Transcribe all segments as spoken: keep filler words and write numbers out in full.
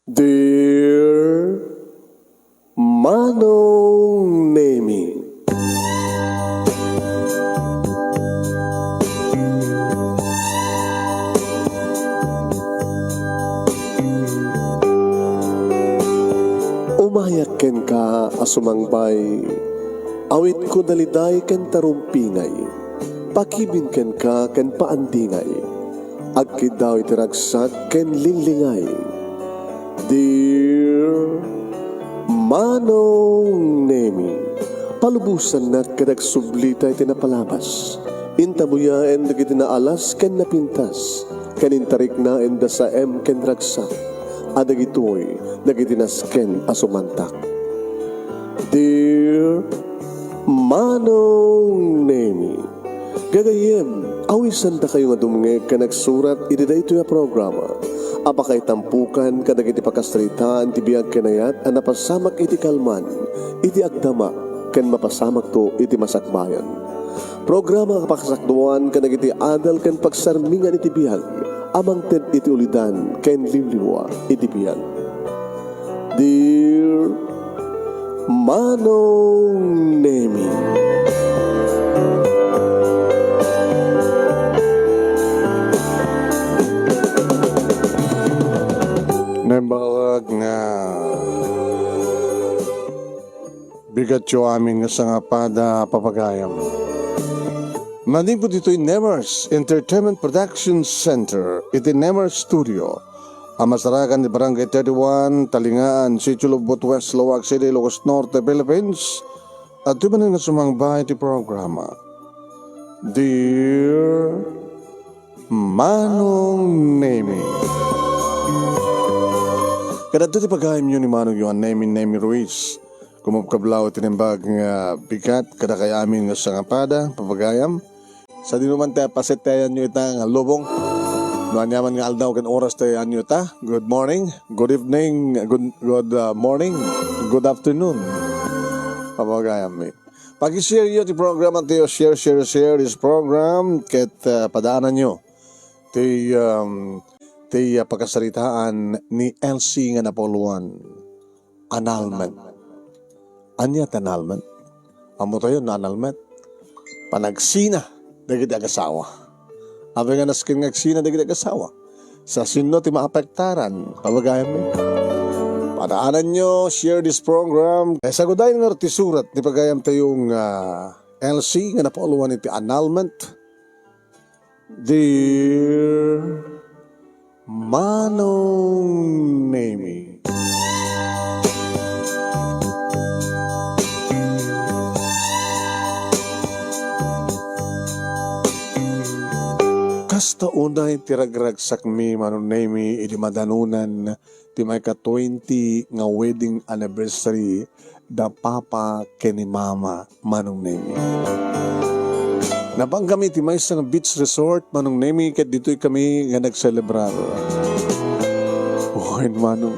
Dear Manong Nemi. Umayak kenka a sumangbay, awitko daliday ken tarumpingay, pakibin kenka ken paandingay, agkiddaw iti ragsak ken linglingay. Dear Manong Nemi, palubosannak ket agsublita iti napalabas. Intabuyaen dagiti naalas ken napintas, ken intariknaen da saem ken ragsak, a dagitoy dagiti nasken a sumantak. Dear Manong Nemi, gagayyem, awisandakayo nga dumngeg ken agsurat iti daytoy a programa a pakaitampukan kadagiti pakasaritaan ti biag ken ayat a napasamak iti kalman, iti agdama, ken mapasamakto iti masakbayan. Programa a pakasakduan kadagiti adal ken pagsarmingan iti biag a mangted iti ulidan ken liwliwa iti biag. Dear Manong Nemi. Naimbag nga bigatyo amin nga sangapada, papagayam. Manipud ditoy Nemers Entertainment Production Center, iti Nemers Studio, a masarakan ti Barangay thirty-one, Talingaan, Sitio Lubot West, Laoag City, Ilocos Norte, Philippines, adtoy manen nga sumangba iti programa. Dear Manong Nemi. Kadagitoy ti pagayamyo ni Manong Yohan Nemi, Nemi Ruiz. Kumabkablaw ti naimbag nga bigat kadakayo amin nga sangapada, papagayam. Sadino man ti paset ti ayanyo ita nga lubong. No aniaman nga aldaw ken oras ti ayanyo ita. Good morning, good evening, good, good, uh, morning, good afternoon. Papagayam mi. Pag-share yo ti programa tayo, share, share, share this program, ket, uh, padaananyo ti, um, ti, uh, pagkasaritaan ni Elsie nga napauluan. Annulment. Ania ti annulment? Ammotayo no annulment? Panagsina dagiti agasawa. Apay nga nasken nga agsina dagiti agasawa? Sa sinno ti maapektaran, papagayammi? Padaananyo, share this program. Kay sagudayen nga ti surat ni pagayamtayo nga Elsie nga napauluan iti annulment. Dear Manong Nemi. Kasta unay ti ragragsakmi, Manong Nemi, idi madanonan ti maika-twenty nga wedding anniversary da Papa ken ni Mama, Manong Nemi. Napankami iti maysa nga beach resort, Manong Nemi, ket ditoy kami nga nagselebrar. Wen, Manong,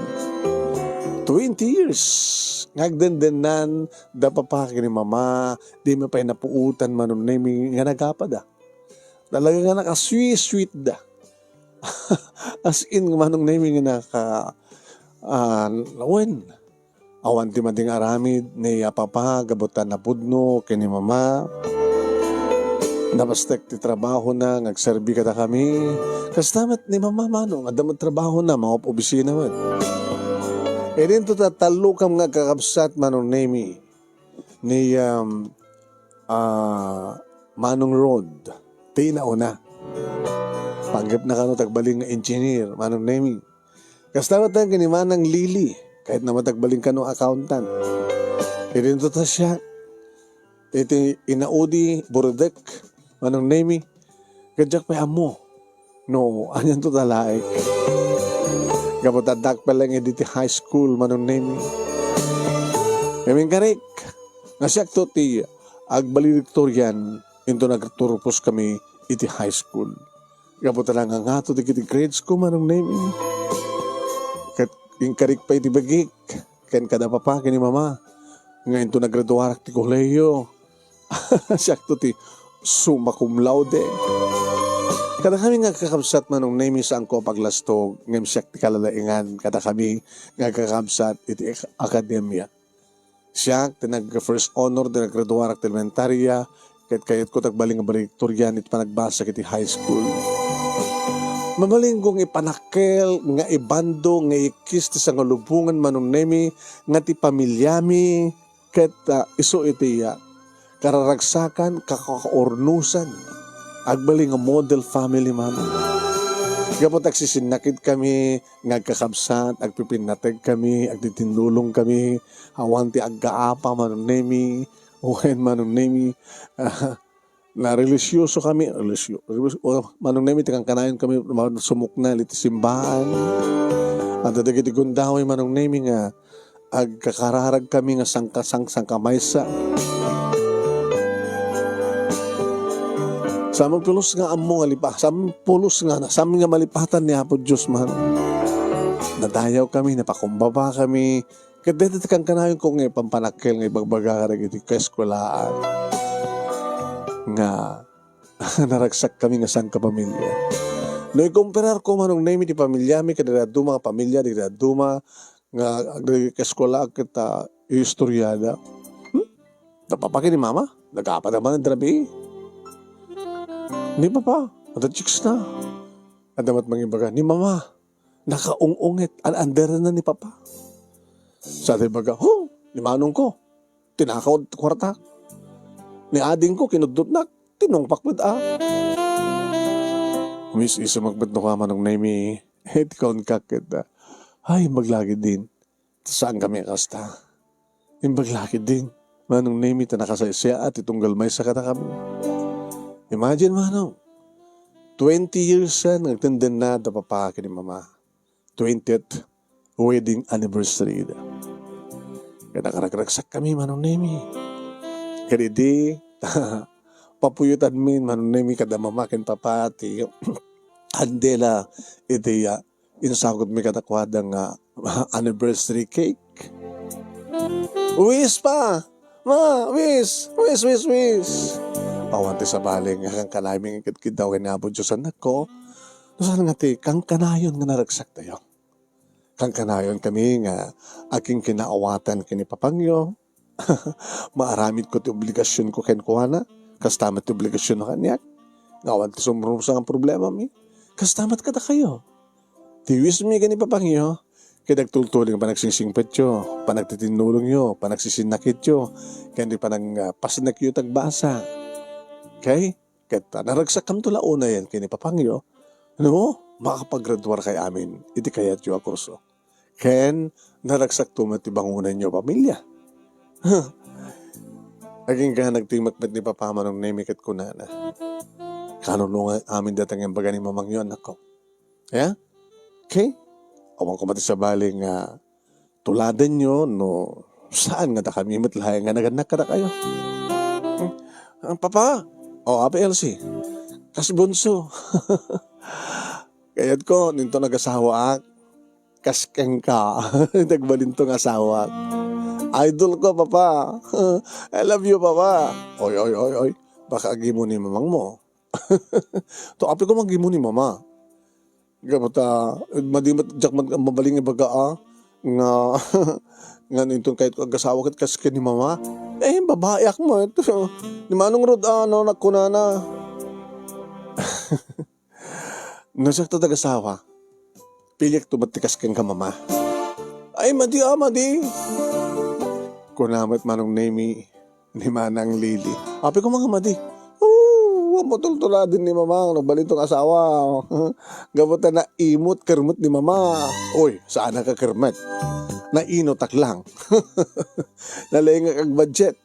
twenty years nga agdendennan da Papa ken ni Mama, dimi pay napuotan, Manong Nemi, nga nagapada. Talaga nga nakasweet-sweet da. As in, Manong Nemi, nga naka-, ah, wen, awan ti mading aramid ni a Papa gapu ta napudno ken ni Mama. Nabastek ti trabahona nga agserbi kadakami. Kasta met ni Mama, Manong, adda met trabahona, mangop-obisina met. Idinto ta tallokam nga agkakabsat, Manong Nemi, ni, um, ah, Manong Rod, ti inauna. Panggepna kano ti agbalin nga engineer, Manong Nemi. Kasta met ken ni Manang Lily, kayatna met ti agbalin kano accountant. Idinto ta siak, iti inaudi, buredek, Manong Nemi, ket diak pay ammo no anianto ta laeng. Gapu ta addak pay laeng idi ti high school, Manong Nemi. Ngem inkarik nga siakto ti agvaledictorian, inton agturpos kami iti high school. Gapu ta nangangato dagiti grades ko, Manong Nemi. Ket inkarik pay ti bagik ken kada Papa ken ni Mama nga inton naggraduarak ti kolehiyo, siakto ti summa cum laude. Kadakami nga agkakabsat, Manong Nemi, saanko a paglastog, ngem siak ti kalalaingan kadakami nga agkakabsat iti ak-, akademia. Siak ti nag-first honor ti naggraduarak ti elementaria, ket kayatko ti agbalin nga valedictorian iti panagbasak iti high school. Mabalinko nga ipanakkel, nga ibando, nga ikkis ti sangalubongan, Manong Nemi, nga ti pamiliami, ket, ah, isu iti, ah, kararagsakan, kakakaurnosan. Agbalin nga model family, Manong. Gapu ta agsisinnakit kami, nga agkakabsat, agpipinnategkami, agtitinnulongkami, awan ti aggaapa, Manong Nemi, wen Manong Nemi, ah, na relihiyoso kami, relihiyo-, relihiyoso, Manong Nemi, ti kankanayon kami, ma-, sumuknal iti simbaan. Adda dagiti gundaway, Manong Nemi, nga agkakararag kami nga sangka-, sang-, sangkamaysa. Saan pulos nga ammo nga lipa-, saan pulos nga, saan nga malipatan ni Apo Dios, Manong. Nadayaw kami, napakumbaba kami. Ket dayta ti kankanayon ko nga ipampanakkel nga ibagbaga kadagiti kaeskuelaan nga naragsak kami nga sangkapamilya. No ikumparar ko, Manong Nemi, ti pamiliami ket dagiti dadduma nga pamilya, dagiti dadduma nga agkaeskuela ket, ah, iistoriada. Hmm? Da papa ken ni mama? Nagapa naman ang drabi. Ni papa, ada chicks na. Ada mat mangibaga, ni mama, nakaung-ungit, an-, under na ni papa. Sa ti baga, "Huh, ni manong ko, tinakaw ti kuarta. Ni ading ko, kinuddotnak, tinungpak met a." Umis-iso met no ka, Manong Nemi, eh, ti kaon ka ket, ah, ay, imbag lagi din. Saan kami kasta? Imbag lagi din. Manong Nemi, ta nakasaysayaat ti tunggal maysa kadakami. Imagine, Manong, twenty years yan, nagtenden na da papa ken ni mama. Twentieth wedding anniversary da. Kaya nakaragragsak kami, Manong Nemi. Kadi di, papuyutan mi, Manong Nemi, kada mama ken papa, ti andela, iti, ah, insagutmi kadakuada nga anniversary cake. Wish pa! Ma, wish! Wish, wish, wish! Awan ti sabali nga kankanami nga kidkiddaw ken ni Apo Dios, anakko. No saan nga ti kankanayon nga naragsak tayo? Kankanayon kami nga agkinkinaawatan ken ni papangyo. Maaramidko ti obligasionko kenkuana, kasta met ti obligasionko kaniak. Nga awan ti sumrumsa nga problemami, kasta met kadakayo. Ti wish mi ken ni papangyo, ket agtultuloy nga panagsingsimpetyo, panagtitinnulongyo, panagsisinnakityo, ken ti panag-, ah, pasnekyo tagbasa. Okay? Ket, ah, naragsakkamto la unayen ken ni papangyo, no, makapagraduarkay amin iti kayatyo a kurso. Ken naragsakto met ti bangonanyo a pamilya. Agingga nagtimek met ni Papa Manong Nemi ket kunana, "Kanunongan amin dayta nga imbaga ni mamangyo, anakko." Ya? Okay? Awan ko met ti sabali nga tuladenyo no saan nga dakami met laeng nga nagannak kadakayo. Hmm. Ah, Papa! O, Apo Elsie, kas bunso. Kayatko, no inton agasawaak, kas kenka. Nagbalinto nga asawak. Idol ko, Papa. I love you, Papa. Oy, oy, oy, oy. Baka agimo ni mamangmo. To, apay ko mang agimo ni mama. Gapu ta, madi met, diak man mabalin nga ibaga, ah, nga, nga no inton kayatko agasawa ket kas ken ni mama. Eh, babaeak met. Ni Manong Rod, ah, no, nagkunana. No siak to agasawa, piliek to met ti kas kenka, mama. Ay, madi, ah, madi. Kuna met Manong Nemi ni Manang Lily. Apay ko nga madi. Oo, matultuladen ni mama, nagbalinto nga asawa. Gapu ta naimot, kermet ni mama. Oy, saan nga kermet. Nainutak lang. Nalaingak ag budget.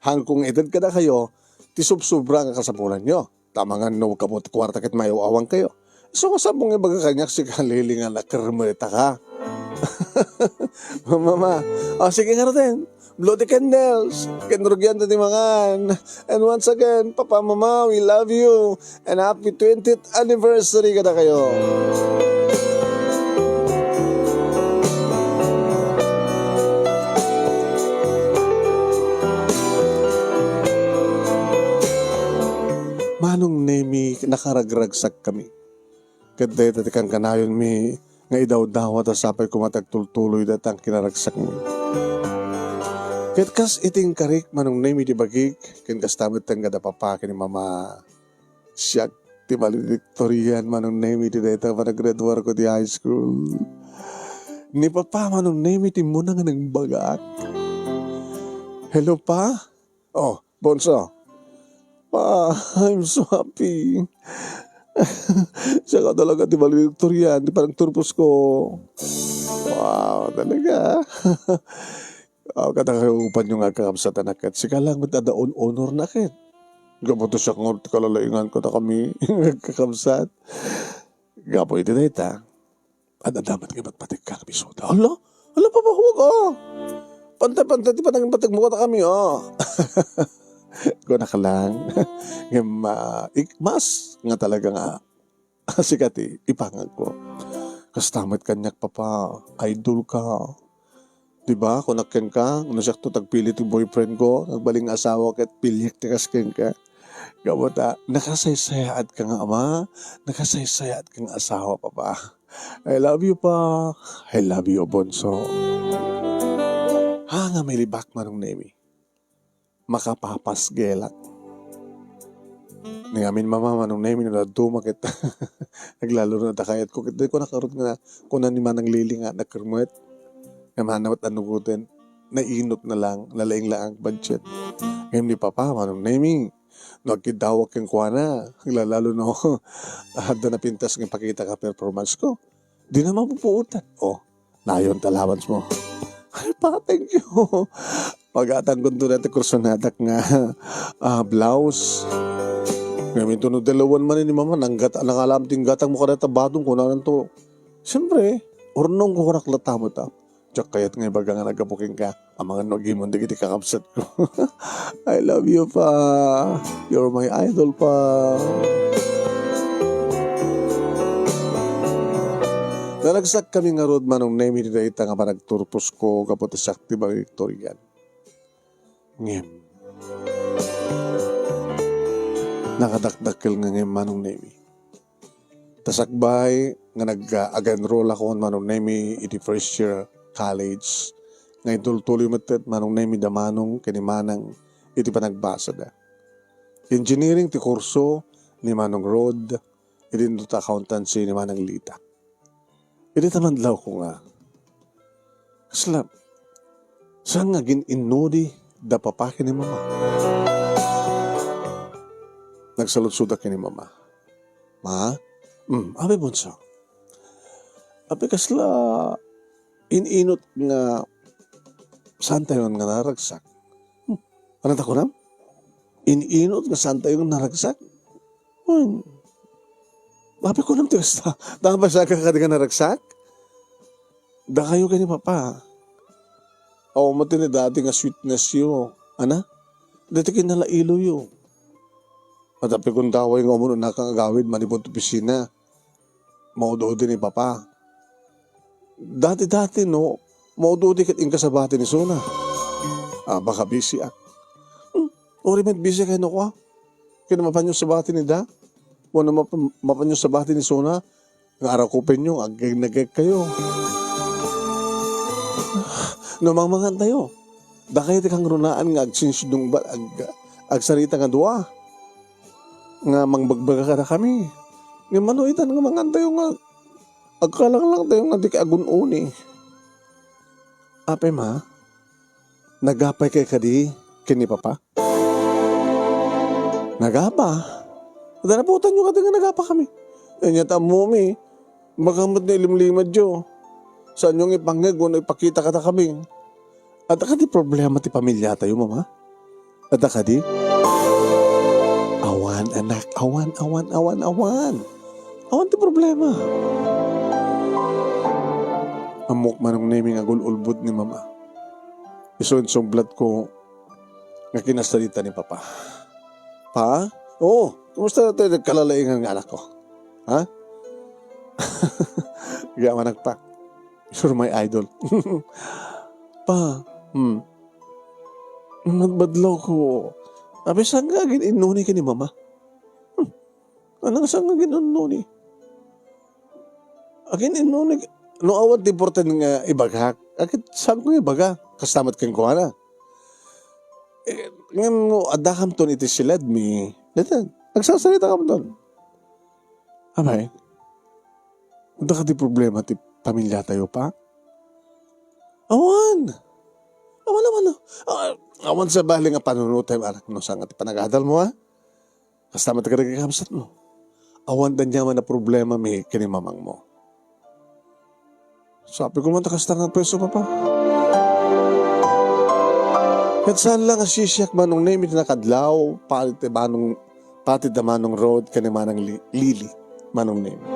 Hangko nga ited kadakayo ti subsobra nga kasapulanyo. Ta amangan no gapu ti kuarta ket maayaw-awankayo. Isu nga sabong nga ibaga kaniak, sika, Lily, nga nakermetaka. Mama, o, sige ngaruden. Blow the candles. Ken rugianta ti mangan. And once again, Papa, Mama, we love you. And happy twentieth anniversary kadakayo. Manong Nemi, nak-, naragragsakkami. Ket dayta ti kankanayonmi nga idawdawa ta sapay koma ti agtultuloy dayta nga kinaragsakmi. Ket kas iti inkarik, Manong Nemi, ti bagik, ken kasta met ti nangada papa ken ni mama. Siak ti valedictorian, Manong Nemi, ti dayta nga panaggraduarko ti high school. Ni papa, Manong Nemi, ti immuna nga nangbagak. Hello, pa? Oh, Bonso. Pa, I'm so happy. Siak talaga ti valedictorian, ti panagturposko. Wow, talaga. Ah, kada kayo panyo nga agkakabsat, anak, ket sika lang met adda un-, honor na ket. Gapu ta siak nga ti kalalaingan kadakami nga agkakabsat. Gapu iti dayta, ad-adda met nga patpategka nga bisuda. Hala? Hala, papahuwag, ah. Pantay-pantay ti panangipateg mo kadakami, ah. Kunak lang. Ngem, ah, ik-, mas nga talaga nga sika ti ipangagko. Kasta met kaniak, papa, idol ka. Di ba, kunak kenka, no siak to tagpili ti boyfriend ko, nagbalin nga asawa ket piliek ti kas kenka. Gapu ta, nakasaysayaat ka nga ama, nakasaysayaat ka nga asawa, papa. I love you, pa. I love you, Bonso. Ha, nga milibak, Manong Nemi. Makapapasgelak. Ni amin, mama, Manong Nemi, no dadduma ket aglalo na dakayat ko. Ket di ko nakarot nga kuna ni Manang Lili nga nakermet. Nga manawat anugoten, nainot na lang, nalaing lang ang budget. Ngayon ni Papa, Manong Nemi, no agkiddawak kenkuana, aglalalo no, adda napintas nga ipakita ka performance ko. Di na mapupuotan. Oh, nayon ta allowance mo. Ay, pa, thank you. Pagatan ko dayta kursonadak nga, ah, blouse. Ngamin to no dalawan man ni mama, nanggat-, nangalam ting gatang mo kadata baton, kunanan to. Siyempre, urnong ko kunak lata mo ta. Diak kayat nga ibaga nga naggapu kenka. Amangan no agimon dagiti kakabsatko. I love you, pa. You're my idol, pa. Naragsak kami ngarud, Manong Nemi, ti dayta nga panagturposko gapu ta siak ti valedictorian. Ngem, nakadakdakkel nga ngem, Manong Nemi. Ta sakbay nga nag-, ah, ag-enroll ako, Manong Nemi, iti first year college, nga intultuloy met, Manong Nemi, da Manong ken ni Manang iti panagbasada. Engineering ti kurso ni Manong Rod, iti inton ta accountancy ni Manang Lita. Iti ta madlawko nga, kasla, saan nga agin-innudi da Papa ken ni Mama? Nagsaludsodak ken ni Mama. Ma? Mm, apay, Bunso? Apay, kasla in-inut nga saantayo nga naragsak? Hmm, ano ta kunam? In-inut nga saantayo nga naragsak? Hmm. Apay, kunam ti kasta? Tapos aga kadi nga naragsak? Dakayo ken ni Papa. Awan met ti dati nga sweetness yo. Ana? Dati kinalailoyo. At apay kun daway nga umuna kang agawid manipud opisina, maud-udi ni Papa. Dati-dati, no, maud-udi ket inka sabati ni Sona. Ah, baka busy ak. Hmm, uri met busy kayo, no, kwa? Kaya mapanyo sabati ni Da? Wano map-, mapanyo sabati ni Sona? Nga arakupenyo, aggegnagek kayo. No mangmangan tayo, dakayo ti kangrunaan nga agsinsudungbat, ag-, agsarita nga dua, nga mangbagbaga kadakami. Ngem mano itan nga mangan tayo nga agkalanglang tayo nga di ka agun-uni? Apay, Ma, nagapay kay kadi ken ni Papa? Nagapa? Danaputan yo kadi nga nagapa kami. Anya ta ammomi, baka met nailimlimed yo. Saan yo nga ipangngeg wenno ipakita kadakami? Adda kadi problema ti pamilya tayo, Mama? Adda kadi? Awan, anak. Awan, awan, awan, awan. Awan ti problema. Ammok, Manong Nemi, nga agul-ulbod ni Mama. Isu insublat ko nga kinasarita ni Papa. Pa? Oo, kumusta ti nagkalalaingan nga anak ko? Ha? Agyaman ak, Pa. You're my idol. Pa, hmm. Madmadlaw ko. Apay, saan nga agin-innudi ken ni Mama? Hmm. Manang saan nga agin-unnuni? Agin-unnuni, no awan ti importante nga ibagak, agin-, saan ko nga ibaga? Kasta met kenkuana. Eh, ngem no addakamton iti siledmi, dayta, agsarsaritakamton. Apay, adda kadi problema ti pamiliatayo, Pa? Awan. Awan, awan. Ah, awan sabali nga panunotay, anak, no saan nga ti panagadalmo, ha? Kasta met kadagiti kabsatmo. Awan aniaman a problemami ken ni mamangmo. Sapay koma ta kasta nga agpayso, Papa. Ket saan la nga sisiak, Manong Nemi, ti nakaadlaw, pati ti Manong, pati da Manong Rod, ken ni Manang Li-, Lily, Manong Nemi.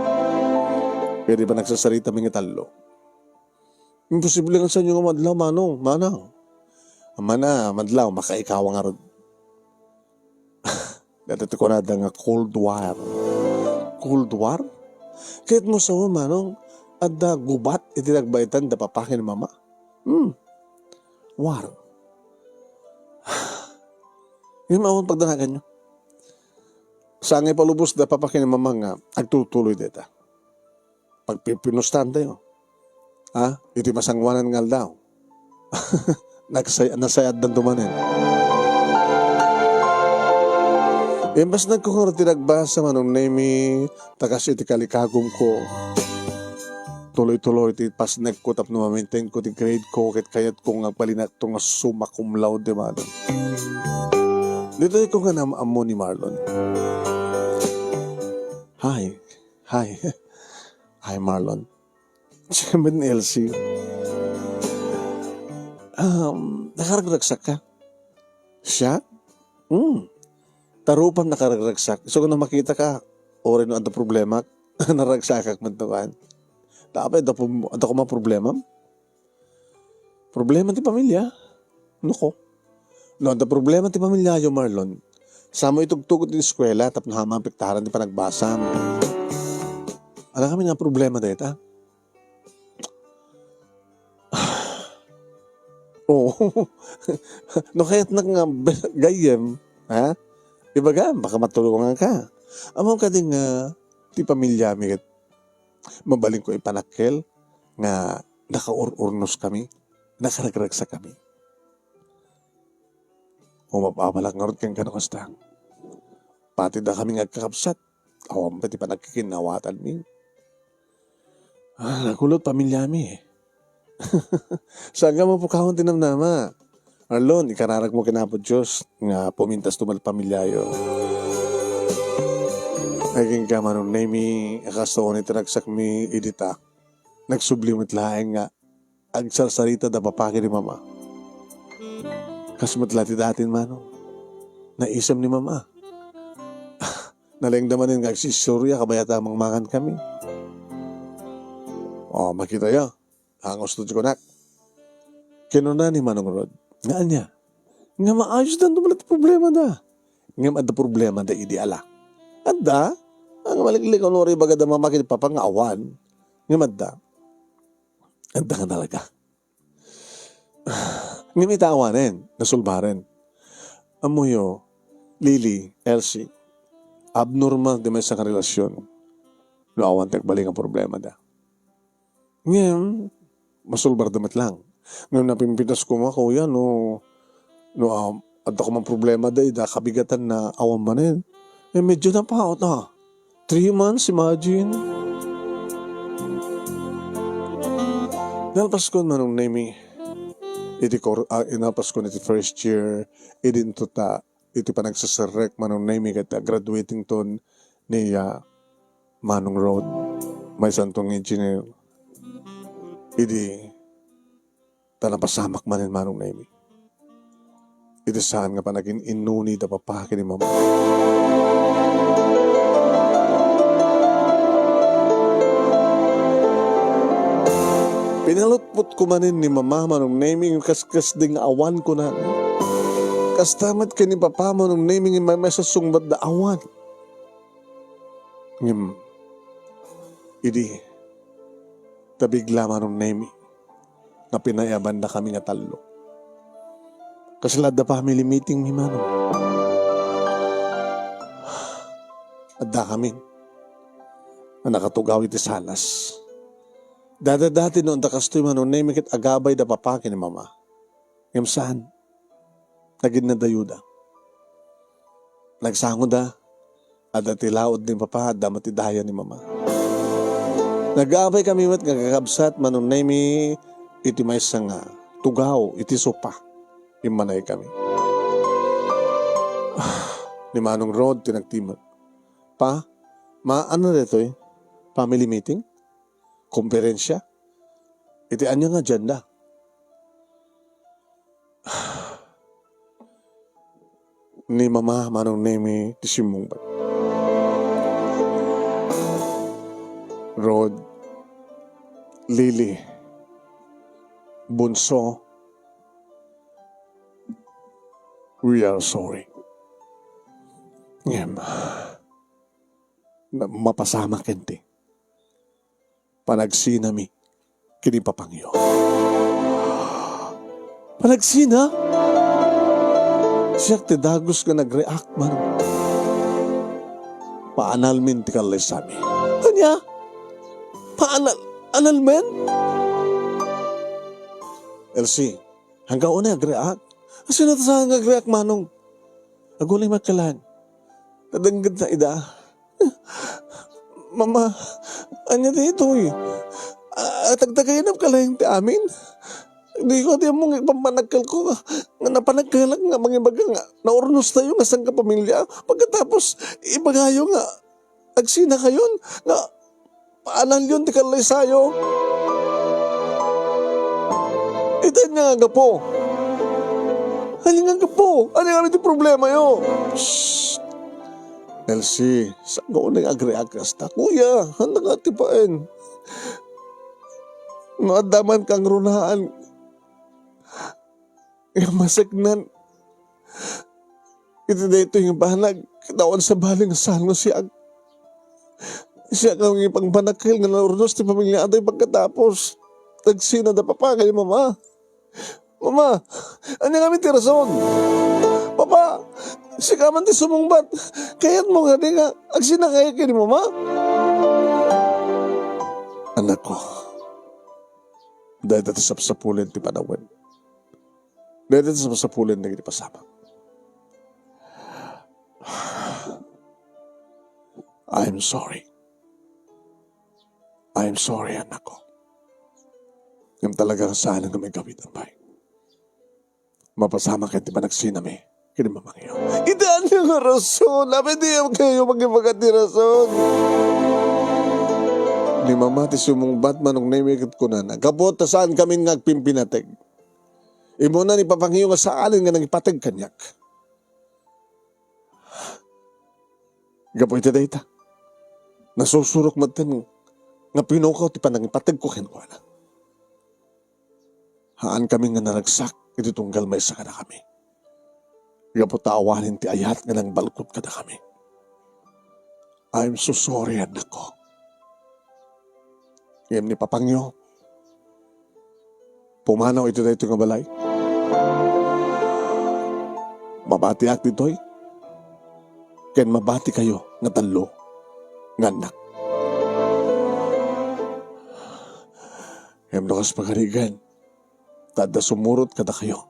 Pwede ba nagsasaritami nga tallo? Imposible nga saanyo nga madlaw, Manong, Manang. Mana, madlaw, makaikaw nga rod. Dayta ti kunada nga Cold War. Cold War? Ket mo sao, Manong, adda gubat iti nagbaetan da papa ken mama? Hmm. War. Ngem awan pagdanaganyo. Sangay palubos da papa ken mama nga agtutuloy dayta. Pagpipinustaantayo. Ha? Iti masangoanan nga aldaw. Nagsay-, nasayaddanto manen. Imbasnagko ngarud ti nagbasa, Manong Nemi, ta kas iti kalikagumko. Tuloy-tuloy ti pasnekko tapno ma-maintainko ti grade ko ket kayatko nga agbalinakto nga summa cum laude, Manong. Ditoy ko nga naam-ammo ni Marlon. Hi. Hi. Hi, Marlon. Siyempre ni Elsie. Um, nakaragragsak ka? Siya? Hmm. Tarupam nakaragragsak. So, kung makitaka, uray no adda problema, naragsakak man to, kan? Tapay, adda pum-, adda ko mga problema? Problema ti pamilya? Nako. No, adda problema ti pamilyayo, Marlon, samo itugtugot ti eskuela tapno awan maapektaran ti panagbasam. Adda kami nga problema dayta. Oo. No, kayatnak nga be-, gayyem, ha? Ibaga, baka matulungan ka. Ammom kadi nga ti pamilyami ket mabalin ko ipanakkel nga nakaur-urnos kami, nakaragragsak kami. Umap-abalak ngarud kenka no kasta. Pati dakami nga agkakabsat, awan pay ti panagkikinnawatanmi. Ah, nakulot pamilyami. Saan nga mapukawan ti namnama? Arlon, ikararagmo ken Apo Dios nga pumintas tumal pamilyayo. Ay, kenka, Manong Nemi, a kasta unay ti ragsakmi idi ta, nagsubli met laeng nga agsarsarita da papa ken ni mama. Kas met la ti datin, Manong. Naisem ni mama. Nalengda manen nga agsistoria, kabayat a mangmangan kami. O, makitayo. Ang gusto ti kunak. Kinuna ni Manong Rod, nga ania? Nga maayos da, ano pala ti problema da? Ngem adda problema da idi ala. Adda? Ang maliklik, ano rin baga da mama ken papa nga awan? Ngem adda. Adda nga talaga. Ngem ita awanen, nasulbaren. Ammoyo, Lily, Elsie, abnormal ti maysa nga relasyon no awan ti agbalin nga problema da. Ngem, masulbar da met lang. Ngem napimpitas koma, kuya, no, no, um, adda koma problema da, ida kabigatan na awan manen. Eh, medyo napaot, ah. Three months, imagine. Nalpaskon, Manong Nemi, iti kor-, ah, inalpaskon iti first year, idinto ta, iti panagseserrek, Manong Nemi, ket graduating ton ni, ah, Manong Rod, maysanto nga engineer. Idi, ta napasamak manen, Manong Nemi, iti saan nga panagin-innuni da papa ken ni mama. Pinalutpot ko manen ni mama, Manong Nemi, nga kaskasdi nga awan, kunana. Kasta met ken ni papa, Manong Nemi, nga may, may susungbat da awan. Ngem, idi, tabigla, Manong Nemi, nga pinayaban da kami nga tallo. Kasla adda family meeting mi, Manong. Addakamin a nakatugaw iti salas. Dada dati no adda kastoy, Manong Nemi, ket agabay da papa ken ni mama. Ngem saan. Naginnadayoda. Nagsangoda. Adda ti laud ni papa, adda met ti daya ni mama. Nag-abay kami met nga kakabsat, Manong Nemi, iti maysa nga tugaw iti sopa. Immanay kami. Ni Manong Rod ti nagtimek. Pa, ma-, ano daytoy? Family meeting? Komperensia? Iti ania nga agenda? Ni Mama, Manong Nemi, ti simmungbat. Rod, Lily, Bunso, we are sorry. Ngem, na-, mapasamak ken ti panagsinami ken ni papangyo. Panagsina? Siak ti dagus nga nag-react man. Paanalmin ti kallaysami. Ania? Paanal-, analmen? Elsie, hanggaw unay agreak? Sino ta saan nga agreak, Manong? Agulay met ka laeng. Nadengngeg na ida. Mama, ania daytoy? Ah, tagtagayanam ka laeng ti amin? Diko ti ammong ipampanagkelko nga, nga napanagkelak nga mangibaga nga naurnostayo nga sangkapamilya. Pagkatapos, ibagayo nga agsinakayon nga paanalyon ti kallaysayo. Iti ania nga gapu? Ania nga gapu? Ania nga ti problemayo? Shh! Elsie, saan ka unay agreak kasta? Kuya, handa ka ti paen. No adda man kangrunaan nga maseknan iti daytoy nga banag, ket awan sabali nga saan nga siak. Siak nga mangipangpanagkel nga naurnos ti pamiliaday pagkatapos. Nagsina da papa ken ni mama. Mama, ania ngamin ti rason? Papa, sika man ti sumungbat. Kayatmo ngani nga agsinakayo ken ni mama? Anakko, dayta ti sapsapulen ti panawen. Dayta ti sapsapulen dagiti pasamak. I'm sorry. I'm sorry, anakko. Ngem talaga nga saan nga maigawid, apay. Mapasamak ken ti panagsinami ken ni mamangyo. Iti ania nga rason? Apay, diak kayo makibaga ti rason. Ni mama ti sumungbat, Manong Nemi, ket kunana, gapu ta saan kamin nga agpimpinateg. Immuna ni papangyo nga saanen nga nangipateg kaniak. Gapu iti dayta, nasusurok metten nga pinukaw ti panangipategko kenkuana. Haankami nga naragsak iti tunggal maysa kadakami. Gapu ta awanen ti ayat nga nangbalkot kadakami. I'm so sorry, anakko. Ngem ni papangyo, pumanaw iti daytoy nga balay. Mabatiak ditoy, ken mabatikayo nga tallo nga annak. Ngem no kas pagarigan, ta adda sumurot kadakayo.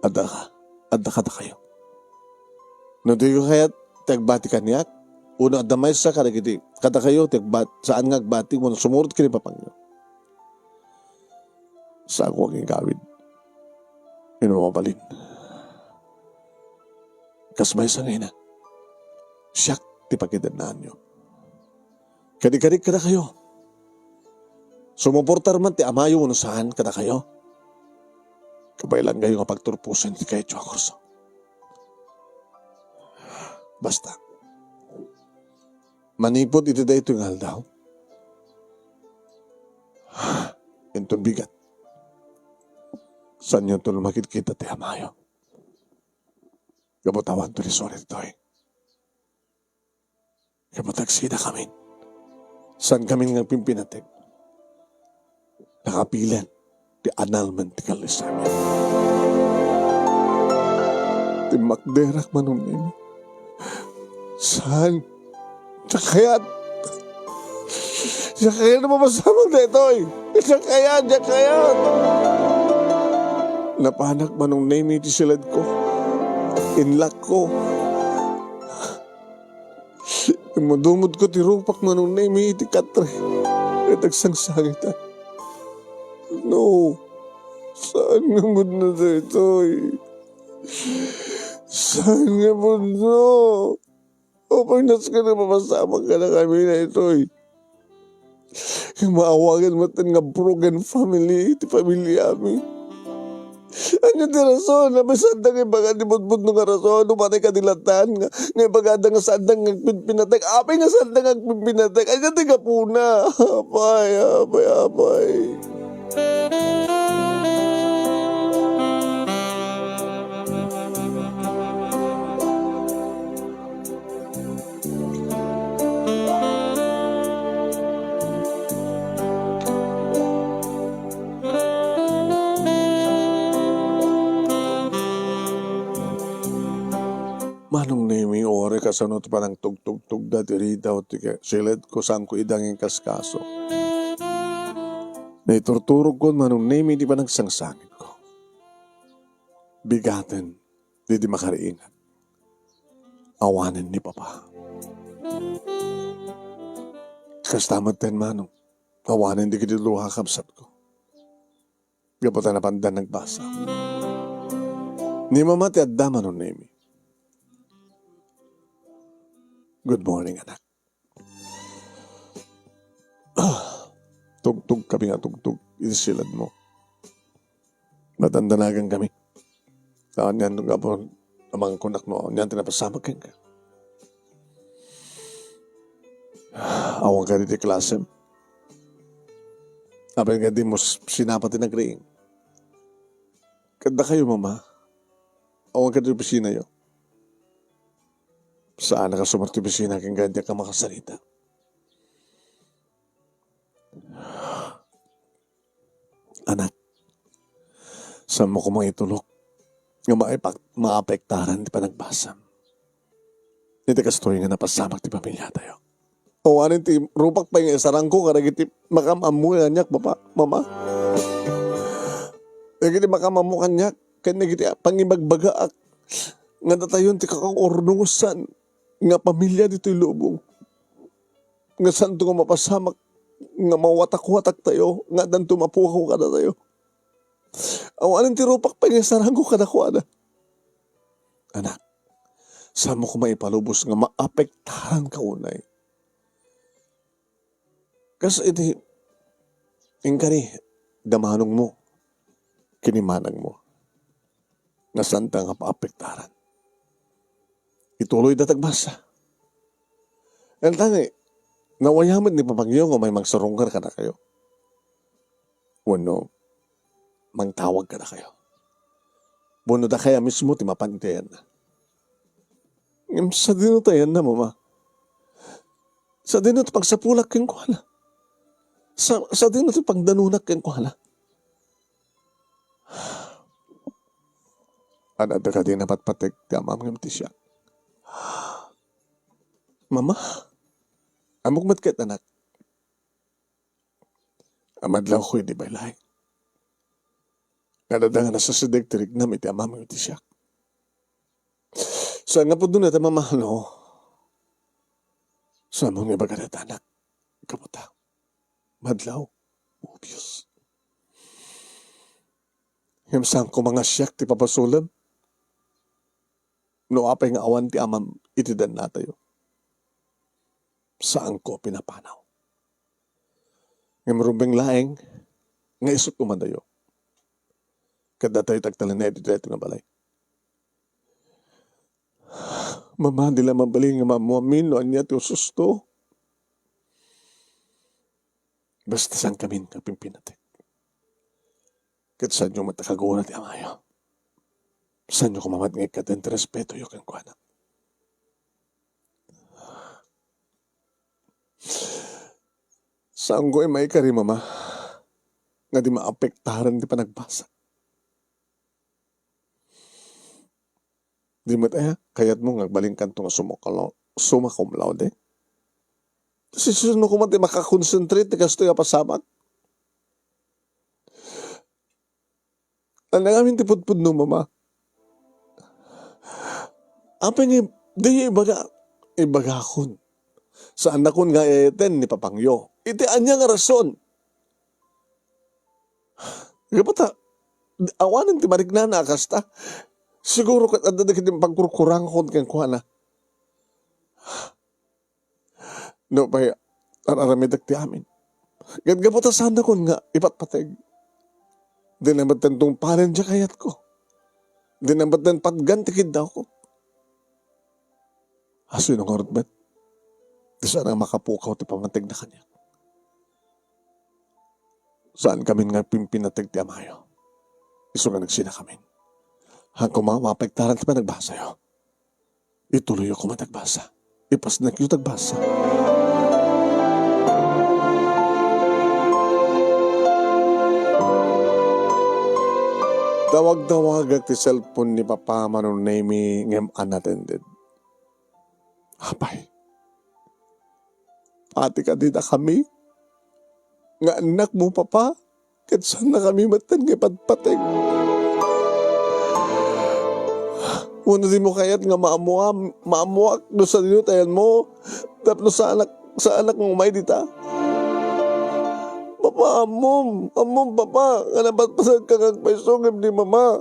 Adda, adda kadakayo. No diko kayat ti agbati kaniak, wenno adda maysa kadagiti kadakayo ti agbat-, saan nga agbati wenno sumurot ken ni papangyo, saanko nga igawid. Wenno mabalin, kas maysa nga ina, siak ti pakidennaanyo. Kadi-kadi kadakayo. Sumuportar man ti amayo wenno saan kadakayo, kabaelankayo nga pagturposen ti kayatyo a kurso. Basta, manipud iti daytoy nga aldaw, inton bigat, saanyoto makidkita ti amayo. Gapu ta awanto ni sorry ditoy. Gapu ta agsinakamin. Saankamin nga agpimpinateg. Nakapilan ti annulment ti kallisamin. Timmakderak, Manong Nemi. Saan? Diak kayat. Diak kayat a mapasamak daytoy. Diak kayat, diak kayat. Napanak Manong Nemi iti siledko. Inlakko. Immudumodko ti rupak Manong Nemi iti katre. Ket agsangsangitan. No. Saan nga pudno daytoy? Saan nga pudno? Apay, nasken a mapasamak kadakami daytoy. Maawagan met nga broken family ti pamiliami. Ania ti rason? Apay, saanda nga ibaga ti pudpudno nga rason? Umanay kadi lattan nga, nga ibagada nga saanda nga agpinpinatek. Apay nga saanda nga agpinpinatek? Ania ti gapuna? Apay, apay, apay. Manong Nemi, uray kasano ti panangtugtugtogda ti ridaw ti ka-, siledko, saanko ida nga inkaskaso. Naiturturogkon, Manong Nemi, ti panagsangsangitko. Bigaten, didi makariingat. Awanen ni Papa. Kasta met ten, Manong, awanen dagiti dua a kabsatko. Gapu ta napanda nagbasa. Ni Mama ti adda, Manong Nemi. Good morning, anak. Tugtog kami nga tugtog iti siledmo. Natandanagan kami. Anian, gapu, amangan kunak no anian ti napasamak kenka. Awan kadi ti klasem. Apay nga dimo s-, sinapa ti nagriing? Kaddakayo, Mama. Awan kadi ti opisinayo? Saan a kasumar ti opisina, ken kadi ka makasarita. Anak, saanmo koma itulok nga maipak-, maapektaran ti panagbasam. Iti kastoy nga napasamak ti pamiliatayo. Awanen ti rupak pay nga isarangko kadagiti makaam-ammo kaniak, Papa, Mama. Dagiti makaam-ammo kaniak, ken dagiti pangibagbagaak nga datayon ti kakaurnusan nga pamilia ditoy lubong. Nga saanto nga mapasamak nga mawatak-wataktayo, nga addanto mapukaw kadatayo. Awanen ti rupak pay nga isarangko kadakuada. Anak, saanmo koma ipalubos nga maapektaranka unay? Kas iti inkari da manongmo ken ni manangmo, nga saanta nga maapektaran. Ituloyda ti agbasa. Ania ti, nawayamen ni Papangyo nga umay mangsarungkar kadakayo? Wenno mangtawag kadakayo? Wenno dakay a mismo ti mapan iti ayanna? Ngem sadino ti ayanna, Mama? Sadino ti pagsapulak kenkuana? Sa-, sadino ti pagdanonak kenkuana? Adda kadi napatpateg ti amam ngem ti siak? Mama, ammok met ket, anak, a madlawko idi baylay. Adda nga nasasideg ti riknam iti amam ngem iti siak. Saan nga pudno dayta, Mama, no? Saanmo nga ibaga dayta, anak? Gapu ta madlaw, obvious. Ngem saan koma nga siak ti pabasolem? No apay nga awan ti amam iti dannatayo, saanko pinapanaw. Ngem rumbeng laeng nga isut' umadayo. Ket datayo ti agtalinaed iti daytoy nga balay. Mama, di la mabalin nga maammoamin no ania ti ususto. Basta saankamin nga pimpinatek. Ket saanyo met a kagura ti amayo. Saanyo koma met nga ikkaten ti respetoyo kenkuana. Saanko maikari, Mama, nga di maapektaran ti panagbasa. Di met aya kayatmo nga agbalinkanto nga sumukalo? summa cum laude? Sisino koma ti makakonsentrate ti kastoy a pasamak? Ania ngamin ti pudpudno, Mama? Apay nga diyo ibaga? Ibagakon. Saannakon nga ay-ayaten ni papangyo. Iti ania nga rason? Gapu ta, awanen ti mariknana a kasta. Siguro ket adda dagiti pagkurkurangkon kenkuana. Nupay ar-aramidek ti amin. Ket gapu ta saannakon nga ipatpateg. Dina metten tungpalen ti kayatko. Dina metten patgan ti kiddawko. Asino ngarud met ti saan a makapukaw ti pammategna kaniak? Saan kamin nga pimpinateg ti amayo. Isu nga nagsinakamin. Haan koma, maapektaran ti panagbasayo. Ituloyyo koma ti agbasa. Ipasnekyo ti agbasa. Tawag-tawagak ti cellphone ni Papa Manong Nemi ngem unattended. Apay, pati kadi dakami nga annakmo, Papa, ket saannakami metten nga ipatpateg. Wenno dimo kayat nga maammoam, maammoak no sadino ti ayanmo tapno saanak, saanak nga umay dita? Papa, ammom, ammom, Papa, nga napatpategka nga agpayso ngem ni Mama.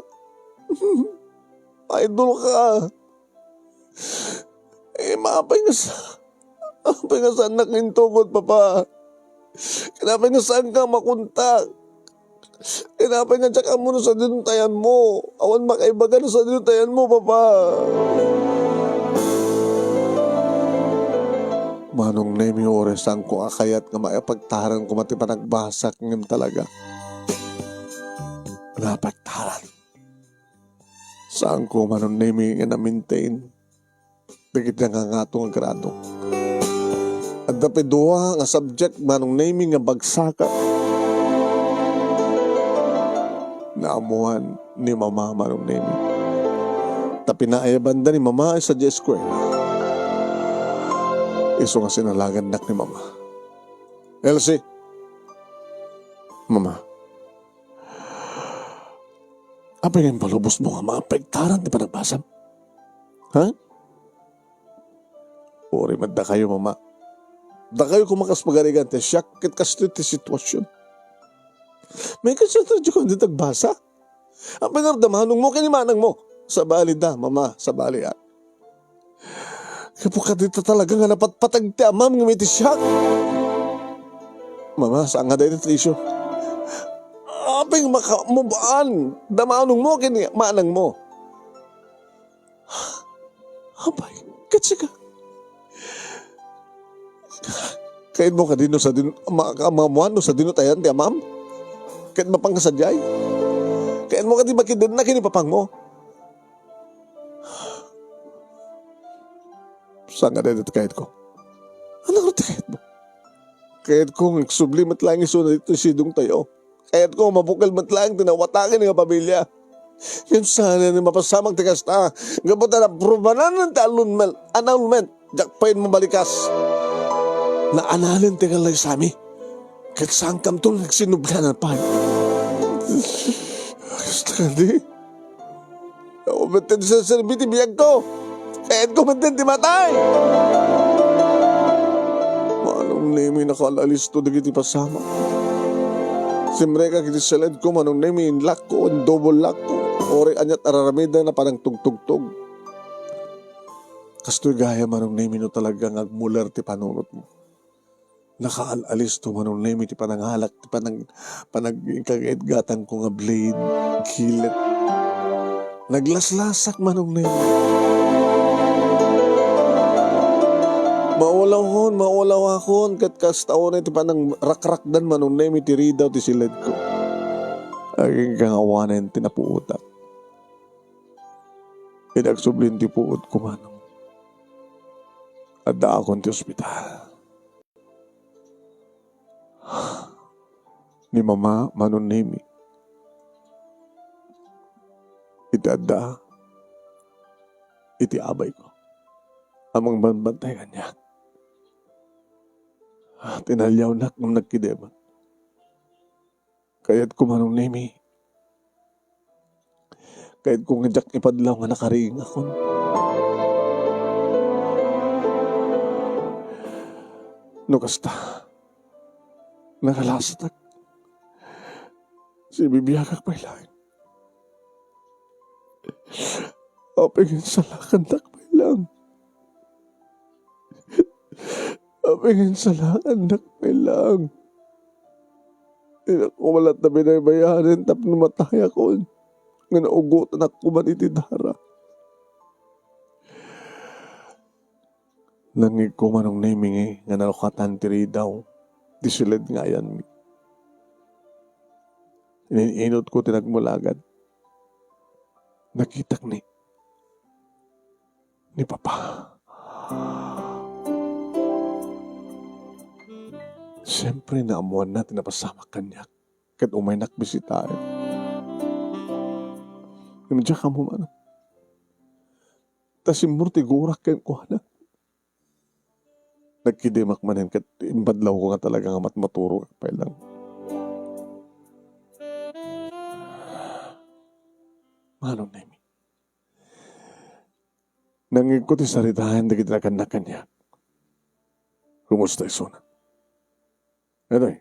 Idolka. Eh, maapay nga sa-, apay nga saannak nga intugod, Papa? Ket apay nga saanka makontak? Ket apay nga diak ammo no sadino ti ayanmo? Awan makaibaga no sadino ti ayanmo, Papa. Manong Nemi, uray saanko a kayat nga maipagtaran koma ti panagbasak ngem talaga. Napagtaran. Saanko, Manong Nemi, nga na-maintain dagiti nangangato nga grado. Adda pay dua nga subject, Manong Nemi, nga bagsakak. Naammoan ni Mama, Manong Nemi. Ta pinaayabanda ni Mama sadiay eskuela. Isu nga sinalagannak ni Mama. Elsie, Mama, apay nga impalubosmo nga maapektaran ti panagbasam? Ha? Uray met dakayo, Mama. Dakayo koma kas pagarigan ti siak ket kastoy ti situasion. Maikonsentradyo kadi ti agbasa. Apay nga adda manongmo ken ni manangmo? Sabali da, Mama, sabali, a. Gapu kadita talaga nga napatpateg ti amam ngem iti siak. Mama, saan nga dayta ti issue? Apay nga maka-move on da manongmo ken ni manangmo? Apay, ket sika? Kayatmo kadi no sadin-, ma-, maammoan no sadino ti ayan ti amam? Ket mapanka sadiay? Kayatmo kadi makidenna ken ni papangmo? Saan nga dayta ti kayatko? Ania ngarud ti kayatmo? Kayatko nga agsubli met laeng isuna ditoy sidongtayo. Kayatko nga mabukel met laeng ti nawataken nga pamilia. Ngem saan nga mapasamak ti kasta, gapu ta naprobanan ti annulment, annulment. Diak pay mabalikas. Naanalen ti kallaysami. Ket saankamton nga agsinubli a nalpayo. Kasta kadi? Ako metten ti serserbi ti biagko. Kayatko metten ti matay. Manong Nemi, nakaal-alisto dagiti pasamak. Simrekak iti siledko, Manong Nemi, inlockko, indouble lockko. Uray aniat a raramidna, panangtugtugtog. Kastoy gayam, Manong Nemi, no talaga nga agmuler ti panunotmo. Nakaal-alisto, Manong Nemi, ti panangalak, ti panag-, panag-, kagaitgatangko nga blade, gilet. Naglaslasak, Manong Nemi. Maulawhon, maulawakon, ket kasta unay ti panangrakrakdan, Manong Nemi, ti ridaw ti siledko. Agingga nga awanen ti napuotak. Idi agsublin ti puodko, Manong, addaakon ti ospital. Ni Mama, Manong Nemi, iti adda iti abayko. a mangbambantay kaniak. Tinaliawnak ngem nagkidemak. Kayatko, Manong Nemi. Kayatko nga diak ipadlaw nga nakariingakon. No kasta, nakalasatak. Sibibiagak pay laeng. Apay nga insalakannak pay laeng. Apay nga insalakannak pay laeng. Dinakon latta binaybayanen tapno matayakon. Nga naugotanak koman iti dara. Nangngegko, Manong Nemi, nga nalukatan ti ridaw ti siled nga ayanmi. Inin-inotko ti nagmulagad. Nakitak ni, ni Papa. Siempre, naammoanna ti napasamak kaniak ket umaynak bisitaen. Ngem diak ammo man ta simmurtigurak kenkuana. Nagkidemak manen ket imbadlawko nga talaga nga matmaturogak pay laeng. Manong Nemi, nangngegko ti saritaen dagiti nagannak kaniak. Kumusta isuna? Daytoy.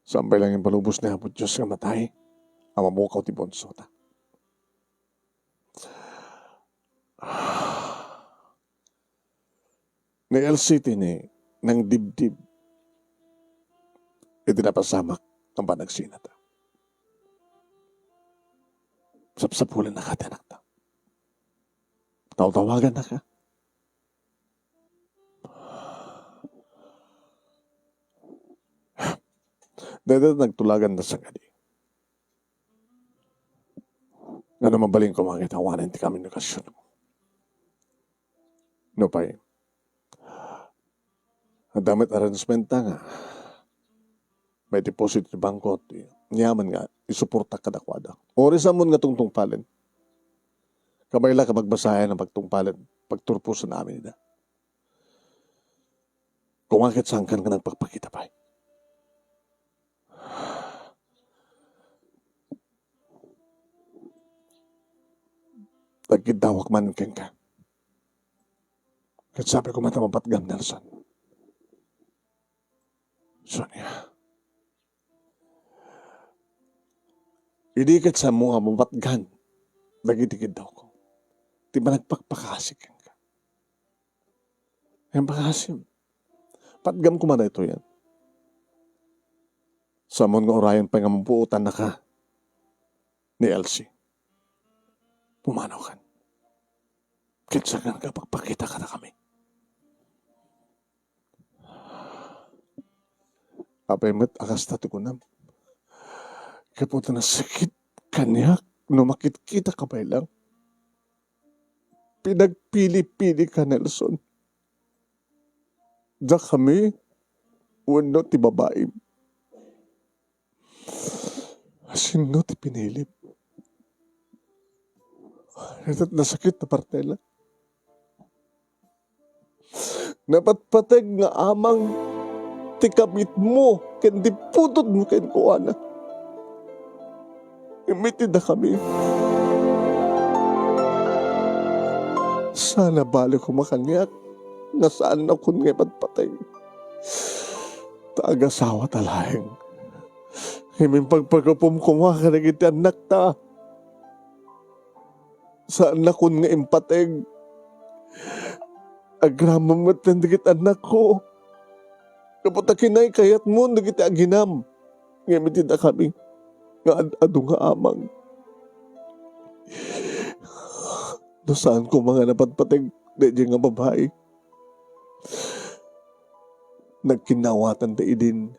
Saan pay laeng impalubos ni Apo Dios nga matay a mamukaw ti puonsota. Ni Elsie ti nangdibdib iti napasamak nga panagsinata. Sapsapulennaka ti anakta. Tawtawagannaka. Dayta nagtulaganda sakadi nga no mabalin koma ket awanen ti komunikasionko. Nupay, adda met arrangementa nga maideposit iti bangko ti niaman nga isuportak kadakuada. Uray saammon nga tungtungpalen. Kabaelak a pagbasayan a pagtungpalen, pagturposen amin ida. Koma ket saankan nga nagpakpakita pay. Nagkiddawak man kenka. Ket sabi ko met a mapatgam, Nelson. Sonia, idi ket saanmo nga mapatgan dagiti kiddawko, ti panagpakpakasi kenka. Ngem pakasim, patgam koma daytoyen. Saanmon nga urayen pay nga mabuotannaka ni Elsie. Pumanaw kan. Ket saankan nga pagpakita kadakami. Apay met a kasta ti kunam? Gapu ta nasakit kaniak no makitkitaka pay laeng. Pinagpili-pilika, Nelson. Dakami wenno ti babaim? Sinno ti pinilim? Ket nasakit a partela. Napatpateg nga amang ti kabitmo ken ti putotmo kenkuana. Ngem iti dakami, saan a bale koma kaniak nga saannakon nga ipatpateg. Ta agasawata laeng. Ngem impagpagapom koma kadagiti annakta. Saannakon nga impateg. Agraman met dagiti annakko. Gapu ta kinaykayatmon dagiti aginam. Ngem iti dakami nga ad-adu nga amang, no saan koma nga napatpateg daydiay nga babai, nagkinnaawatan ti idin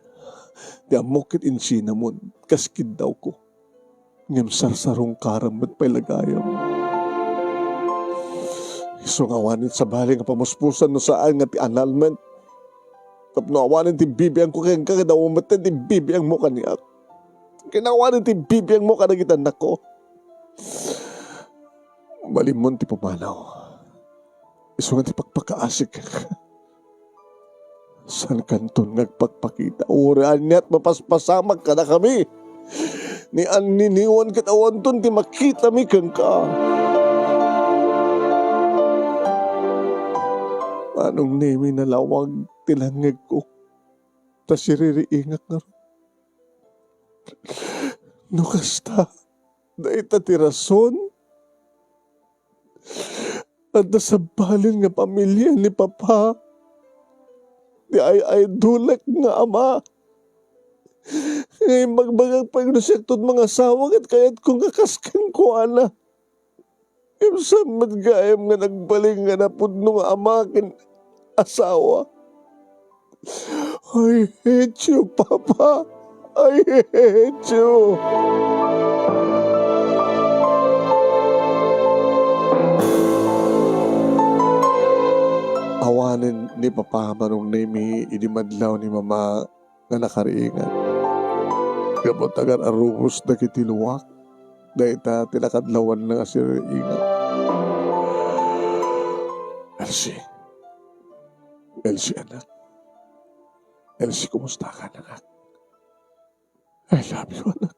ti ammok ket insinamon kas kiddawko. Ngem sarsarungkaram met pay la gayam. Isu nga awanen sabali nga pamuspusan no saan nga ti annulment. Tapno awanen ti bibiangko kenka, ket awan met ti bibiangmo kaniak. Ken awanen ti bibiangmo kadagiti annakko. Balinmon ti pumanaw. Isu nga ti pakpakaasik kenka. Saankanton nga agpakpakita? Uray aniat mapaspasamak kadakami. Ni anniniwan ket awanton ti makitami kenka. Manong Nemi, nalawag ti nangngegko ta siririingak ngarud. No kasta, dayta ti rason. Adda sabali nga pamilia ni Papa. Ti ay-idolek nga ama. Nga imbagbagak pay no siakto ti mangasawa ket kayatko nga kas kenkuana. Ngem saan met gayam nga nagbalin nga napudno nga ama ken asawa. I hate you, Papa. I hate you. Awanen ni Papa, Manong Nemi, idi madlaw ni Mama nga nakariingan. Gapu ta agar-arubos dagiti luak, dayta ti nakadlawanna nga siririingan. Elsie. Elsie, anak. Elsie, kumusta ka, anak? I love you, anak.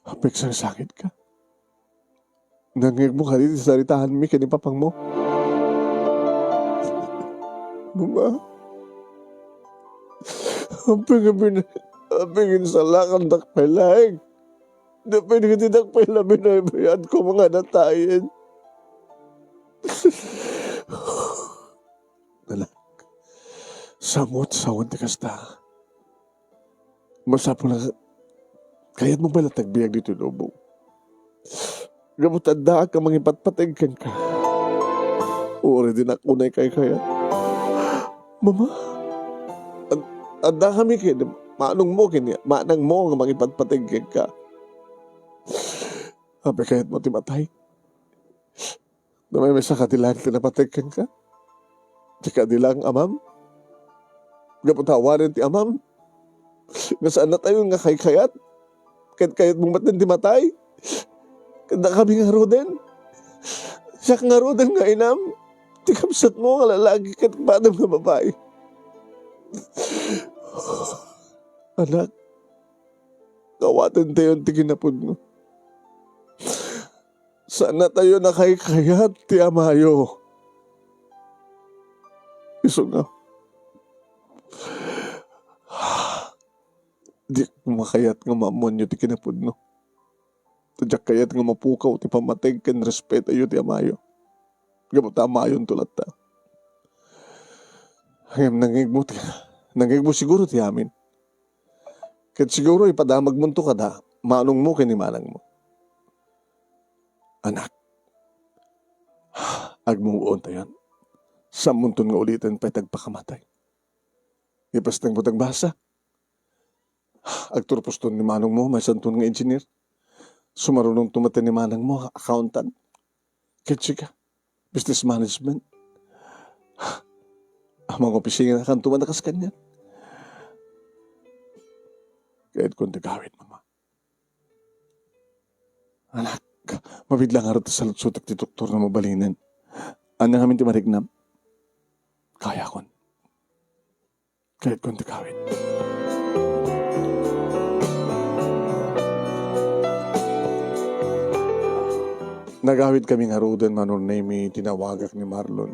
Apay, agsangsangitka? Nangngegmo kadi ti saritaanmi ken ni Papangmo? Mama, apay nga bin-, apay nga insalakandak pay laeng? Apay nga dinak pay la binaybayadko nga natayen? Anak, saanmo ti sawen ti kasta. Masapul a kayatmo pay la ti agbiag ditoy lubong. Gapu ta addaak a mangipatpateg kenka. Uray dinak unay kaykayat. Mama, ad-, addakami ken manongmo ken manangmo nga mangipatpateg kenka. Apay, kayatmo ti matay? Namaymaysa kadi laeng ti napateg kenka? Di kadi laeng amam? Gapu ta awanen ti amam, nga saannatayo nga kaykayat? Ket kayatmo met ti matay? Ket dakami ngaruden? Siak ngaruden nga inam ti kabsatmo nga lalaki ket padem nga babai? Anak, awatentayon ti kinapudno. Saannatayo a kaykayat ti amayo. Isu nga, diak makayat nga maammoanyo ti kinapudno. Ta diak kayat nga mapukaw ti pammateg ken respetayo ti amayo. Gapu ta amayonto latta. Ngem nangngegmo ti, nangngegmo siguro ti amin. Ket siguro ipadamagmonto kada manongmo ken ni manangmo. Anak, agmove on tayon. Saanmonton nga uliten pay ti agpakamatay. Ipastengmo ti agbasa. Agturposton ni manongmo, maysanton nga engineer. Sumarunongto met ni manangmo, accountant. Ket sika, business management. Amangopisinakanto man a kas kaniak. Kayatkon ti agawid, Mama. Anak, mabiit la ngarud ta salutsotek ti doktor nga mabalinen. Ania ngamin ti mariknam? Kayakon. Kayatkon ti agawid. Nagawidkami ngaruden, Manong Nemi, tinawagak ni Marlon.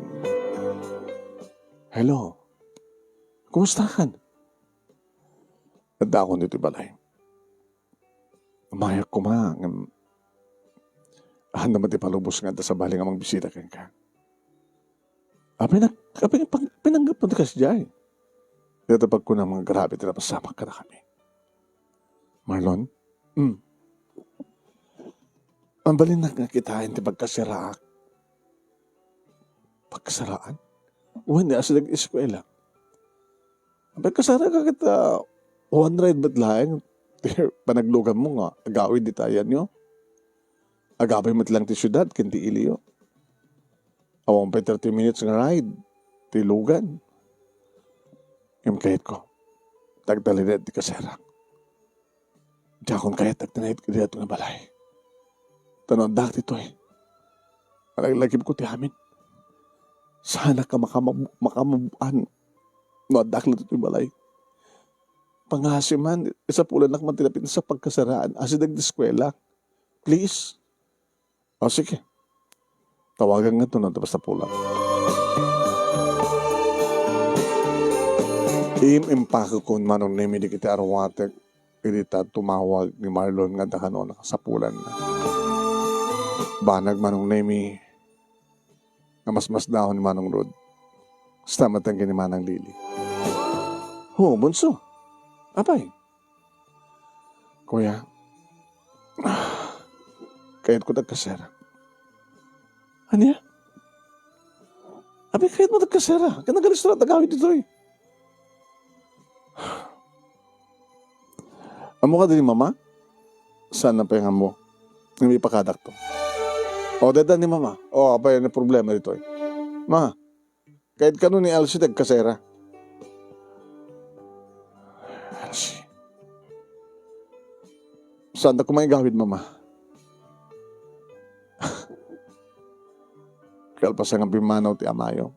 Hello. Kumustakan? Addaakon ditoy balay. Umayak koma, ngem, haan met ti palubos nga adda sabali nga mangbisita kenka. Apay nak-, apay nga pang-, pinanggepmo ti kasdiay? Dayta pagkunam nga grabe ti napasamak kadakami. Marlon? Mm. Mabalinnak nga kitaen ti pagkasiraak. Pagkasiraan? Wen, ni asideg eskuela. Pagkasiraan ka kita, one ride met laeng ti panagluganmo nga agawid dita ayanyo. Agabay met laeng ti siudad ken ti iliyo. Awan pay thirty minutes nga ride ti lugan. Ngem kayatko, tagtalinaed ti kasera. Diakon kayat agtalinaed iti daytoy nga balay. Ta no addaak ditoy, Malaglagipko ti amin. Saanak a makama-, makamab-an no addaak latta iti balay. Pangngaasim man, isapulannak man ti napinsa a pagkasaraan. Asideg ti eskuela. Please. O, sige. Tawagan ngarud no adda masapulan. Im-impakekon, Manong Nemi, dagiti aruatek idi ta tumawag ni Marlon nga adda kano nakasapulanna. Banag, Manong Nemi, nga masmasdaaw ni Manong Rod. Kasta met ken ni Manang Lily. Ho, Bunso. Apay? Kuya, kayatko ti agkasera. Ania? Apay, kayatmo ti agkasera? Ket nagalistra ti agawid ditoy. Ammo kadi ni Mama? Saan pay nga ammo? Nga ipakadakto. O, dayta ni Mama. O, apay, ania problema ditoy? Ma, kayat kano ni Elsie ti agkasera? Elsie. Saanda koma igawid, Mama. Kalpasan nga pimmanaw ti amayo,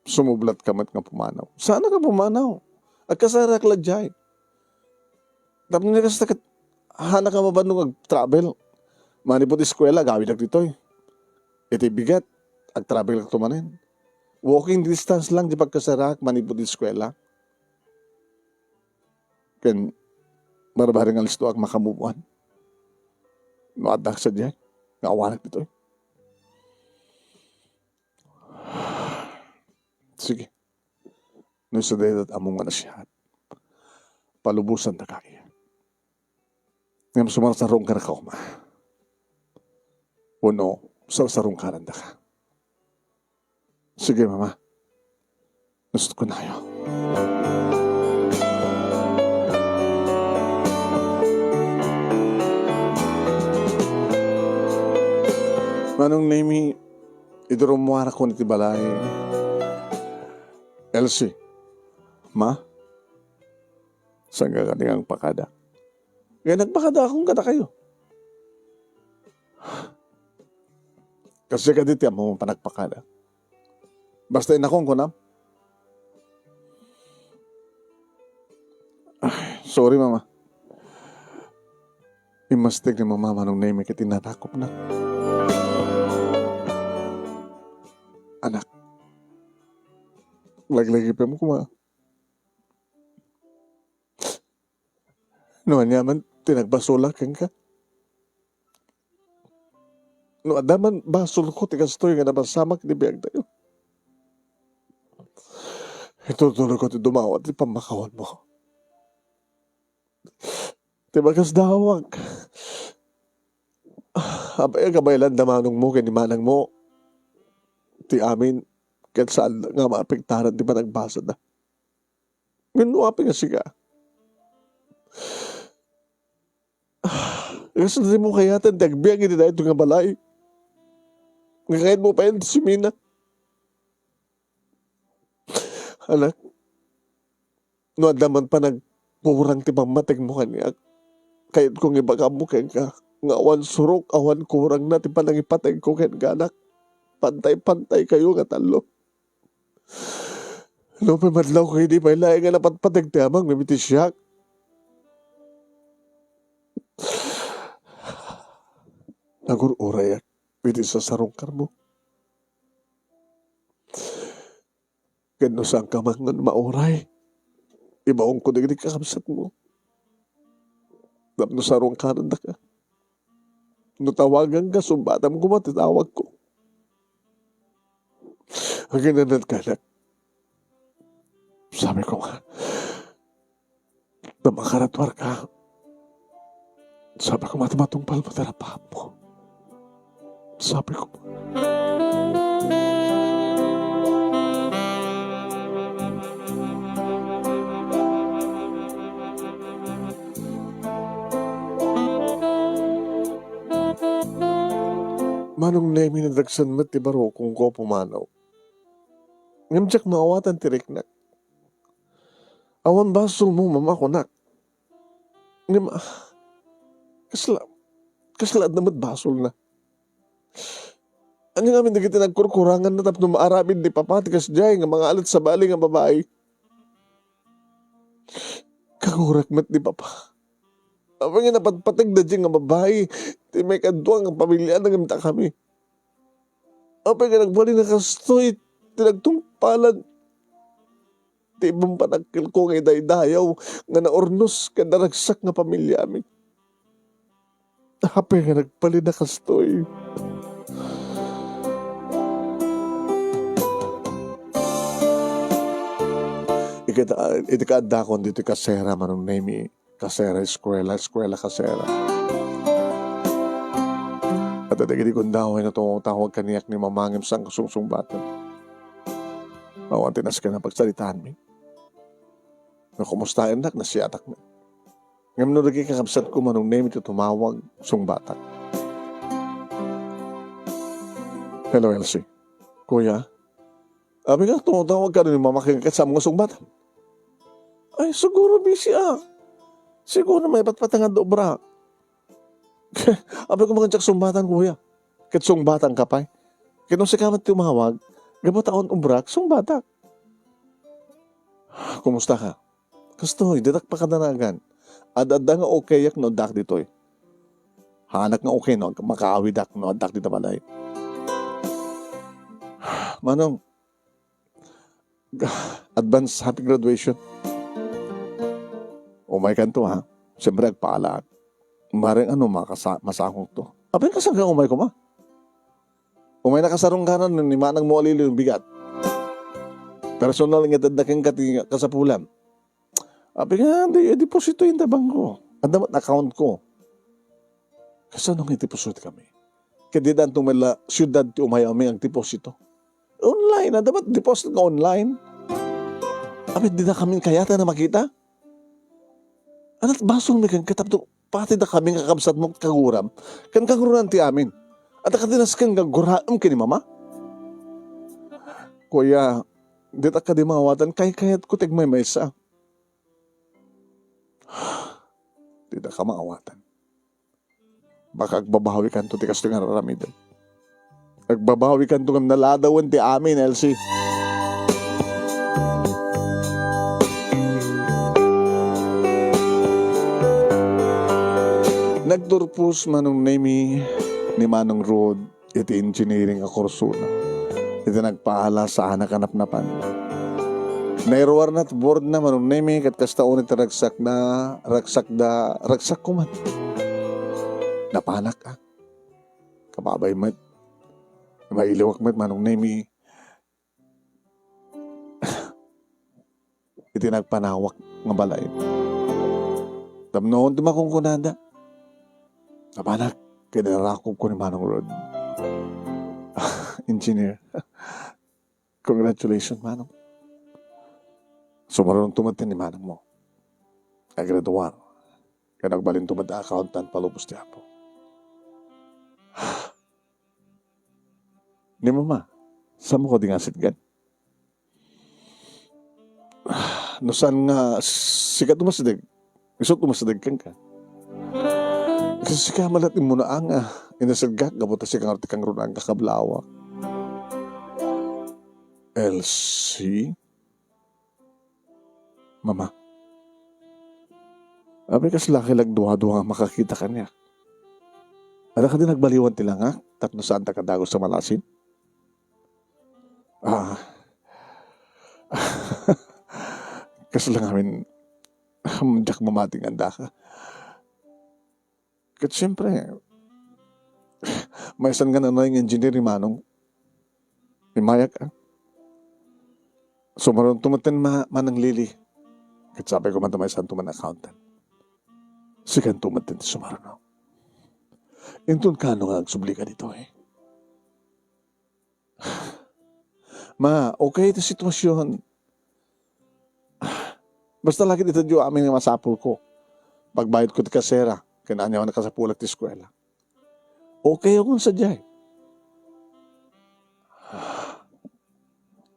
sumublatka met nga pumanaw. Saanak a pumanaw. Agkaserak la diay. Tapno ni kasta ket, haanak a mabannog agtravel. Manipud eskuela, agawidak ditoy. Iti bigat, agtravelkto manen. Walking distance lang ti pagkaserak manipud eskuela. Ken barbareng alistoak makamubuan. No addak sadiay, nga awanak ditoy. Sige. No isu dayta ti ammom nga nasihat, palubosandaka. Ngem sumarsarungkarka koma. Wenno, sarsarungkarandaka. Sige, Mama. Gusto ko nayo. Manong Nemi, idi rummuarakon iti balay. Elsie, Ma? Saan ka kadi nga agpakada? Nga nagpakadaakon kadakayo. Kasi kadi ti ammo panagpakada. Basta inakon ko na. Ay, sorry, Mama. Immastek ni Mama, Manong Nemi, ket inarakopna. Anak, laglagipem koma. No ania man ti nagbasolak kenka. No adda man basolko ti kastoy nga napasamak iti biagtayo, itutulodko ti dumawat ti pammakawanmo. Ti bakas dawak. Apay a kabaylan da manongmo ken ni manangmo ti amin ket saan nga maapektaran ti panagbasada. Wenno apay nga sika? Kasla dimo kayaten ti agbiag iti daytoy nga balay? Nga kayatmo payen ti simina? Anak, no adda man panagkurang ti pammategmo kaniak, kayatko nga ibagammo kenka nga awan surok, awan kurangna ti panangipategko kenka, anak. Pantay-pantaykayo nga tallo. Nupay madlawko idi pay laeng nga napatpateg ti amam ngem iti siak, nagur-urayak iti sarsarungkarmo. Ken no saanka man nga mauray, ibaonko dagiti kakabsatmo tapno sarungkarandaka. No tawaganka, sumbatam koma ti tawagko. Aginanatka, anak. Sabi ko nga, no makaraduarka, sabi ko, matmatungpal mo ti rapaapmo. Sabi ko, Manong Nemi, nadagsen met ti barukongko a pumanaw. Ngem diak maawatan ti riknak. Awan basolmo, Mama, kunak. Ngem, ah, kasla, kasla adda met basolna. Ania ngamin dagiti nagkurkuranganna tapno maaramid ni Papa ti kasdiay nga mangalet sabali nga babai? Kangurak met ni Papa. Apay nga napatpateg daydiay nga babai ti maikadua nga pamiliana ngem dakami? Apay nga nagbalin a kastoy ti nagtungpalan ti ibon panakkelko nga idaydayaw nga naurnos ken naragsak nga pamiliami? Apay nga nagbalin a kastoy? Ket, ah, iti kaaddakon ditoy kasera, Manong Nemi, kasera eskuela, eskuela kasera. Adda dagiti gundaway nga tumawag kaniak ni Mama ngem saan kasungsungbatan. Awan ti nasken a pagsaritaanmi. No kumustaennak, nasiatak met. Ngem no dagiti kakabsatko, Manong Nemi, ti tumawag, sungbatak. Hello, Elsie. Kuya, apay nga tumawag kano ni Mama ken ket saan nga sungbatam? Ay, siguro busy a. Siguro maipatpatengad ti obra. Apay ko, makansiak sungbatan, kuya. Ket sungbatanka pay. Ket no sika met tumawag, gapu ta awan obrak, sungbatak. Kumusta ka? Kastoy, ditak pakadanagan. Ad-adda nga okayak no addaak ditoy. Haanak nga okay no ag-, makaawidak no addaak dita balay. Manong, advance happy graduation. Umaykanto, ha? Siyempre, agpaalaak. Bareng ano, makasa-, masangokto. Apay, kasano nga umay koma? Umay nakasarungkanan ni manang mo alili bigat. Personal nga itedda kenka ti kasapulam. Apay nga, di, deposito ita bangko. Adda met account ko. Kasano nga deposito kami? Ket dida anto met la siudad ti umayami agdeposito. Online, adda met deposit nga online. Apay, dida kami kayatan a makita? Ania ti basolmi kenka tapno pati dakami nga kakabsatmo ket kaguram, ken kangrunaan ti amin. Adda kadi nasken nga agguraem ken ni Mama? Kuya, ditak kadi maawatan, kaykayatko ti agmaymaysa. Didaka maawatan. Baka agbabawikanto ti kastoy nga ar-aramidem. Agbabawikanto ngem naladawen ti amin, Elsie. Nagturpos Manong Nemi ni Manong Rod iti engineering a kursona. Iti nagpaala, saanak a napnapan. Nairuarna ti boardna, Manong Nemi, ket kasta unay ti ragsakna, ragsakda, ragsakko met. Napanak, a. Kababay met. Mailiwak met, Manong Nemi. Iti nagpanawak nga balay. Tapno awan ti makunkunada. Napanak, ket inarakobko ni Manong Rod. Engineer. Congratulations, Manong. Sumarunto met ni Manong mo. Agraduar. Ken agbalinto met a accountant palubos ti Apo. Ni Mama, saanmo kadi nga asidgan? No saan nga sika ti umasideg, isu ti umasideg kenka. Ket sika met la ti immuna nga inasidgak gapu ta sika nga ti kangrunaan nga kablawak. Elsie? Mama, apay kasla kay lagduadua nga makakita kaniak? Adda kadi nagbaliwan ti langak tapno saanta kadagus a malasin? Ah. Kasla ngamin, diak mamati nga addaka. Ket siempre, maysan nga nanay nga engineer ni Manong. Immayak, a. Sumarunto met ma-, Manang Lily. Ket sapay koma ta maysanto man accountant. Sikanto met ti sumaruno. Inton kano nga agsubli ka ditoy? Ma, okay ti sitwasyon. Basta la ket itedyo amin nga masapulko. Pagbayadko ti kasera, ken ania a nakasapulak ti eskuela. Okay ako sadiay.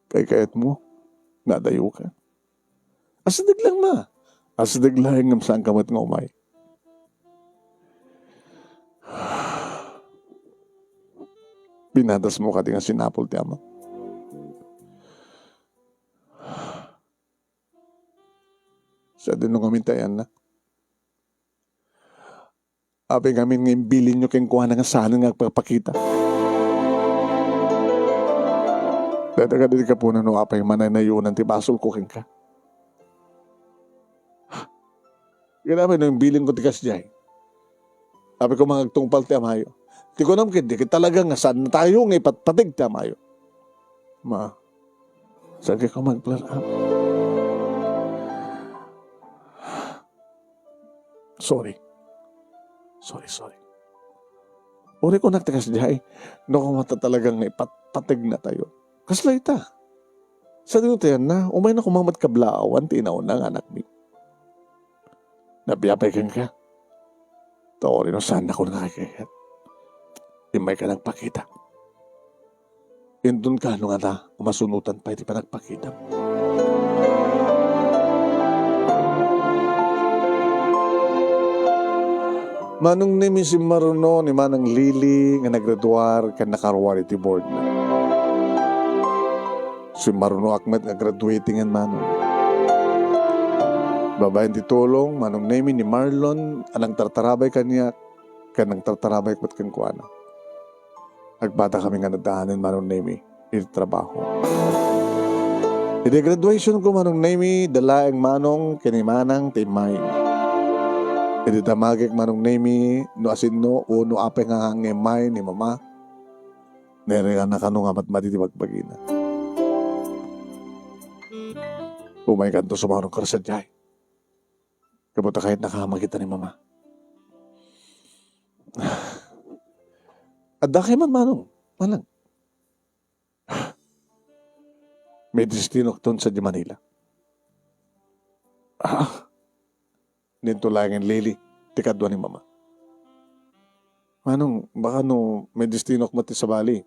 Kaykayatmo, nadayoka. Asideg lang, ma. Asideg lang ngem saanka met nga umay. Pinadasmo kadi nga sinapul ti ama? Sadino ngamin ti ayanna? Apay ngamin nga imbilinyo kenkuana nga saan nga agpapakita? Dayta kadi ti gapunan no apay manaynayonan ti basolko kenka. Ket apay no imbilinko ti kasdiay? Apay koma nga agtungpal ti amayo. Ti kunam ketdi ket talaga nga saannatayo nga ipatpateg ti amayo. Ma, saan koma agplano? Sorry. Sorry, sorry. Uray kunak ti kasdiay, no koma ta talaga nga ipatpategnatayo. Kasla ita? Sadino ti ayanna? Umayna koma met kablaawan ti inauna nga anakmi. Nabiapay kenka. Ta uray no saannakon nga kayat, immayka nagpakita. Inton kaano ngata a masunotan pay ti panagpakitam? Manong Nemi, simmaruno ni Manang Lily nga nagraduar ken nakaruar iti boardna. Simmarunoak met nga graduating-en, Manong. Babaen ti tulong, Manong Nemi, ni Marlon a nagtartarabay kaniak ken nagtartarabayek met kenkuana. Agpadakami nga nadaanen, Manong Nemi, iti trabaho. Iti graduationko, Manong Nemi, da laeng Manong ken ni Manang ti immay. Iti damagek, Manong Nemi, no asinno o no apay nga nga immay ni Mama, naireana kano nga matmati ti bagbagina. Umaykanto sumaruno sadiay. Gapu ta kayatnaka a makita ni Mama. Adda kay man, Manong, Manang. May destinokton sadiay Manila. Ah, ninto laengen, Lily, ti kadua ni Mama. Manong, baka no may destinok met ti sabali.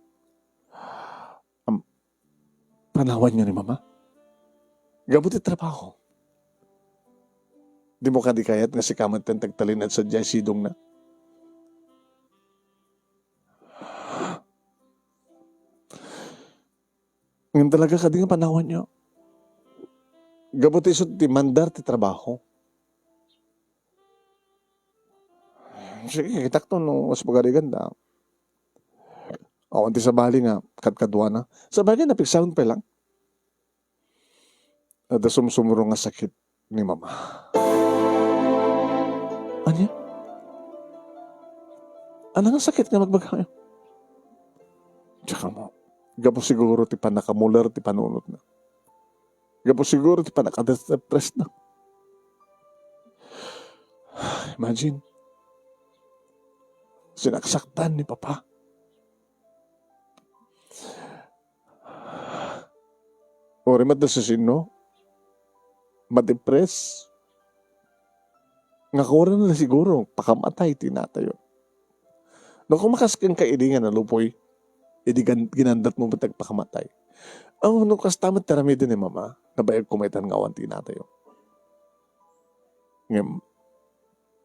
Am, panawanyo ni Mama? Gapu ti trabaho. Dimo kadi kayat nga sika met ti agtalinaed sadiay sidongna? Ngem talaga kadi nga panawanyo? Gapu ti isu ti mandar ti trabaho. Sige, kitakto no mas pagarigan da. Awan ti sabali nga kadkaduana. Sabagay, napigsaon pay lang. Adda sumsumro nga sakit ni Mama. Ania? Ania nga sakit nga ibagbagayo? Diak ammo. Gapu siguro ti pannakamuler ti panunotna. Gapu siguro ti pannakadepressna. Imagine, sinaksaktan ni Papa. Uray met da siasino, madepress. Nga kurang na siguro, pakamatay ti inatayo. No, koma kas kenka idi nga nalupoy, idi gan-, ginandatmo met ti agpakamatay. Aw, no kasta met ti aramiden ni Mama, nabayag koma itan nga awan ti inatayo. Ngem,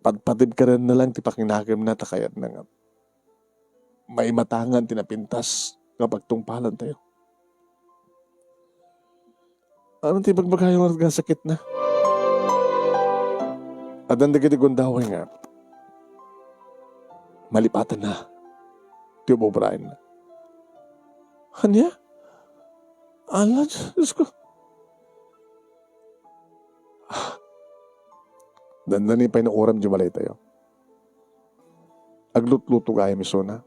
padpadib kadi na lang ti pakinakemna ta kayatna nga maimatangan ti napintas nga pagtungpalantayo. Ania ti ibagbagayo nga sakitna? Addan dagiti gundaway nga malipatanna ti ububraenna. Ania? Ala, Diosko. Dandani pay no uray idiay balaytayo. Aglutluto gayam isuna.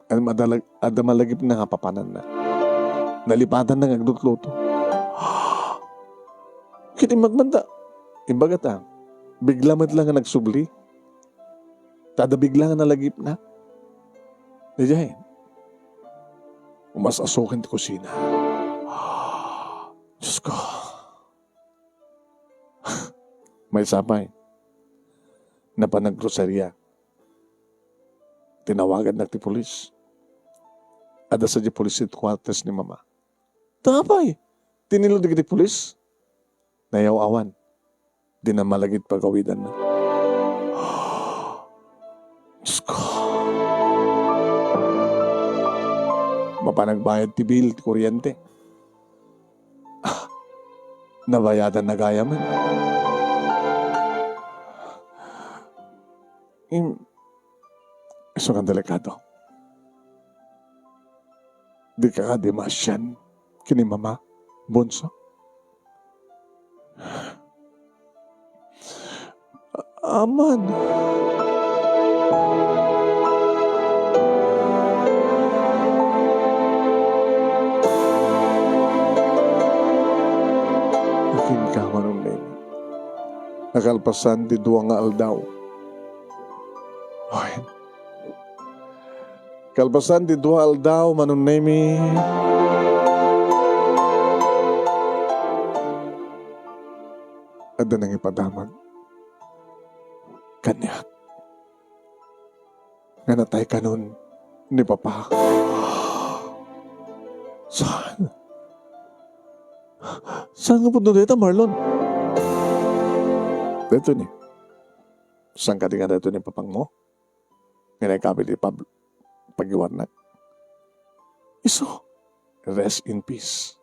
Adda malag-, adda malagipna nga papananna. Nalipatanna nga aglutluto. Ket imbag man da, imbagata, bigla met la nga nagsubli. Ta adda bigla nga nalagipna. Idiay, umas-asoken ti kusina. Diosko. Maysa pay, napan naggroseria. Tinawagannak ti pulis. Adda sadiay police headquarters ni Mama. Ta apay, tinilo dagiti pulis? Nayaw-awan. Dina malagip pagawidanna. Diosko. Mapan nagbayad ti bill ti kuryente. Ah, nabayadan na gayamen. Im-, isu nga delikado. Dika kadi maasian ken ni Mama, Bunso? Aman. Akin ka, Manong Nemi. Nakalpasan ti dua nga aldaw. Ay. Kalpasan ti dua aldaw, Manong Nemi, adda nangipadamag kaniak nga nataykanon ni Papa. Saan? Saan nga pudno dayta, Marlon? Daytoy ni. Saan kadi nga daytoy ni Papangmo? Nga nagkapit ni Pablo. Pagiwarnak. Isu. Rest in peace.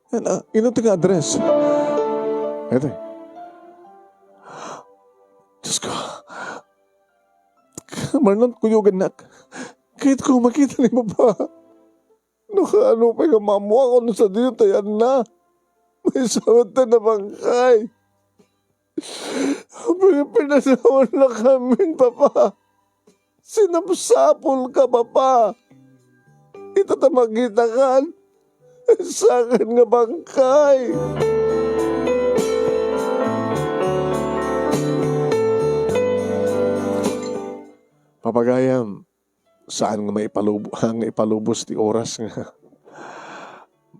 Ano, ino ti nga address? Ito. Diyos ko. Marlon, kuyogannak. Kayatko makita ni Papa. No kaano pay nga maammuak no sadino ti ayanna. Maysa met ta nabangkay. Pinanawan na kamin, Papa. Sinapsapol ka, Papa. Ita ta makitakan. Sakan nga bangkay. Papagayam, saan nga maipalubo-, nga ipalubos ti oras nga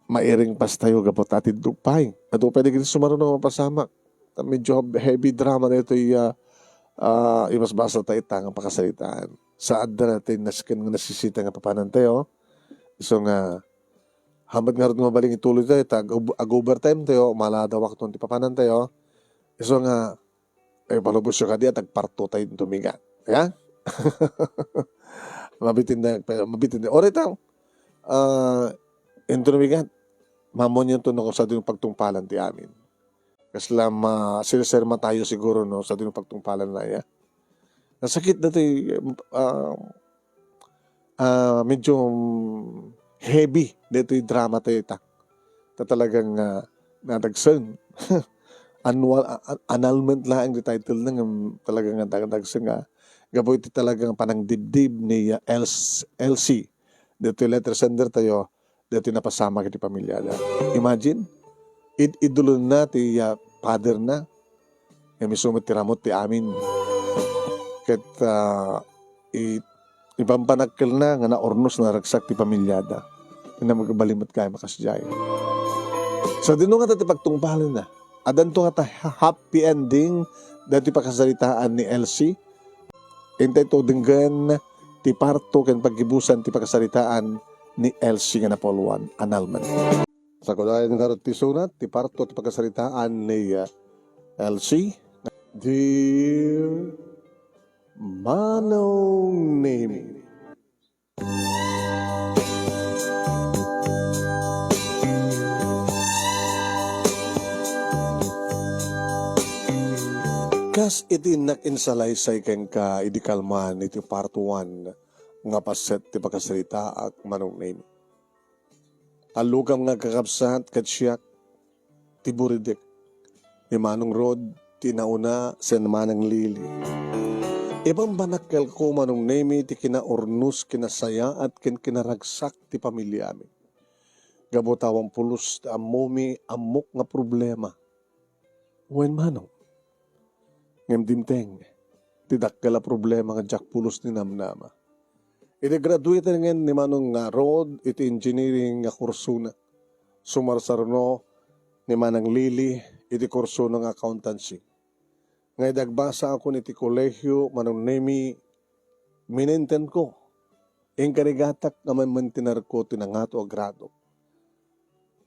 mairing pastayo gapu ta atiddog pay. Adu pay dagiti sumaruno nga mapasamak. Medyo heavy drama daytoy, ah, ah, ibasbasa ta ita nga pakasaritaan. Saadda daytoy nasken nga nasisita nga papanantayo. Isu nga, hamat ngarud nga mabalin ituloy tayo, ta ag-, ag-overtime tayo, maladawak ton ti papanantayo. Isu nga, eh, palubosyo kadi, agparto tayo tumigat. Ya? Mabitin na, mabitin na. Oray tayo. Ah, inton tumigat, mamonyo to no kung sadino pagtungpalan ti amin. Kasla ma-, siniserma tayo siguro, no, sadino pagtungpalan na, ya? Nasakit daytoy, ah, ah, medyo, mm, heavy daytoy drama tayo ita. Ta talagang, ah, nadagsen. Annual, a-, a-, annulment laeng ti title na nga, mm, talagang nadagsen nga gapu iti talagang panangdibdib ni, ah, L C, L C. Daytoy letter sender tayo, daytoy napasamak iti pamiliada. Imagine, id-idolonna ti, ah, father na, nga isu met ti ramut ti amin. Ket, ah, i-, ipanpanakkelna nga naurnos, naragsak ti pamiliada. Ina, magbali met kayo makasdiay. Sadino nga ta ti pagtungpalanna? Addanto nga ta ha-, happy ending daytoy pakasaritaan ni L C? Intay to denggen ti parto ken paggibusan ti pakasaritaan ni L C nga napauluan, annulment. Sakudayen ngarud ti sunat ti parto ti pakasaritaan ni, uh, L C. Dear Manong Nemi. Kas iti innak insalaysay kenka idi kalman iti part one nga paset ti pakasaritaak, Manong Nemi. Allukam nga agkakabsat ket siak ti buridek ni Manong Rod ti nauna sen Manang Lily. Ipanpanakkelko, Manong Nemi, ti kinaurnos, kinasayaat, ken kinaragsak ti pamiliami. Gapu ta awan pulos ti ammomi, ammok nga problema. Wen, Manong. Ngem dimteng ti dakkel a problema nga diak pulos ni namnama. Idi graduaten ni Manong nga Rod iti engineering nga kursona, sumarsaruno ni Manang Lily iti kursona nga accountancy. Nga idi agbasaakon iti kolehio, Manong Nemi, minentenko, inkarigatak nga mamentenerko ti nangato a grado.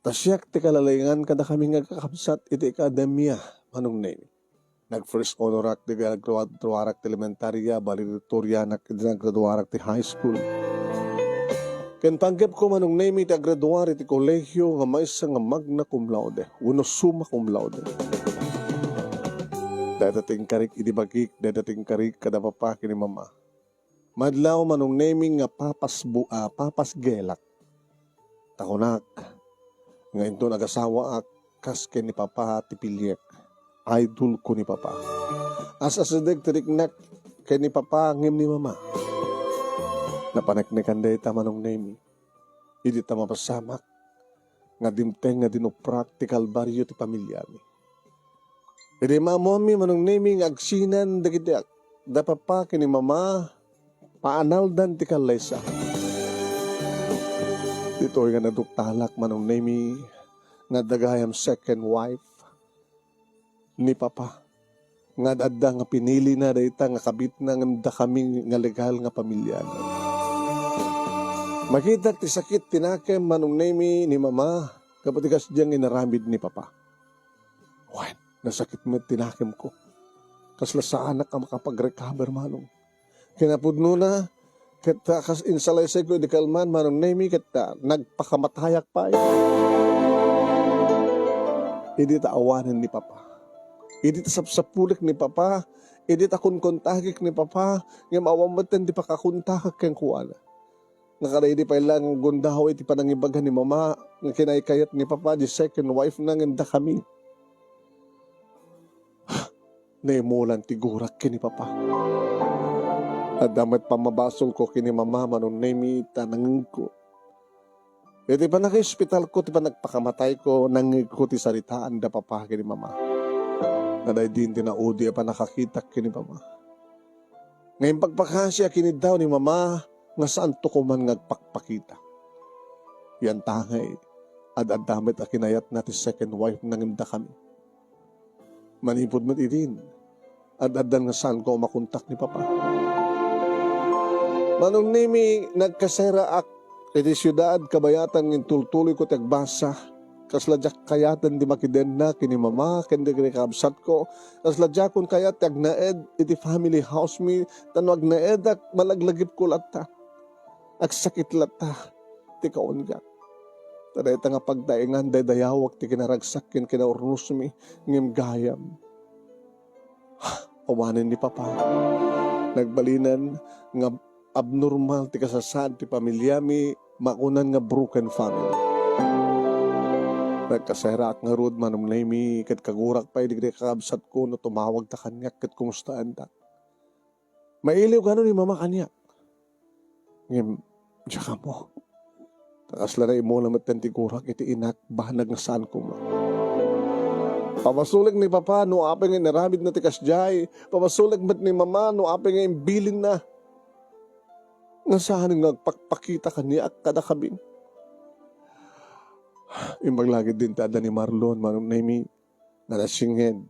Ta siak ti kalalingan kadakami nga agkakabsat iti akademia, Manong Nemi. Nag-first honorak dagiti naggraduarak ti elementaria, valedictorianak iti naggraduarak ti high school. Ken panggepko, Manong Nemy, ti aggraduar iti kolehiyo nga maysa nga magna cum laude wenno summa cum laude. Dayta ti inkarik idi bagik, dayta ti inkarik kada papa ken ni mama. Madlaw, Manong Nemy, nga papas bu-, ah, papasgelak. Ta kunak nga inton agasawaak, kas ken ni papa ti piliek. Idolko ni papa. As-asideg ti riknak ken ni papa ngem ni mama. Napaneknekan dayta, Manong Nemy. Idi ta mapasamak nga dimteng nga dinuprak ti kalbario ti pamiliami. Idi maammoanmi, Manong Nemy, nga agsinan dagiti ak-, da papa ken ni mama, paanaldan ti kallaysa. Ditoy nga naduktalak, Manong Nemy, nga adda gayam second wife ni papa, nga ad-adda nga pinilina dayta nga kabitna ngem dakami nga legal nga pamiliana. Makitak ti sakit ti nakem, Manong Nemy, ni mama, gapu ti kasdiay nga inaramid ni papa. Wen, nasakit met ti nakemko. Kasla saanak a makapag-recover, Manong. Kinapudnona, ket ta kas insalaysayko idi kalman, Manong Nemy, ket ta nagpakamatayak pay. Idi ta awanen ni papa. Idi ta sapsapulek ni papa. Idi ta kunkontakek ni papa. Ngem awan met ti pakakontakek kenkuana. Nga kadaydi pay laeng gundao iti panangibaga ni mama nga kinaykayat ni papa di second wife na ngem dakami. Naimulan ti gurak ken ni papa. Adda met pammabasolko ken ni mama, Manong Nemy, ta nangngegko. Iti panakaospitalko ti panagpakamatayko, nangngegko ti saritaan da papa ken ni mama. Nadaydin ti naudi a panakakitak ken ni mama. Nga impakpakasi a kiniddaw ni mama nga saanto koman nga agpakpakita. Yantangay, ad-adda met a kinayatna ti second wife na ngem dakami. Manipud met idin, ad-addan nga saanko a makontak ni papa. Manong Nemy, nagkaseraak iti siudad, kabayatan nga intultuloyko ti agbasa. Kasla diak kayaten ti makidenna ken ni mama ken dagiti kakabsatko. Kasla diakon kayat ti agnaed iti family house mi, ta no agnaedak, malaglagipko latta. Agsakit latta ti kaungak. Ta dayta nga pagtaengan, daydayawak ti kinaragsak ken kinaurnosmi, ngem gayam. Awanen ni papa. Nagbalinen nga abnormal ti kasasaad ti pamiliami, makunan nga broken family. Nagkaseraak ngarud, Manong Nemy, ket kagurak pay dagiti kakabsatko no tumawagda kaniak ket kumustaendak. Mailiw kano ni mama kaniak. Ngem, diak ammo. Ta kasla naimula met ti gurak iti inak, banag nga saan koma. Pabasolek ni papa no apay nga inaramidna ti kasdiay. Pabasolek met ni mama no apay nga imbilinna. Nga saan nga agpakpakita kaniak kadakami. Imbag la ketdin ti adda ni Marlon, Manong Nemy, nga nasinged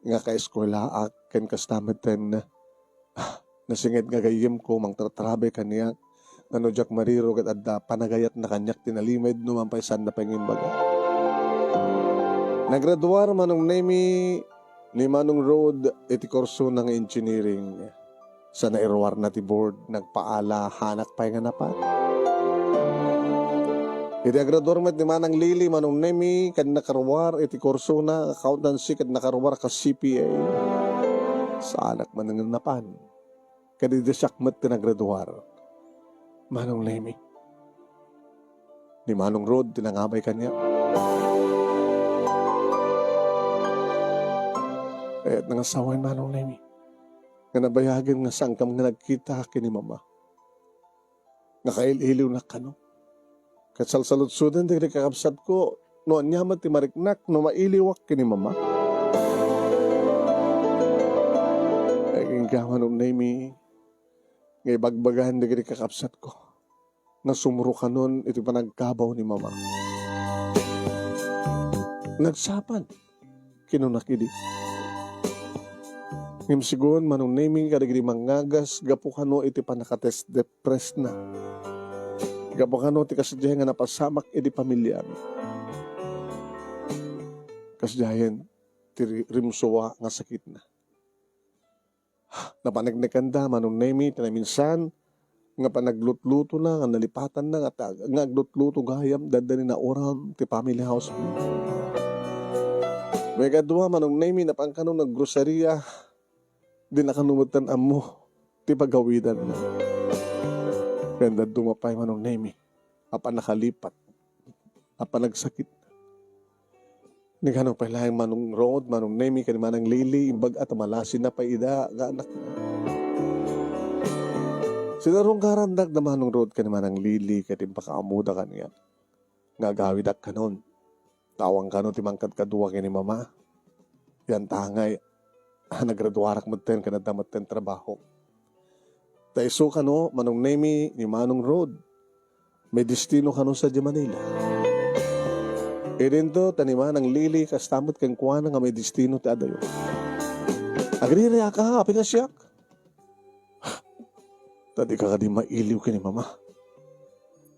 nga kaeskuelaak ken kasta metten, ah, nasinged nga gayyemko mangtratrabe kaniak, nga no diak mariro ket adda panagayatna kaniak ti nalimed no mampaysanda pay nga imbaga. Nagraduar, Manong Nemy, ni Manong Rod iti kursona nga engineering. Sa nairuarna ti board, nagpaala, haanak pay nga napan. Iti agraduar met ni Manang Lily, Manong Nemy, ket nakaruar iti kursona nga accountancy ket nakaruar kas C P A. Saanak man nga napan. Ket idi siak met ti nagraduar, Manong Nemy, ni Manong Rod ti nangabay kaniak. Kayatna nga sawen, Manong Nemy, nga nabayagen nga saankam nga nagkita ken ni mama. Nakail-iliwnak kano. Ket salsaludsoden dagiti kakabsatko no ania met ti mariknak no mailiwak ken ni mama. Agingga, Manong Nemy, nga ibagbagan dagiti kakabsatko nga sumrokanon iti panagkabaw ni mama. Nagsapan, kinunak idi. Ngem sigun, Manong Nemy, kadagiti mangngagas gapu kano iti pannakatest depressna. Gapu kano ti kasdiay nga napasamak iti pamiliami. Kasdiayen, ti ri-, rimsua nga sakitna. Napaneknekanda, Manong Nemi, ti naminsan nga panaglutluto na, nga nalipatanna, nga ta-, nga aglutluto gayam, dadda ni nauram ti family house. Maikadua, Manong Nemi, napan kano naggroceria, di na kano metten ammo ti pagawidanna. Ken dadduma pay, Manong Nemi, a panakalipat, a panagsakit. Ni kano pay laeng Manong Rod, Manong Nemi, ken ni Manang Lily, imbag a ta malasin na pay ida nga anak. Sinarungkarandak da Manong Rod ken ni Manang Lily, ket impakaamoda kaniak nga agawidak kanon. Tawang kano ti mangkadkadua ken ni Mama. Yan tangay, a, nagraduarak metten ken adda metten trabaho. Ta isu kano, Manong Nemi, ni Manong Rod, may destino kano sadiay Manila. Idinto, ta ni Manang Lily, kasta met kenkuana nga may destino ti adayo. Agririaka, apay nga siak? Ta dika kadi mailiw ken ni Mama.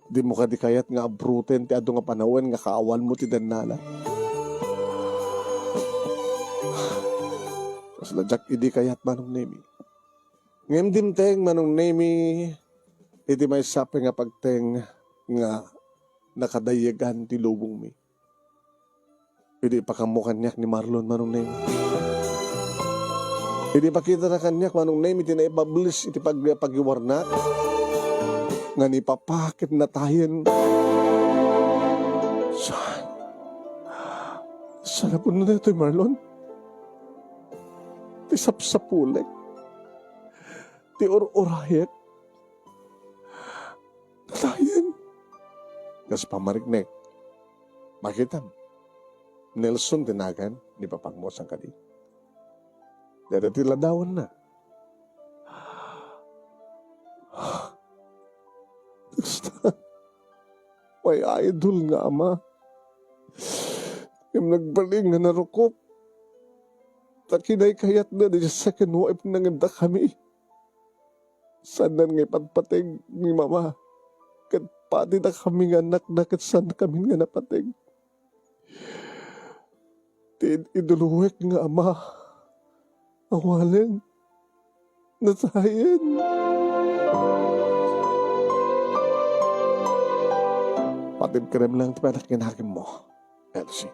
Dimo kadi kayat nga abruten ti adu nga panawen nga kaawanmo ti dennala? Kasla diak idi kayat, Manong Nemi. Ngem dimteng, Manong Nemi, iti maysa pay nga pagteng nga nakadayegan ti lubongmi. Idi ipakammo kaniak ni Marlon, Manong Nemi. Idi ipakitana kaniak, Manong Nemi, ti naipables iti pag-, pagiwarnak nga ni Papa ket natayen. Saan? Saan a puno daytoy, Marlon? Ti sapsapulek. Ti ur-urayek. Natayen. Kas pamariknek. Makitam. Nelson ti nagan ni Papang Mosang kadi. Dada ti ladawanna. Basta, may idol nga ama. Ngem nagbalin nga narukop. Ta kinaykayatna ti second wife na ngem dakami. Saannan nga ipatpateg ni Mama. Ket pati dakami nga annakna ket saan kami nga napateg. Ti id-, iduluek nga ama. Awalen. Natayen. Patib kerem lang ti panagkinakemmo, Elsie.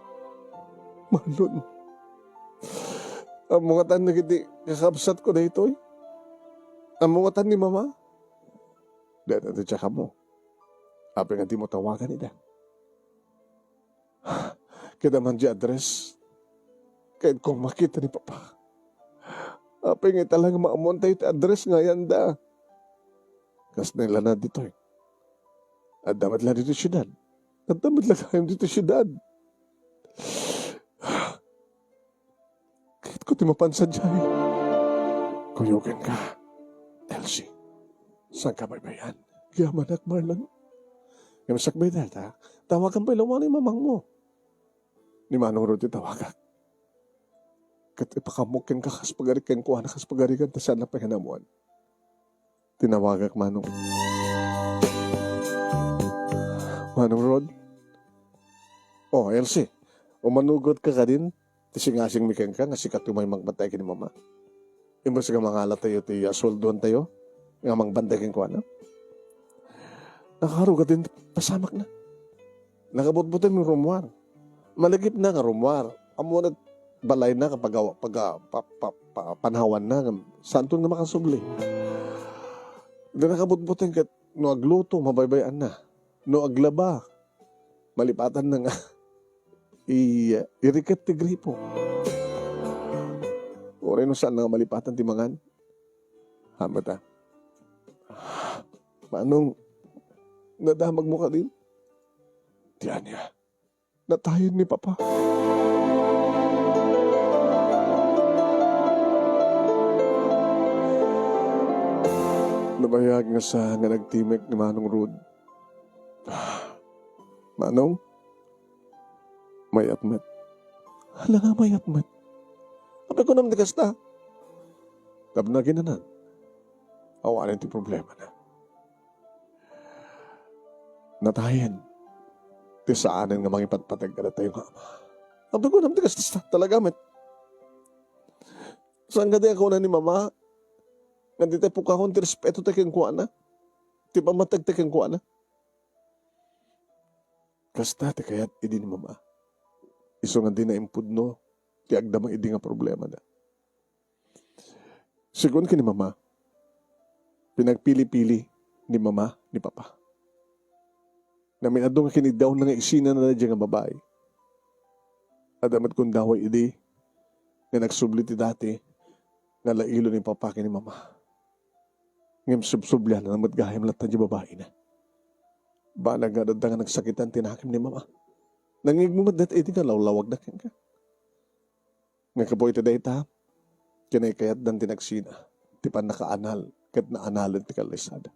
Marlon. Ammo ngatan dagiti kakabsatko daytoy? Ammo ngatan ni Mama? Dayta ti diak ammo. Apay nga dimo tawagan ida? Ket amangan ti address, kayatko makita ni Papa. Apay nga ita lang nga maammoantayo ti address nga ayanda? Kas nailana ditoy. Adda met la ditoy siudad. Adda met la gayam ditoy siudad. Kayatko ti mapan sadiay. Kuyokenka, Elsie. Saanka baybay-an? Agyamanak, Marlon. Ngem sakbay dayta, tawagan pay laeng ni mamangmo. Ni Manong Rod ti tawagak. Ket ipakammok kenka kas pagari kenkuana, kas pagarigan, ta saan pay nga naammoan. Tinawagak, Manong. Manong Rod? Oh, Elsie, umanugotka kadin? Ti singasingmi kenka nga sika ti umay mangpatay ken ni Mama. Imbes nga mangalatayo ti asueldoantayo nga mangbantay kenkuana. Nakarugat ti pasamakna. Nakabutbuteng rummuar. Malagipna nga rummuar. Ammona ti balayna nga pagawa-, paga-, pa-, pa-, pa-, panawanna nga saanton nga makasubli. Iti nakabutbuteng ket no agluto, mabaybay-anna. No aglaba, malipatanna nga i-, iriket ti gripo. Uray no saan nga malipatan ti mangan. Hamet a. Manong, nadamagmo kadin? Ti ania? Natayen ni Papa. Nabayag nga sa nga nagtimek ni Manong Rod. Manong, mayat met. Hala nga mayat met. Apay kunam ti kasta? Tapno aginanan, awanen ti problemana. Natayen ti saanen nga mangipatpateg kadatayo nga ama. Apay kunam ti kasta? Talaga met. Saan kadi a kuna ni Mama nga dita pukawon ti respeto ta kenkuana, ti pammateg ta kenkuana? Kasta ti kayat idi ni Mama. Isu nga dina impudno ti agdama idi nga problemada. Segun ken ni Mama, pinagpili-pili ni Mama ni Papa. Namin-adu nga kiniddaonna nga isinana daydiay nga babai. Adda met gundaway idi nga nagsubli ti dati nga lailo ni Papa ken ni Mama. Ngem subsublianna met gayam latta diay babaina. Banag nga adda nga nagsakitan ti nakem ni Mama. Nangngegmo met dayta idi nga lawlawagda kenka. Nga gapu iti dayta, kinaykayatdan ti nagsina, ti pannakaanal ket naanalen ti kallisada.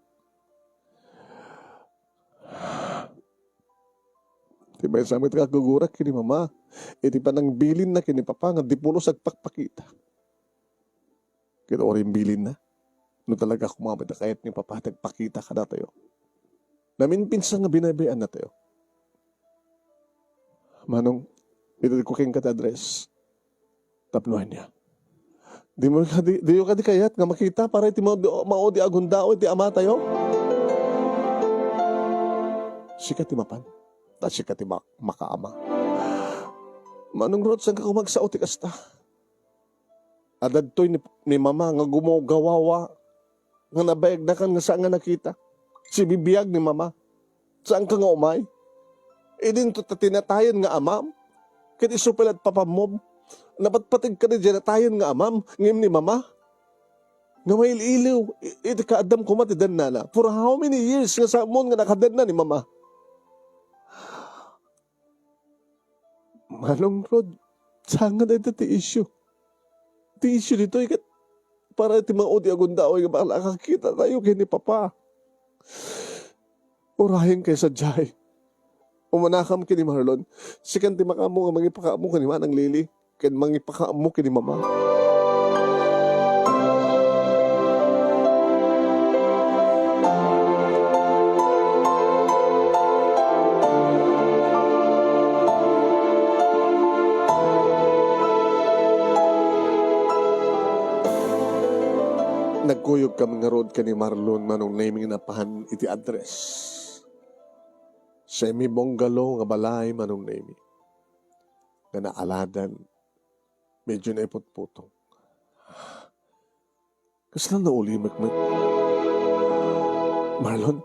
Ti maysa met nga aggugurak ken ni Mama, iti panangbilinna ken ni Papa nga di pulos agpakpakita. Ket uray imbilinna, no talaga koma met a kayat ni Papa ti agpakita kadatayo. Naminpinsan nga binaybay-annatayo. Manong, itedko kenka ti address. Tapno ania? Dimo kadi, diyo kadi kayat nga makita para iti maudi, maudi a gundaway ti amatayo? Sika ti mapan, ta sika ti mak-, makaama. Manong Rod, saanka koma agsao ti kasta? Adda ditoy ni, ni Mama nga gumawgawawa nga nabayagnakan nga saan nga nakita. Sibibiag ni Mama. Saanka nga umay? Idinto ta tinatayen nga amam. Ket isu pay la't papammo. Napatpategka diay natayen nga amam, ngem ni Mama nga mail-iliw, i-, iti kaaddam koma ti dennana. For how many years nga saanmon nga nakadenna ni Mama? Manong Rod, saan nga dayta ti issue? Ti issue ditoy ket para iti maudi a gundaway nga makakitatayo ken ni Papa. Urayenkayo sadiay. Umanakam ken ni Marlon. Sikan ti makaammo nga mangipakaammo ken ni Manang Lily ken mangipakaammo ken ni Mama. Nagkuyogkami ngarud ken ni Marlon, Manong Nemy, napan iti address. Semi-bungalow nga balay, Manong Nemy, nga naaladan, medyo naiputputong. Kasla naulimek met. Marlon,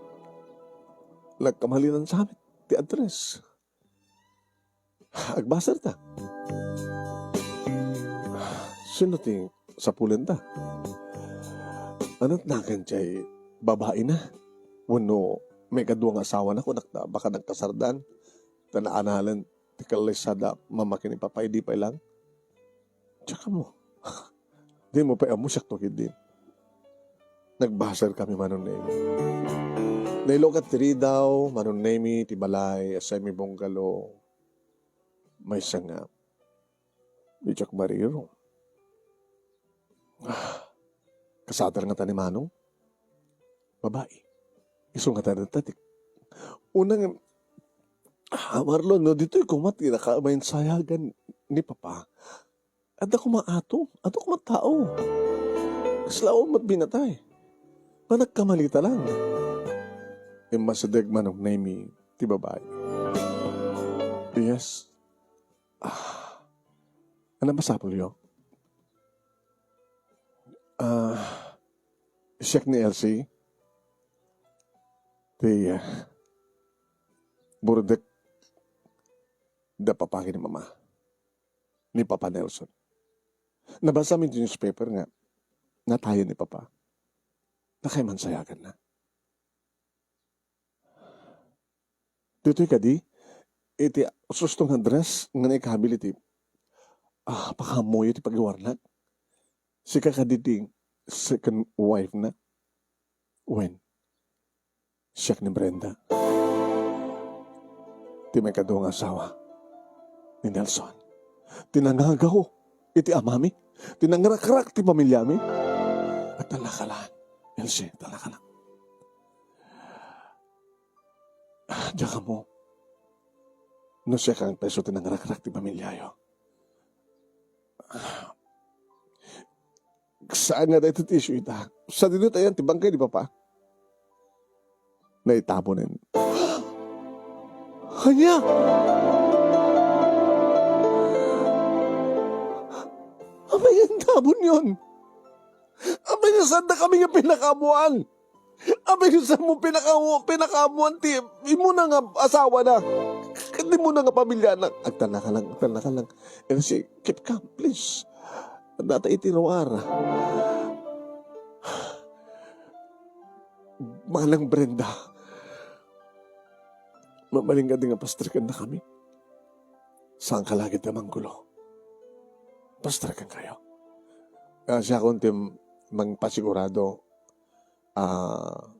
nagkamalinan sa met ti address. Agbasar ta. Sino ti sapulen ta? Anat nakan jay babaina? Wenno maikadua nga asawana, kunak ta baka nagkasardan ta naanalen ti kallisada, Mama ken ni Papa, idi pay lang. Tsaka mo. Di mo pay ammo siak to, kidin. Nagbasar kami, Manong Nemy. Nailukat ti ridaw, Manong Nemy, ti balay a semi-bungalow. Maysa nga, diak mariro. Ah, kasadar nga ta ni Manong? Babai. Isu nga ta datatik. Unang, ah, Marlon, no, ditoy koma ti nakamaysayagan ni Papa. Adda koma ato, adda koma tao. Kasla awan met binatay. Panagkamalita lang. Immasideg, Manong Nemy, ti babai. Yes. Ah, ano masapul yo? Ah, siak ni Elsie. Ti, ah, burdek da Papa ken ni Mama. Ni Papa Nelson. Nabasa mi ti newspaper nga natayen ni Papa. Nakaimansayagan na. Ditoy kadi, iti ususto nga address nga naikabil iti, ah, pakaammoyo ti pagiwarnak. Sika kadi ti second wife na? Wen, siak ni Brenda. Ti maikadua nga asawa ni Nelson. Ti nangagaw iti amami. Ti nangrakrak ti pamiliami. At talakalan. Elsie, talakalan. Diak ammo no siak nga peso ti nangrakrak ti pamiliayo. Saan nga daytoy ti issue ita? Sadino ti ayan ti bangkay ni Papa? Naitabonen. Ania? Apay nga intabonyon? Apay nga saanda kami nga pinakaammoan? Apay nga saanmo pinaka-, pinakaammoan ti imuna nga asawana? Ket imuna nga pamilyana? Agtalnaka lang, agtalnaka lang. And say, "Keep calm, please. Data iti ruar." Manang Brenda, mabalin kadi nga pastrikennakami? Saanka la gayam manggulo. Pastrikenkayo. Ah, siakon ti mangpasigurado. Ah,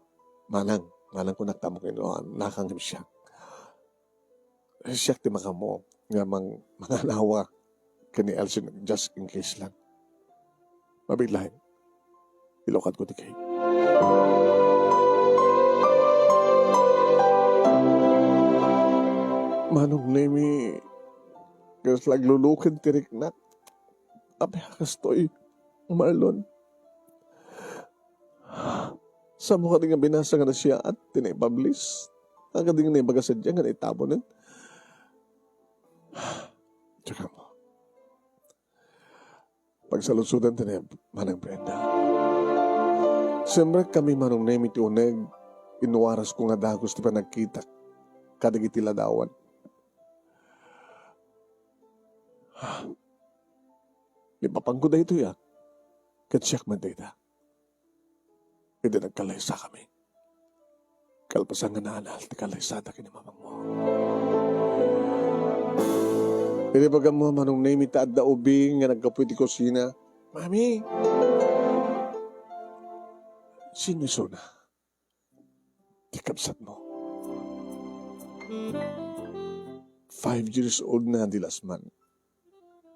manang, manang kunak ta mo ken no, nakangem siak. Siak ti makaammo nga mang-, manganawa ken ni Elson just in case lang. Mabiit laeng. Ilukatko ti cake. Manong Nemi, kasla agluluken ti riknak. Apay a kastoy, Marlon? Saanmo kadi nga binasa nga nasiaat ti naipublish? Kadi nga naibaga sadiay nga naitabonen? Tsaka mo. Pagsaludsodan ti nayab, Manang Brenda. Simrek kami, Manong Nemi, ti uneg, inwarasko nga dagus ti panagkitak kadagiti ladawan. Ni papangko daytoy, a, ket siak met dayta. Idi nagkallaysakami, kalpasan nga naanal ti kallaysada ken ni mamangmo. Idi ibagammo, Manong Nemi, ta adda ubing nga naggapu iti kusina, "Mami! Sino isuna?" "Ti kabsatmo. Five years old na di last month."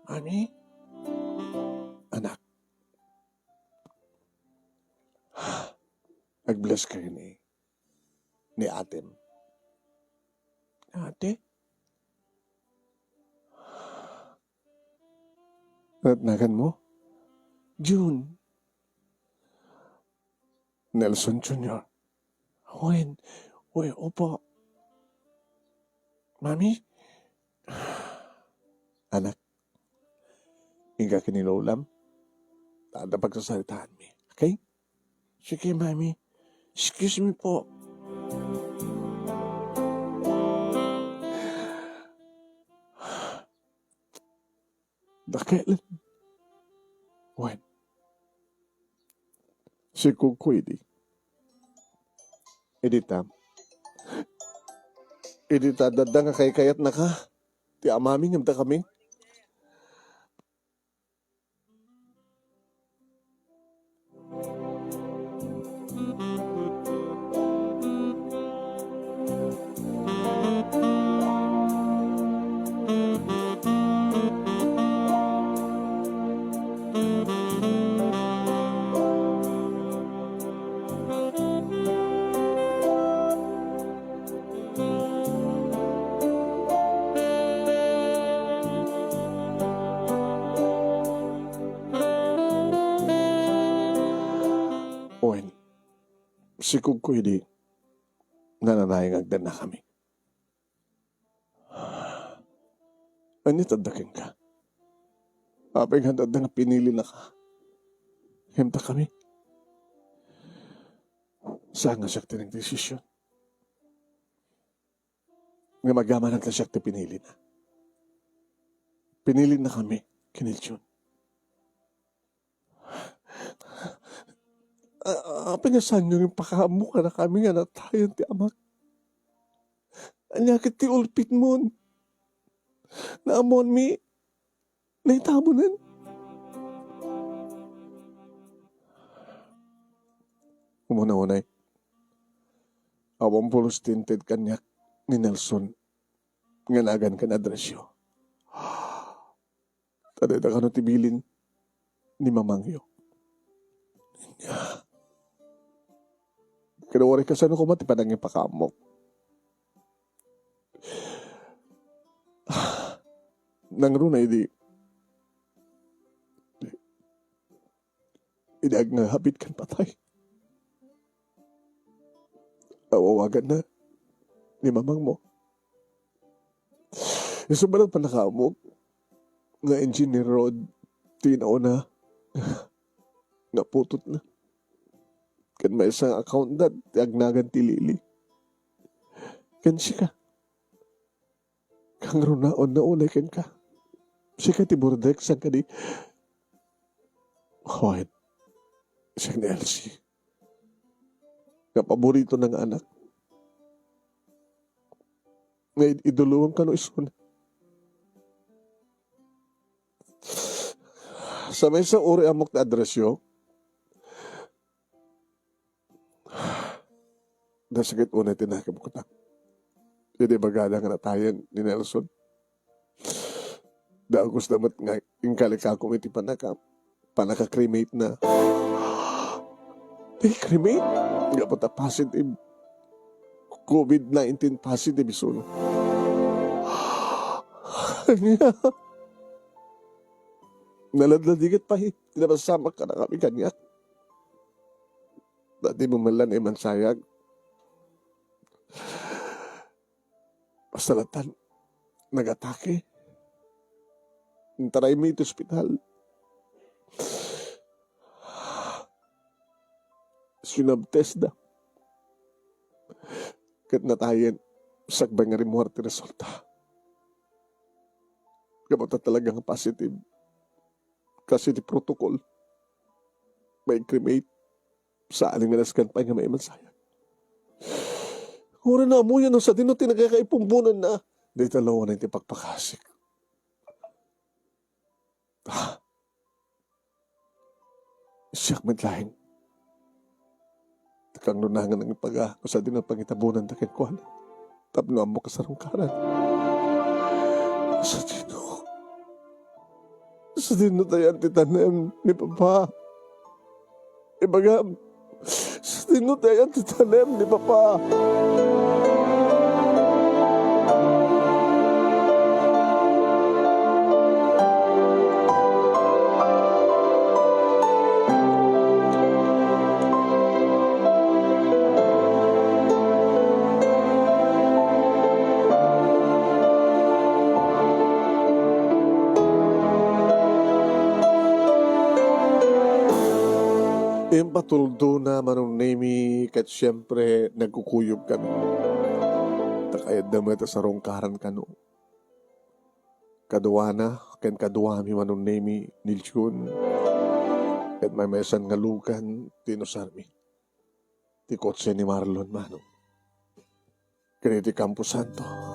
"Mami?" "Anak, ag-bless kayo ni, ni atem." "Ate?" "Natnagan mo?" "June." "Nelson Junior." "Wen, wen, opo." "Mami?" "Anak, inka ken ni lolam. Ta adda pagsasaritaanmi. Okay?" "Sige, Mami. Excuse me po." Dakelen. Wen, sikugko idi. Idi ta, idi ta, adda nga kaykayatnaka ti amami ngem dakami. Wen, sikugko idi, nananay nga agdannakami. Ania ti adda kenka? Apay nga adda nga pinilinaka? Ngem dakami? Saan nga siak ti nagdesisyon? Ngem agyamanak la siak ti pinilina. Pinilinnakami ken ni June. A-, apay nga saanyo nga impakaammo kadakami nga natayen ti amak? Ania ket ti ulpitmon? Naammoanmi, naitabonen. Umuna unay, awan pulos ti inted kaniak ni Nelson nga nagan ken addressyo. Ta dayta kano ti bilin ni mamangyo. Ken uray kasano koma ti panangipakaammo. Nangruna idi, idi agnanayon ken patay. Awawaganna ni mamangmo. Isu met pannakaammo nga engineer rod ti nauna nga putotna. Ken maysa nga accountant ti agnagan ti Lily. Ken sika, kangrunaon na unay kenka. Sika ti burdek, saan kadi? Wen, siak ni Elsie. Nga paboritona nga anak. Nga id-, idoloem kano isuna. Sa maysa uray ammok ti addressyo. Nasakit unay ti nakemko ta. Idi ibagada nga natayen ni Nelson. Dagus da met nga inkalikakon iti panaka-, panaka-crematena. Ti cremate? Gapu ta positive. covid nineteen positive isuna. Ania? Naladladiget pay ti napasamak kadakami kaniak. Dati mo man lang imansayag. Basta latan, nagatake. Intaraymi iti ospital. Swab test da. Ket natayen, sakbay nga rimmuar ti resulta. Gapu ta talaga nga positive. Kas iti protocol. May cremate. Saan nga nasken pay nga maimansayag. Uray no ammoyo no sadino ti nagkakaipumbonanna. Dayta laeng ti pakpakasik. Ah. Siak met laeng. Ti kangrunaan nga nangipaga no sadino pangitabonanda kenkuana. Tapno ammok a sarungkaran. Sadino? Sadino ti ayan ti tanem ni Papa? Ibagam, sadino ti ayan ti tanem ni Papa? Impatuldona Manong Nemi ket siempre nagkukuyogkami. Ta kayatda met a sarungkaran kano. Kaduana ken kaduami Manong Nemi, Nilchun, ket maymaysan nga lugan ti inusarmi. Ti kotse ni Marlon, Manong. Ken iti Camposanto.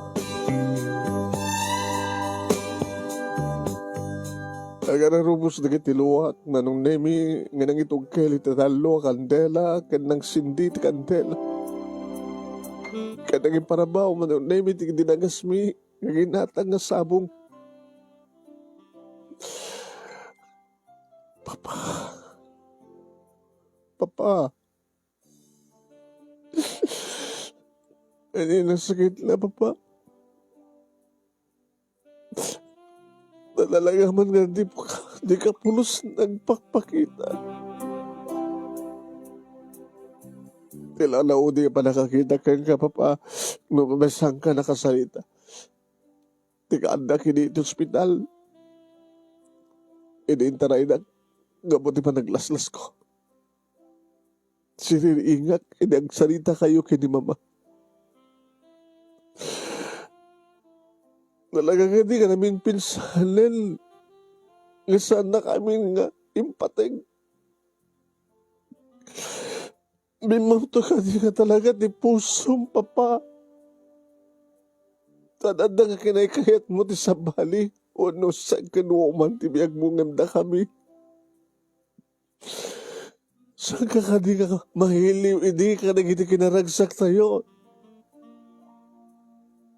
Agararubos dagiti luak, Manong Nemi, nga nangitugkel iti tallo a kandela ken nangsindi ti kandela. Ken nangiparabaw, Manong Nemi, ti dinagasmi nga ginatang nga sabong. Papa. Papa. Ania nasakit la, Papa? Nalalaga man nga di ka, di ka pulos nagpakpakita. Ti lalaudi a pannakakita kenka, Papa, no masanka nakasarita. Ti kaandak idi iti ospital. Idi intaraydak, gapu ti panaglaslasko. Siriringak idi agsaritakayo ken ni Mama. Nalaga kadi nga naminpinsanen nga saannak amin nga impateg. Bimmawto kadi nga talaga ti pusom, Papa. Ta adda nga kinaykayatmo ti sabali wenno saan ken uman ti biagmo ngem dakami. Saanka kadi nga mailiw idi kadagiti kinaragsaktayo?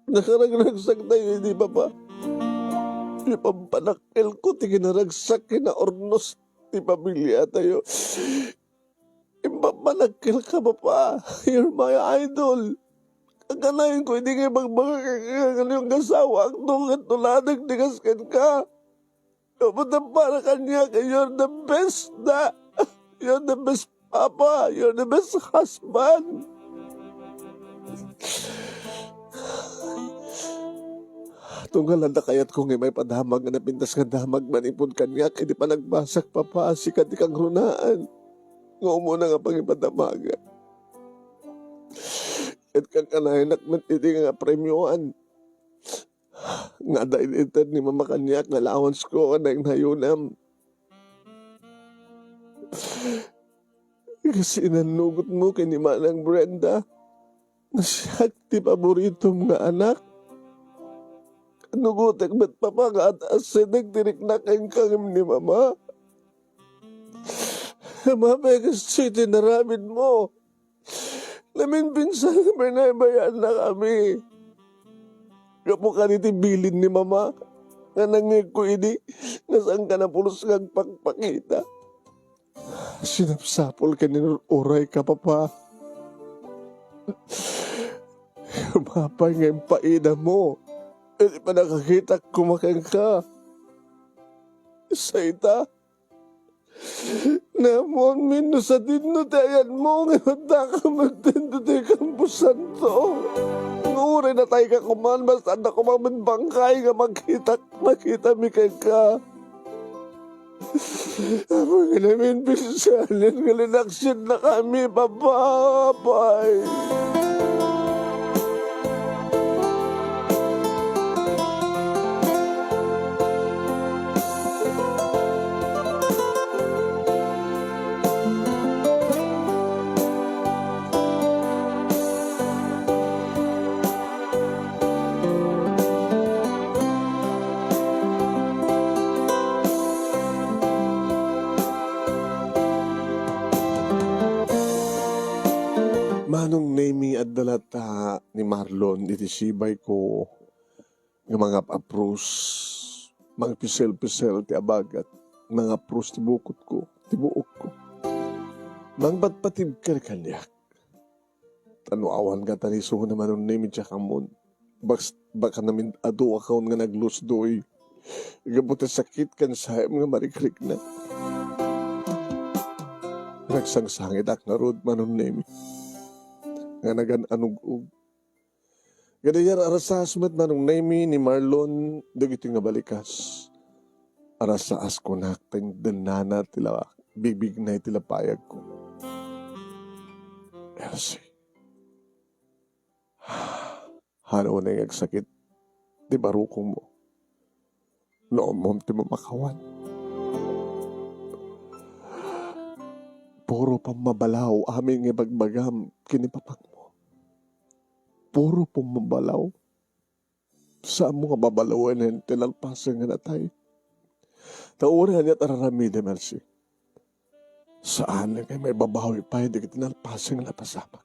Nakaragragsaktayo idi, Papa. Ipampanakkelko ti kinaragsak, kinaurnos ti pamiliatayo. Impampanakkelka, Papa. You're my idol. Kakanayon ko idi nga ibagbaga kenka nga no asawaak, no, ket no ladak ti kas kenka. Apo, ta para kaniak, you're the best na. You're the best papa. You're the best husband. Tunggal adda kayatko nga maipadamag nga napintas nga damag manipud kaniak idi panagbasak, Papa, sika ti kangrunaan nga umuna nga pangipadamagan. Ket kankanayanak met iti nga premioan nga adda initer ni Mama kaniak nga allowance ko a nainayonam. Kas inannugotmo ken ni Manang Brenda, nga siak ti paboritom nga anak. Annugotek met, Papa, nga at-asetek ti riknak kenka ngem ni Mama. Mama, kas ti inaramidmo. Naminpinsan nga binaybayaannakami. Gapu kadi ti bilin ni Mama, nga nangngegko idi, nga saanka napulos nga agpakpakita. Sinapsapul ken inur-urayka, Papa. Mapay nga impaidamo. Iti pannakakitak koma kenka. Sayta. Naammoanmin no sadino ti ayatmo nga ibaddaka met ditoy kamposanto. Nga uray natayka koman, basta adda koma met bangkay nga makitak, makitami kenka. Apo nga naminpinsanen nga linaksiennakami, Papa, apay. Manong Nemy, adda latta ni Marlon iti sibayko nga mangap-aprus, mangpisel-pisel ti abagat, mangapros ti bukotko, ti buokko. Mangpatpatib kaniak. Ta no awan ngata ni isuna, Manong Nemy, diak ammon. Bas-, baka namin adu a kaon nga naglusdoy. Gapu ti sakit ken saem nga marikrikna. Nagsangsangitak ngarud, Manong Nemy, nga nagan-anug-ug. Gadiay, arasaas met, Manong Nemy, ni Marlon dagiti nga balikas. Arasaas kunak ta indennana ti la bibigna iti la payagko. Elsie, hano unay nga agsakit ti barukongmo? No ammom ti mamakawan. Puro pammabalaw amin nga ibagbagam ken ni papangmo. Puro pammabalaw. Saanmo nga babalawen ti nalpasen nga natay. Ta uray ania ti ar-aramidem, Elsie, saan nga maibabawi pay dagiti nalpasen nga napasamak.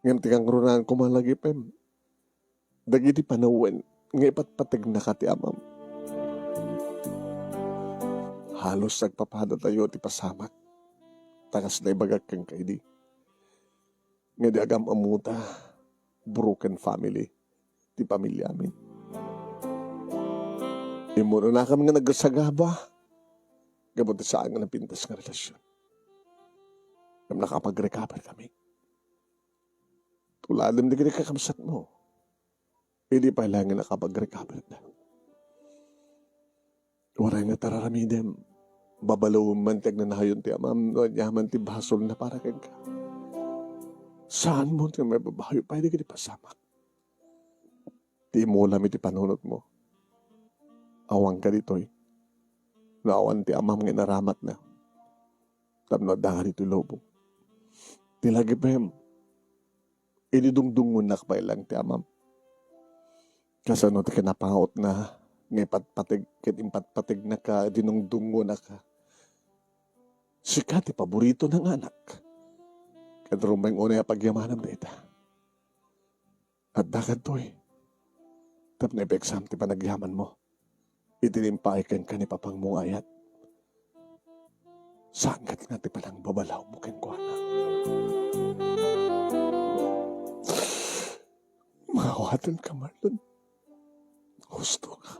Ngem ti kangrunaan koma lagipem, dagiti panawen nga ipatpategnaka ti amam. Halos agpapadatayo ti pasamak, ta kasla ibagak kenka idi, nga idi agam-ammota, broken family ti pamiliamin. Immunonakam nga nagsagaba gapu ti saan nga napintas nga relasion. Ngem nakapag-recover kami. Tuladem dagiti kakabsatmo. Idi pay laeng nga nakapag-recover da. Uray nga ar-aramidem, babalawem man ti agnanayon ti amam no ania man ti basolna para kenka. Saanmo nga maibabawi pay dagiti pasamak. Ti imulam iti panunotmo, awanka ditoy. No awan ti amam nga inaramatna. Tapno adda nga ditoy lubong. Ti lagipem, idi dungdungonnak pay laeng ti amam. Kasano ti kinapautna nga ipatpateg ket impatpategnaka idi dungdungonaka? Sika ti paboritona nga anak. Ket rumbeng unay a pagyamanam dayta. Adda kadtoy tapno ipegsam ti panagyamanmo iti impaay kenka ni papangmo nga ayat. Sangkatna ti panangbabalawmo kenkuana. Maawatenka, Marlon. Husto ka.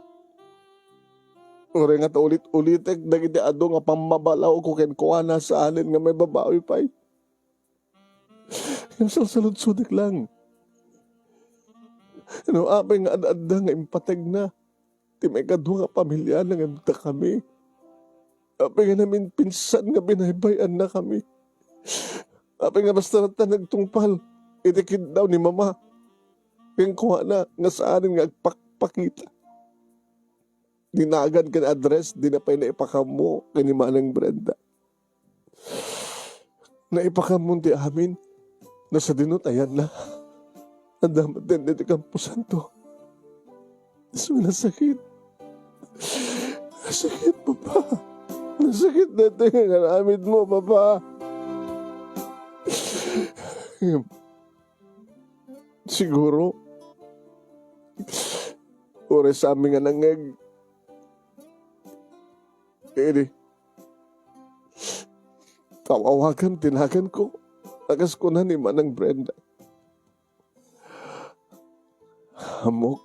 Uray nga ta ulit-ulitek dagiti adu nga pammabalawko kenkuana saanen nga maibabawi pay. Ngem salsaludsodek lang. No apay nga ad-adda nga impategna ti maikadua nga pamiliana ngem dakami. Apay nga naminpinsan nga binaybay-annakami. Apay nga basta latta nagtungpal iti kiddaw ni Mama kenkuana nga saanen nga agpakpakita. Dinagan ken address, dina pay naipakammo ken ni Manang Brenda. Naipakammon ti amin. Nasadino tayanna. Anda met daytoy ti kamposanto. Isu nga nasakit. Nasakit, Papa. Nasakit daytoy nga inaramidmo, Papa. Siguro, uray sa amin nga nangngeg, idi, aw-awagan ti naganko, a kas kuna ni Manang Brenda. Ammok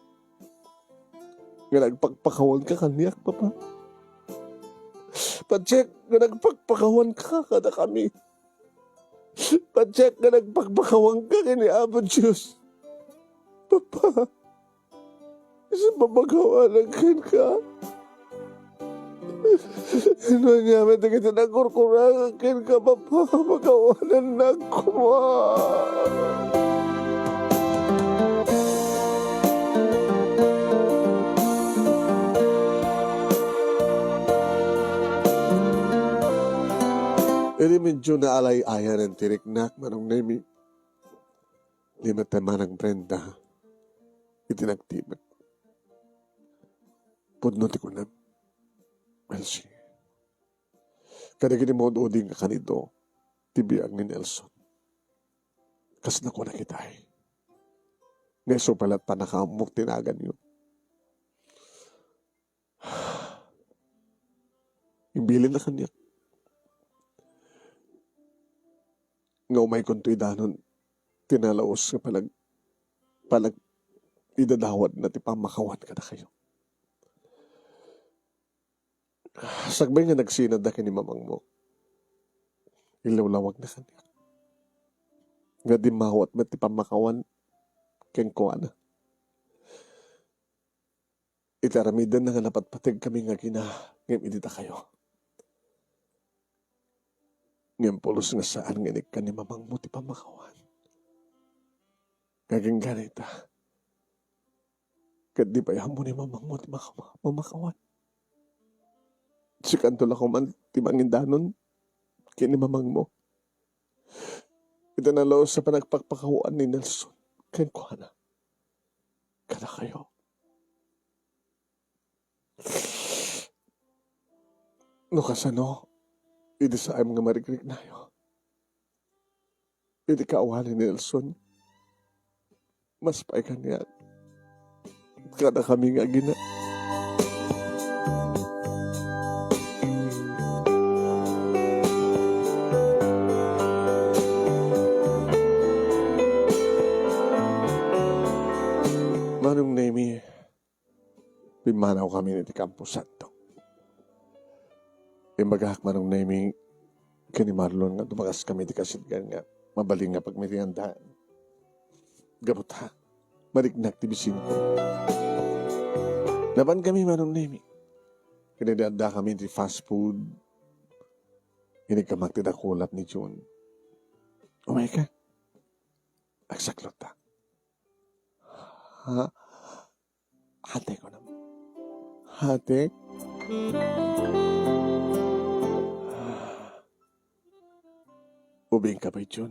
nga nagpakpakawanka kaniak, Papa. Patiek nga nagpakpakawanka kadakami. Patiek nga nagpakpakawanka ken ni Apo Dios. Papa, isu pamakawanak kenka. No ania met dagiti nagkurkuragan kenka, Papa, pakawanannak koma. Idi medyo naalay-ayanen ti riknak, Manong Nemi, limed ti Manang Brenda iti nagtimek. Pudno ti kunam, Elsie. Kadagiti maud-udi nga kanido ti biag ni Nelson. Kasla kunak itay nga isu pay latta nakaammok ti naganyo. Imbilinna kaniak nga umaykonto idanon ti nalaus nga panag-, panag-, idadawadna ti pammakawan kadakayo. Sakbay nga nagsinadda ken ni mamangmo, inlawlawagna kaniak nga dimmawat met ti pammakawan kenkuana. Iti aramidenna nga napatpategkami nga agina ngem idi dakayo. Ngem pulos nga saan nga inikkan ni mamangmo ti pammakawan. Nga agingga dayta, ket di pay ammo ni mamangmo ti maka-, mamakawan. Sikanto la koman ti mangidanon ken ni mamangmo. Iti nalaus a panagpakpakawan ni Nelson kenkuana kadakayo. No kasano, idi saanem nga marikriknayo, iti kaawani ni Nelson, mas pay kaniak kadakami nga agina. Manong Nemi, pimmanawkami iti Campo Santo. Imbagak, Manong Nemi, ken ni Marlon nga dumakaskami iti kasidgan nga mabalin nga pagmeriendaan. Gapu ta, mariknak ti bisinko. Napankami, Manong Nemi. Ken idi addakami iti fast food, iniggamak ti dakulap ni Jun. Umayka. Agsaklotta. Ha? Ate, kunam. Ate? Ubingka pay, Jun.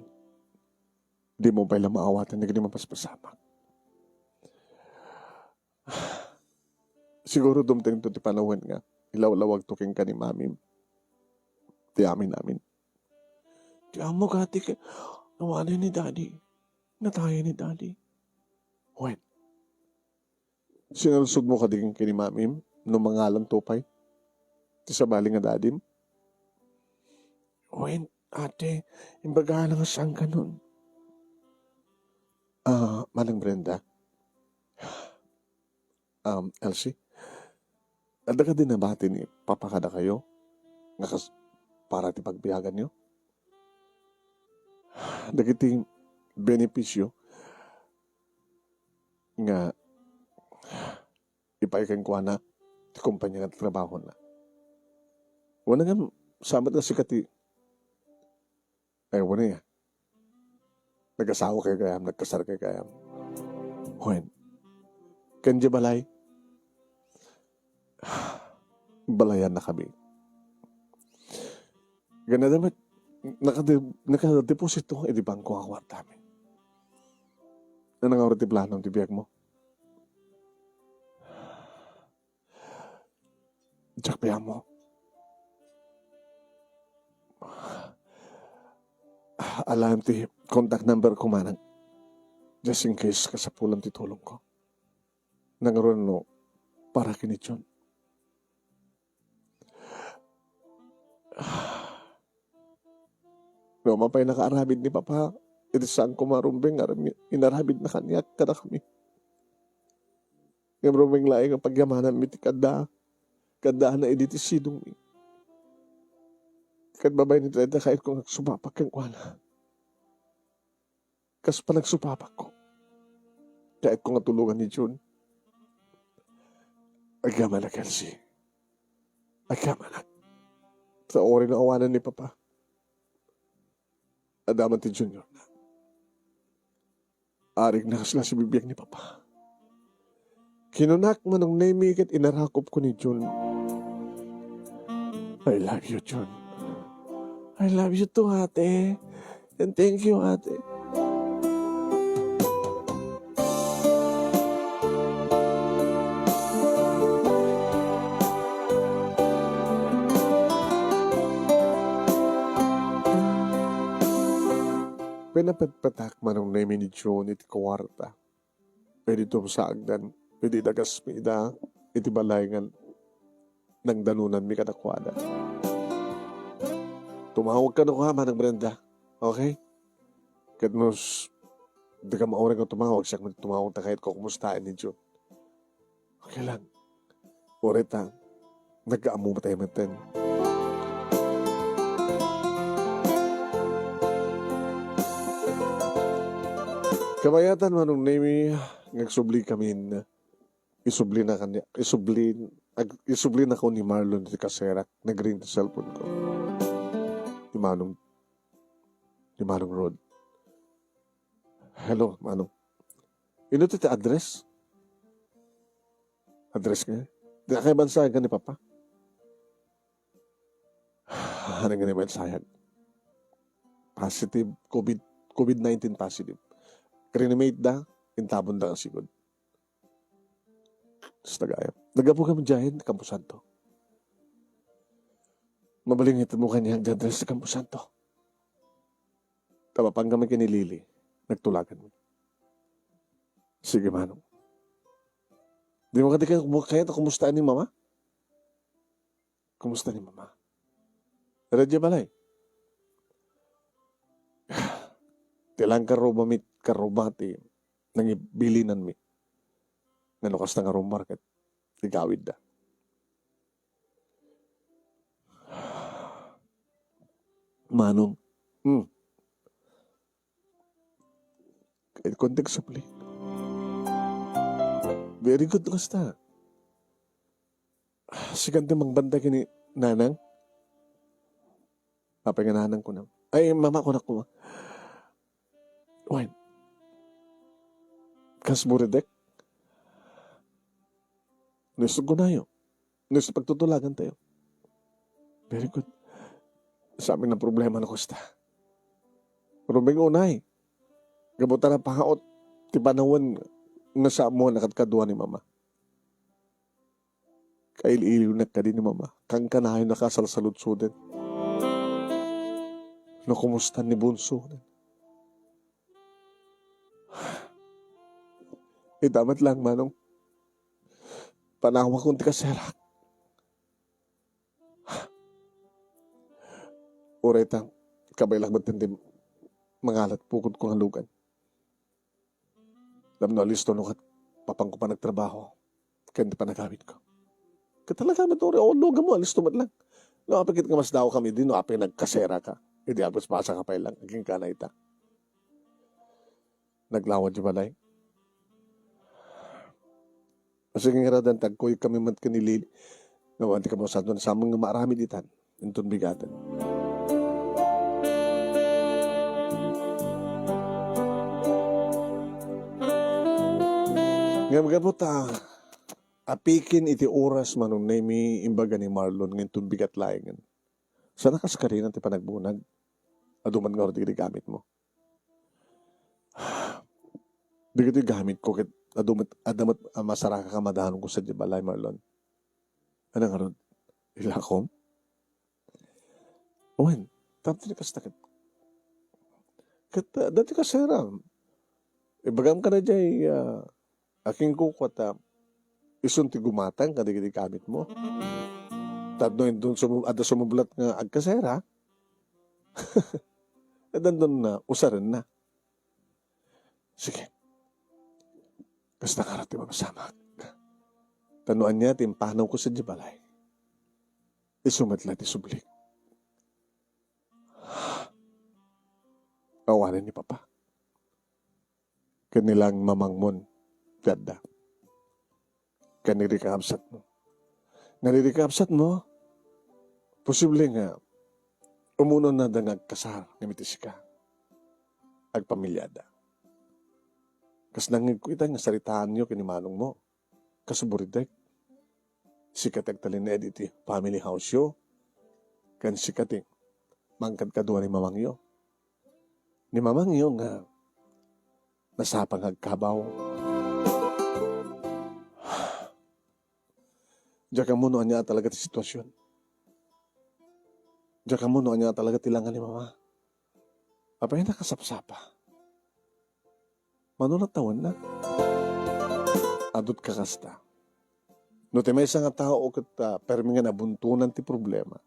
Dimo pay la maawatan dagiti mapaspasamak. Siguro dumtengto ti panawen nga ilawlawagto kenka ni Mamim ti amin-amin. Ti ammok, ate, ket awanen ni Daddy. Natayen ni Daddy. Wen, sinalsogmo kadi ken ni Mamim no mangalanto pay ti sabali nga dadim? Wen, ate, imbagana nga saan kanon. Ah, Manang Brenda. Um, Elsie, Adda kadi nabati ni Papa kadakayo nga kas-, para ti pagbiaganyo? Dagiti benepisio nga ipaay kenkuana ti kompania nga trabahona. Wen ngem, sa met nga sika ti, ay, wen nga, nag-asawa kayo gayam, nagkasar kayo gayam. Wen, ken diay balay, balayannakami. Ganada met, nakade-, nakadeposito iti bangko nga kuartami. Ania ngarud ti planom ti biagmo? Diak pay ammo. Alaem ti contact number ko, manang. Just in case, kasapulan ti tulongko. Nangruna no para ken ni Jun. No, mapay nakaaramid ni Papa, iti saan koma rumbeng nga aram-, inarabidna kaniak kadakami. Ngem rumbeng laeng nga pagyamananmi ti kadda-, kaddaanna idi ti sidongmi. Ket babaen iti dayta, kayatko nga agsupapak kenkuana. Kas panagsupapakko, kayatko nga tulongan ni Jun. Agyamanak, Elsie. Agyamanak. Sa uray no awanen ni Papa, adda man ti Junior na. Arik na kasla sibibiag ni Papa. Kinunak, Manong Nemi, ket inarakopko ni Jun. I love you, Jun. I love you too, ate. And thank you, ate. Pinapatpatak, Manong Nemi, ni Jun iti kuwarta. Idi tumsagdan, idi dagasmi ida iti balay nga nangdanonanmi kadakuada. Tumawag kano ka, Manang Brenda. Okay? Ket no s-, di ka maurag nga tumawag, siak man tumawag ta kayatko kumustaen ni Jun. Okay lang. Uray ta, nag-ammo tayo metten. Kabayatan, Manong Nemi, nga agsubli kamin. Isubli na kanya, isubli, ag-, isubli na ko ni Marlon ti kaserak, nagring ti cellphone ko. Ni Manong, ni Manong Rod. "Hello, Manong. Ino ti, ti address?" "Address nga? Di ka bansayan ka ni Papa?" "Ano nga ni bansayan? Positive, COVID, COVID nineteen positive. Reanimate da, intabon da nga sigud." Sa tagayam. Naggapu kami diay, Camposanto. Mabalin nga itedmo kaniak ti address ti Camposanto. Ta mapan kami ken ni Lily, nagtulagan mi. Sige, Manong. Di mo kadi kaya, kaya ta kumusta ni Mama? Kumusta ni Mama? Adda diay balay. Ti lang karrubami, karruba ti nangibilinanmi. Nga no kasta nga rumbar ket igawidda. Manong. Hmm. Kayatko nga agsubli. Very good, kasta. Sika ti mangbantay ken ni Nanang? Apay nga Nanang, kunam. Ay, Mama, kunak koma. Wen. Kas buridek? No isu kunayo. No isu pagtutulagan tayo. Very good. Sa amin ang problema na kusta. Rumbeng unay. Gapu ta napaut ti panawen nga sa ammo a nakadkadua ni Mama. Kail-iliwnak kadi ni Mama. Kankanayon a kasalsaludsoden. No kumusta ni Bunso? Ita met lang, Manong. Panawakon ti kaserak. Uray ta, kabaelak met ti mangalat pukodko nga lugan. Tapno alisto no ket mapanko pay nagtrabaho ken ti panagawidko. Ket talaga met, uray, o, lugam mo, alisto met lang. No, apay ket nga masdaawkami idi, no, apay nagkaseraka. Idi agpaspasaka pay lang, agingga ita. Naglawad ti balay. Sige ngarud, agkuykami met ken ni Lily. Ngem awan ti kabuasanto, nasamak nga maaramid itan. Inton bigaten. Ngem gapu ta apikin iti oras, Manong Nemy, imbaga ni Marlon nga inton bigat laengen. Saan a kas karina ti panagbunag? Adu met ngarud dagiti gamitmo. Dagitoy gamitko ket adu met, adda met a masarakak a madanon ko sadiay balay, Marlon. Ania ngarud? Ilakom? Wen, tapno kasta ket, ket, ah, datoy kasera. Ibagam kadi jay, ah, akin kukuat, ah, isun ti gumatang kadagiti gamitmo. Tapno inton sumu-, adda sumublat nga agkasera, adda inton, ah, usarenna. Sige. Kasta ngarud ti mapasamak. Ta no ania ti impanawko sadiay balay, isu met la ti sublik. Awanen ni Papa. Ken ni lang mamangmon ti adda. Ken ni kakabsatmo. Nga ni kakabsatmo, posible nga umunonada nga agkasar ngem iti sika, agpamiliada. Kas nangngegko ita nga saritaanyo ken ni manongmo, kas buridek. Sika ti agtalinaed iti family house-yo, ken sika ti mangkadkadua ni mamangyo. Ni mamangyo nga nasapa nga agkabaw. Diak ammo no ania talaga ti sitwasion. Diak ammo no ania talaga ti langa ni Mama. Apay a nakasapsapa? Mano la tawenna? Adut ka kasta. No ti maysa nga tao ket, ah, permi nga nabuntonan ti problema.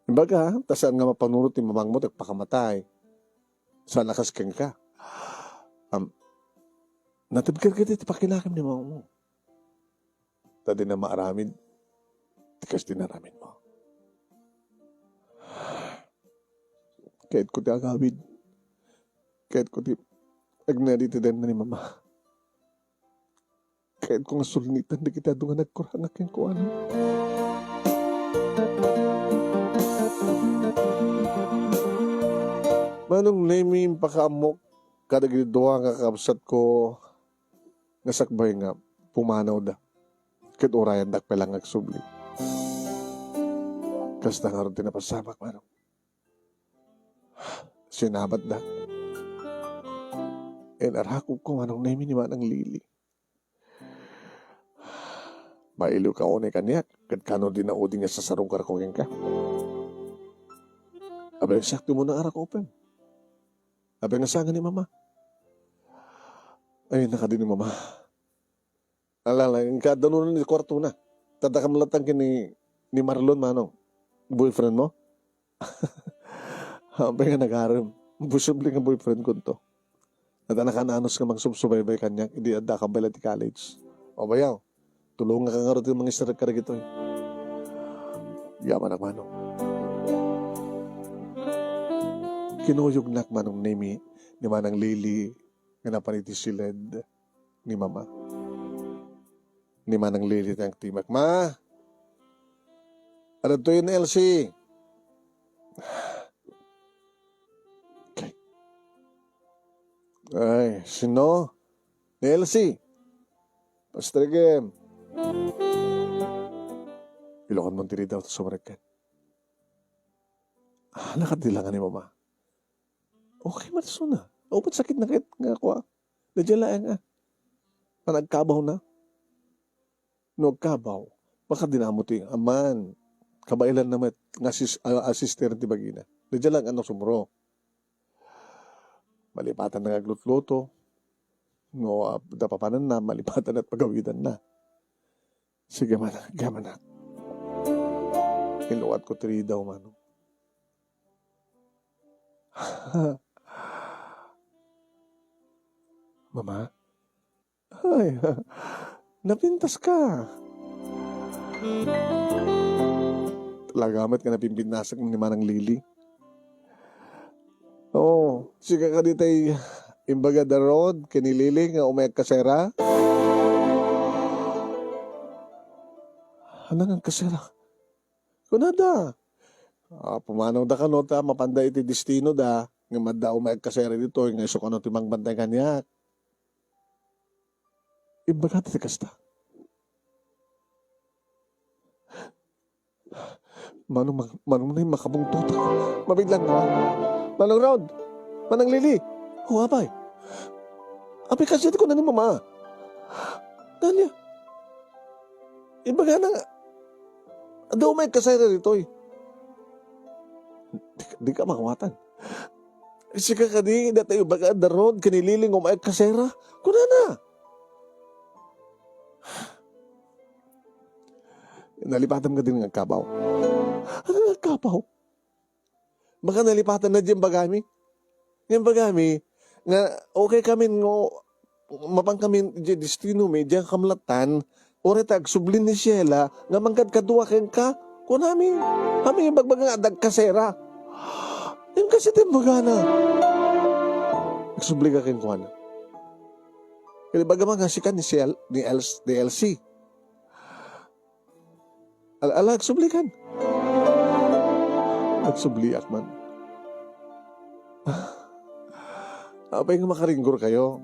Imbaga, ta saan nga mapanunot ti mamangmo ti agpakamatay. Saan a kas kenka. Am, natibker ketdi ti pakinakim ni mamangmo. Ta dina maaramid ti kas ti inaramidmo. Kayatko ti agawid. Kayatko ti agnadi ti denna ni Mama. Kayatko nga sulniten dagiti adu nga nagkurang kenkuana. Manong Nemy, impakaammok kadagiti dua nga kakabsatko nga sakbay nga pumanawda. Ket urayandak pay la nga agsubli. Kasta ngarud ti napasamak, Manong. Sinabatda. Inarakupko, Manong Nemy, ni Manang Lily. Mailiwka unay kaniak, ket kano dina udi nga sasarungkarko kenka. Apay, siak ti umuna a rakupem. Apay, nga saan nga ni Mama? Ay, nakadi ni Mama. Ala, ala, inka danonda iti kuartona. Tadakam latta ken ni, ni Marlon, Manong. Boyfriend mo? Apay nga nagarem. Posible nga boyfriend ko to. Adda nakan-anus nga mangsubsubaybay kaniak idi addakam pay la iti college. O bayaw, tulongak ngarud ti mangisirek kadagitoy. Yamanak, Manong. Kinuyognak, Manong Nemy, ni Manang Lily nga napan iti siled ni Mama. Ni Manang Lily ti nagtimek, "Ma! Adtoy ni Elsie!" Ay. Ay, sino? Ni Elsie. Pastrigem. Ilokan mo ti ridaw ta sumrekkan. Ah, nakadila nga ni Mama. Okay met isuna. Awan sakit na ket nga kua. Daydiay laeng a. Panagkabaw na. No agkabaw, baka dinamo ti aman. Kabaelan na met nga asis-, a-, asister ti bagina. Daydiay laeng a nasumro. Malipatan na nga aglutluto. No, ah, napapanan na, malipatan na at pagawidan na. Sige man, sige man. Iluwat ko ti ridaw, Manong. Mama? Ay, napintas ka. Talaga met nga napimpinnasek ni Manang Lily. Oo, sika kadi tay imbaga da Rod ken ni Lily nga umay agkasera? Ania nga agkasera? Kunada. Ah, pumanawda kano ta mapanda iti destinoda, ngem adda umay agkasera ditoy nga isu kano ti mangbantay kaniak. Imbagada ti kasta. Manong, manong, manong makabungtot. Mabiglang nga. Manong Rod! Manang Lily! O, apay! Apay, kasdiay ti kuna ni Mama? Ania? Imbagana nga, adda umay agkasera ditoy. Di, di ka mangawatan. Sika kadi, datay ibaga da Rod ken ni Lily nga umay agkasera. Kunana. Nalipatam kadi nga agkabaw. Ania nga agkabaw? Baka nalipatanna diay imbagami. Nga imbagami, nga okay kamin nga mapan kamin diay destinomi, diay kamlatan, uray ta agsubli ni Sheila nga mangkadkadua kenka, kunami, kami ibagbaga nga adda agkasera. Yan kasi ti imbagana. Agsubli ka kenkuana. Kaya ibaga nga sika ni Shel-, ni Els-, ni Elsie. Al-, ala, agsublikan. Agsubliak man. Apay nga makaringgor kayo?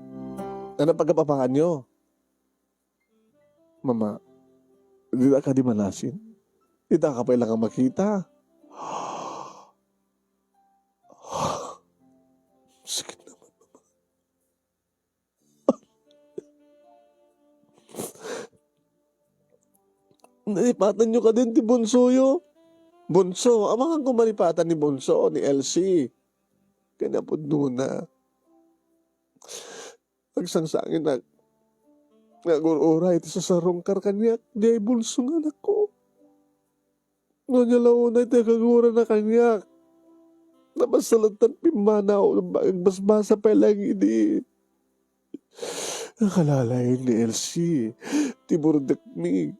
Ano pagkapapaanyo? Mama, dita ka di malasin? Dita ka pay lang makita? Sakit naman, Mama. Nalipatan nyo kadin ti bunsoyo? Bunso, amangan ko malipatan ni Bunso, ni Elsie. Kinapudnona. Agsangsanginak nga agur-uray ti sasarungkar kaniak, diay bulso nga anakko. No ania la unay ti agagurana kaniak. Napasalattan pimmanaw, agbasbasa pay lang idi. Nakalalaing ni Elsie ti burdekmi.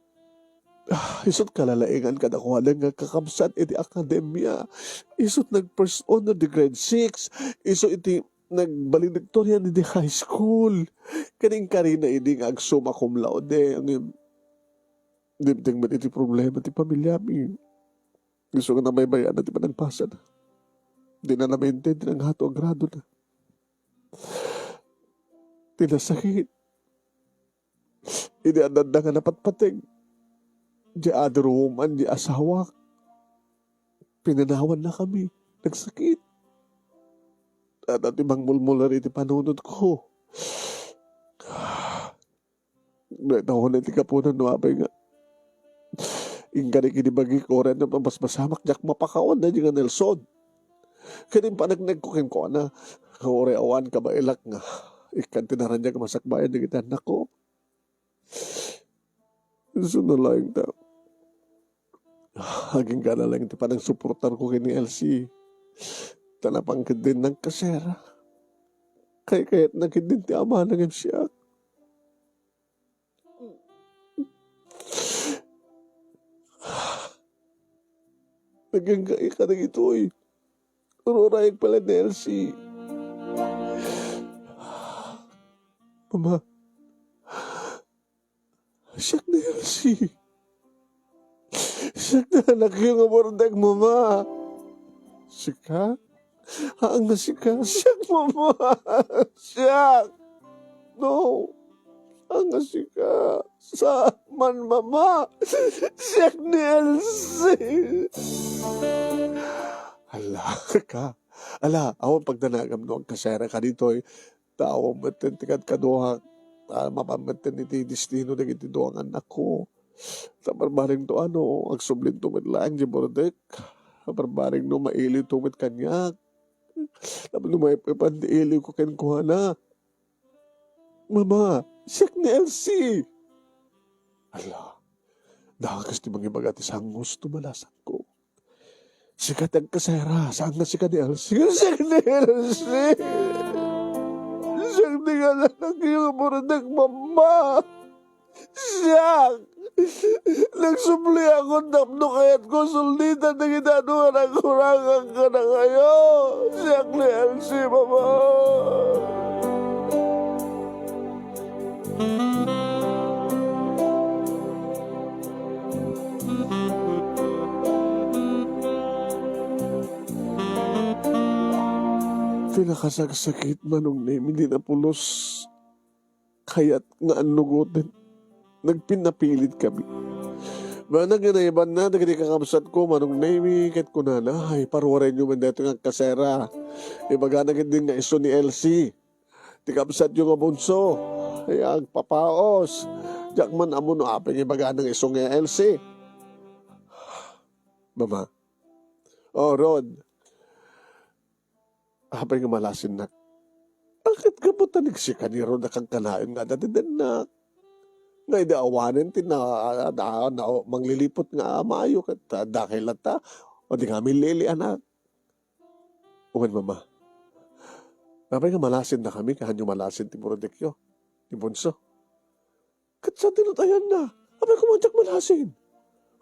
Ah, isut' kalalaingan kadakuada nga kakabsat iti akademia. Isut' nag-first honor di grade six. Isu iti nagvaledictorian iti high school. Ken inkarina idi nga agsumma cum laude. Ngem, dimteng met iti problema ti pamiliami. Isu nga nabaybayanna ti panagpasada. Dina na mainted ti nanghato a gradona. Ti nasakit, idi adda nga napatpateg diay other woman, diay asawak, pinanawannakami. Nagsakit. Adda ti mangmulmuler iti panunotko. Dayta unay ti gapuna no apay nga inkari idi bagik, uray no mabasbasamak, diak mapakawan daydi nga Nelson. Ket impanegnegko kenkuana, uray awan kabaelak nga ikkan ti naraniag a masakbayan dagiti annakko. Isu na laeng ta, agingga na laeng ti panangsuportarko ken ni Elsie. Ta napan ketdin nagkasera. Kaykayatna ketdin ti amana ngem siak. Naganggaika dagitoy. Ururayek pala ni Elsie. Mama, siak ni Elsie. Siak ni anakyo nga burdek, Mama. Sika? Haan nga sika. Siak, Mama. Siak. No. Haan nga sika. Saan man, Mama. Siak ni Elsie. Ala ka. Ala, awan pagdanagam no agkasera ka ditoy. Tao metten ti kadkaduak. Ta mapan metten iti destino dagiti dua nga annakko. Ta barbareng to ano, agsublinto met laeng di burdek. Ta barbareng no mailiwto met kaniak. Tapno maip-ipan ti iliwko kenkuana. Mama, siak ni Elsie. Ala, dakas ti mangibaga ti sango, tumalasanko. Sika ti agkasera, saan nga sika ni Elsie. Siak ni Elsie. Siak ni nga anak nga burdek, Mama. Siak. Nagsubli ako tapno kayatko sulditan dagiti adu nga nagkurangak kadakayo. Siak ni Elsie, Mama. Pinakasaksakit, Manong Nemi, di napulos kayat nga annugoten. Nagpinnapilit kami. Manang nga naibanna dagiti kakabsatko, Manong Nemi, ket kunana, "Ay, paruarenyo man daytoy nga agkasera. Ibagana ketdi nga isu ni Elsie. Ti kabsatyo nga bunso, ay agpapaos. Diak man ammo no apay nga ibagana nga isu nga Elsie." Mama. Oh, Rod. Apay nga malasinnak? Ket gapu ta nagsika ni Rod a kankanayon nga adda ti dennak. Nga idi awanen ti na, na, na, mangliliput nga maayo ket adda kay latta, o di nga milili anak. Wen, Mama. Apay nga malasindakami, kaanyo malasin ti burodekyo, ti bunso? Ket sa tinut-ayanna, apay koma diak malasin?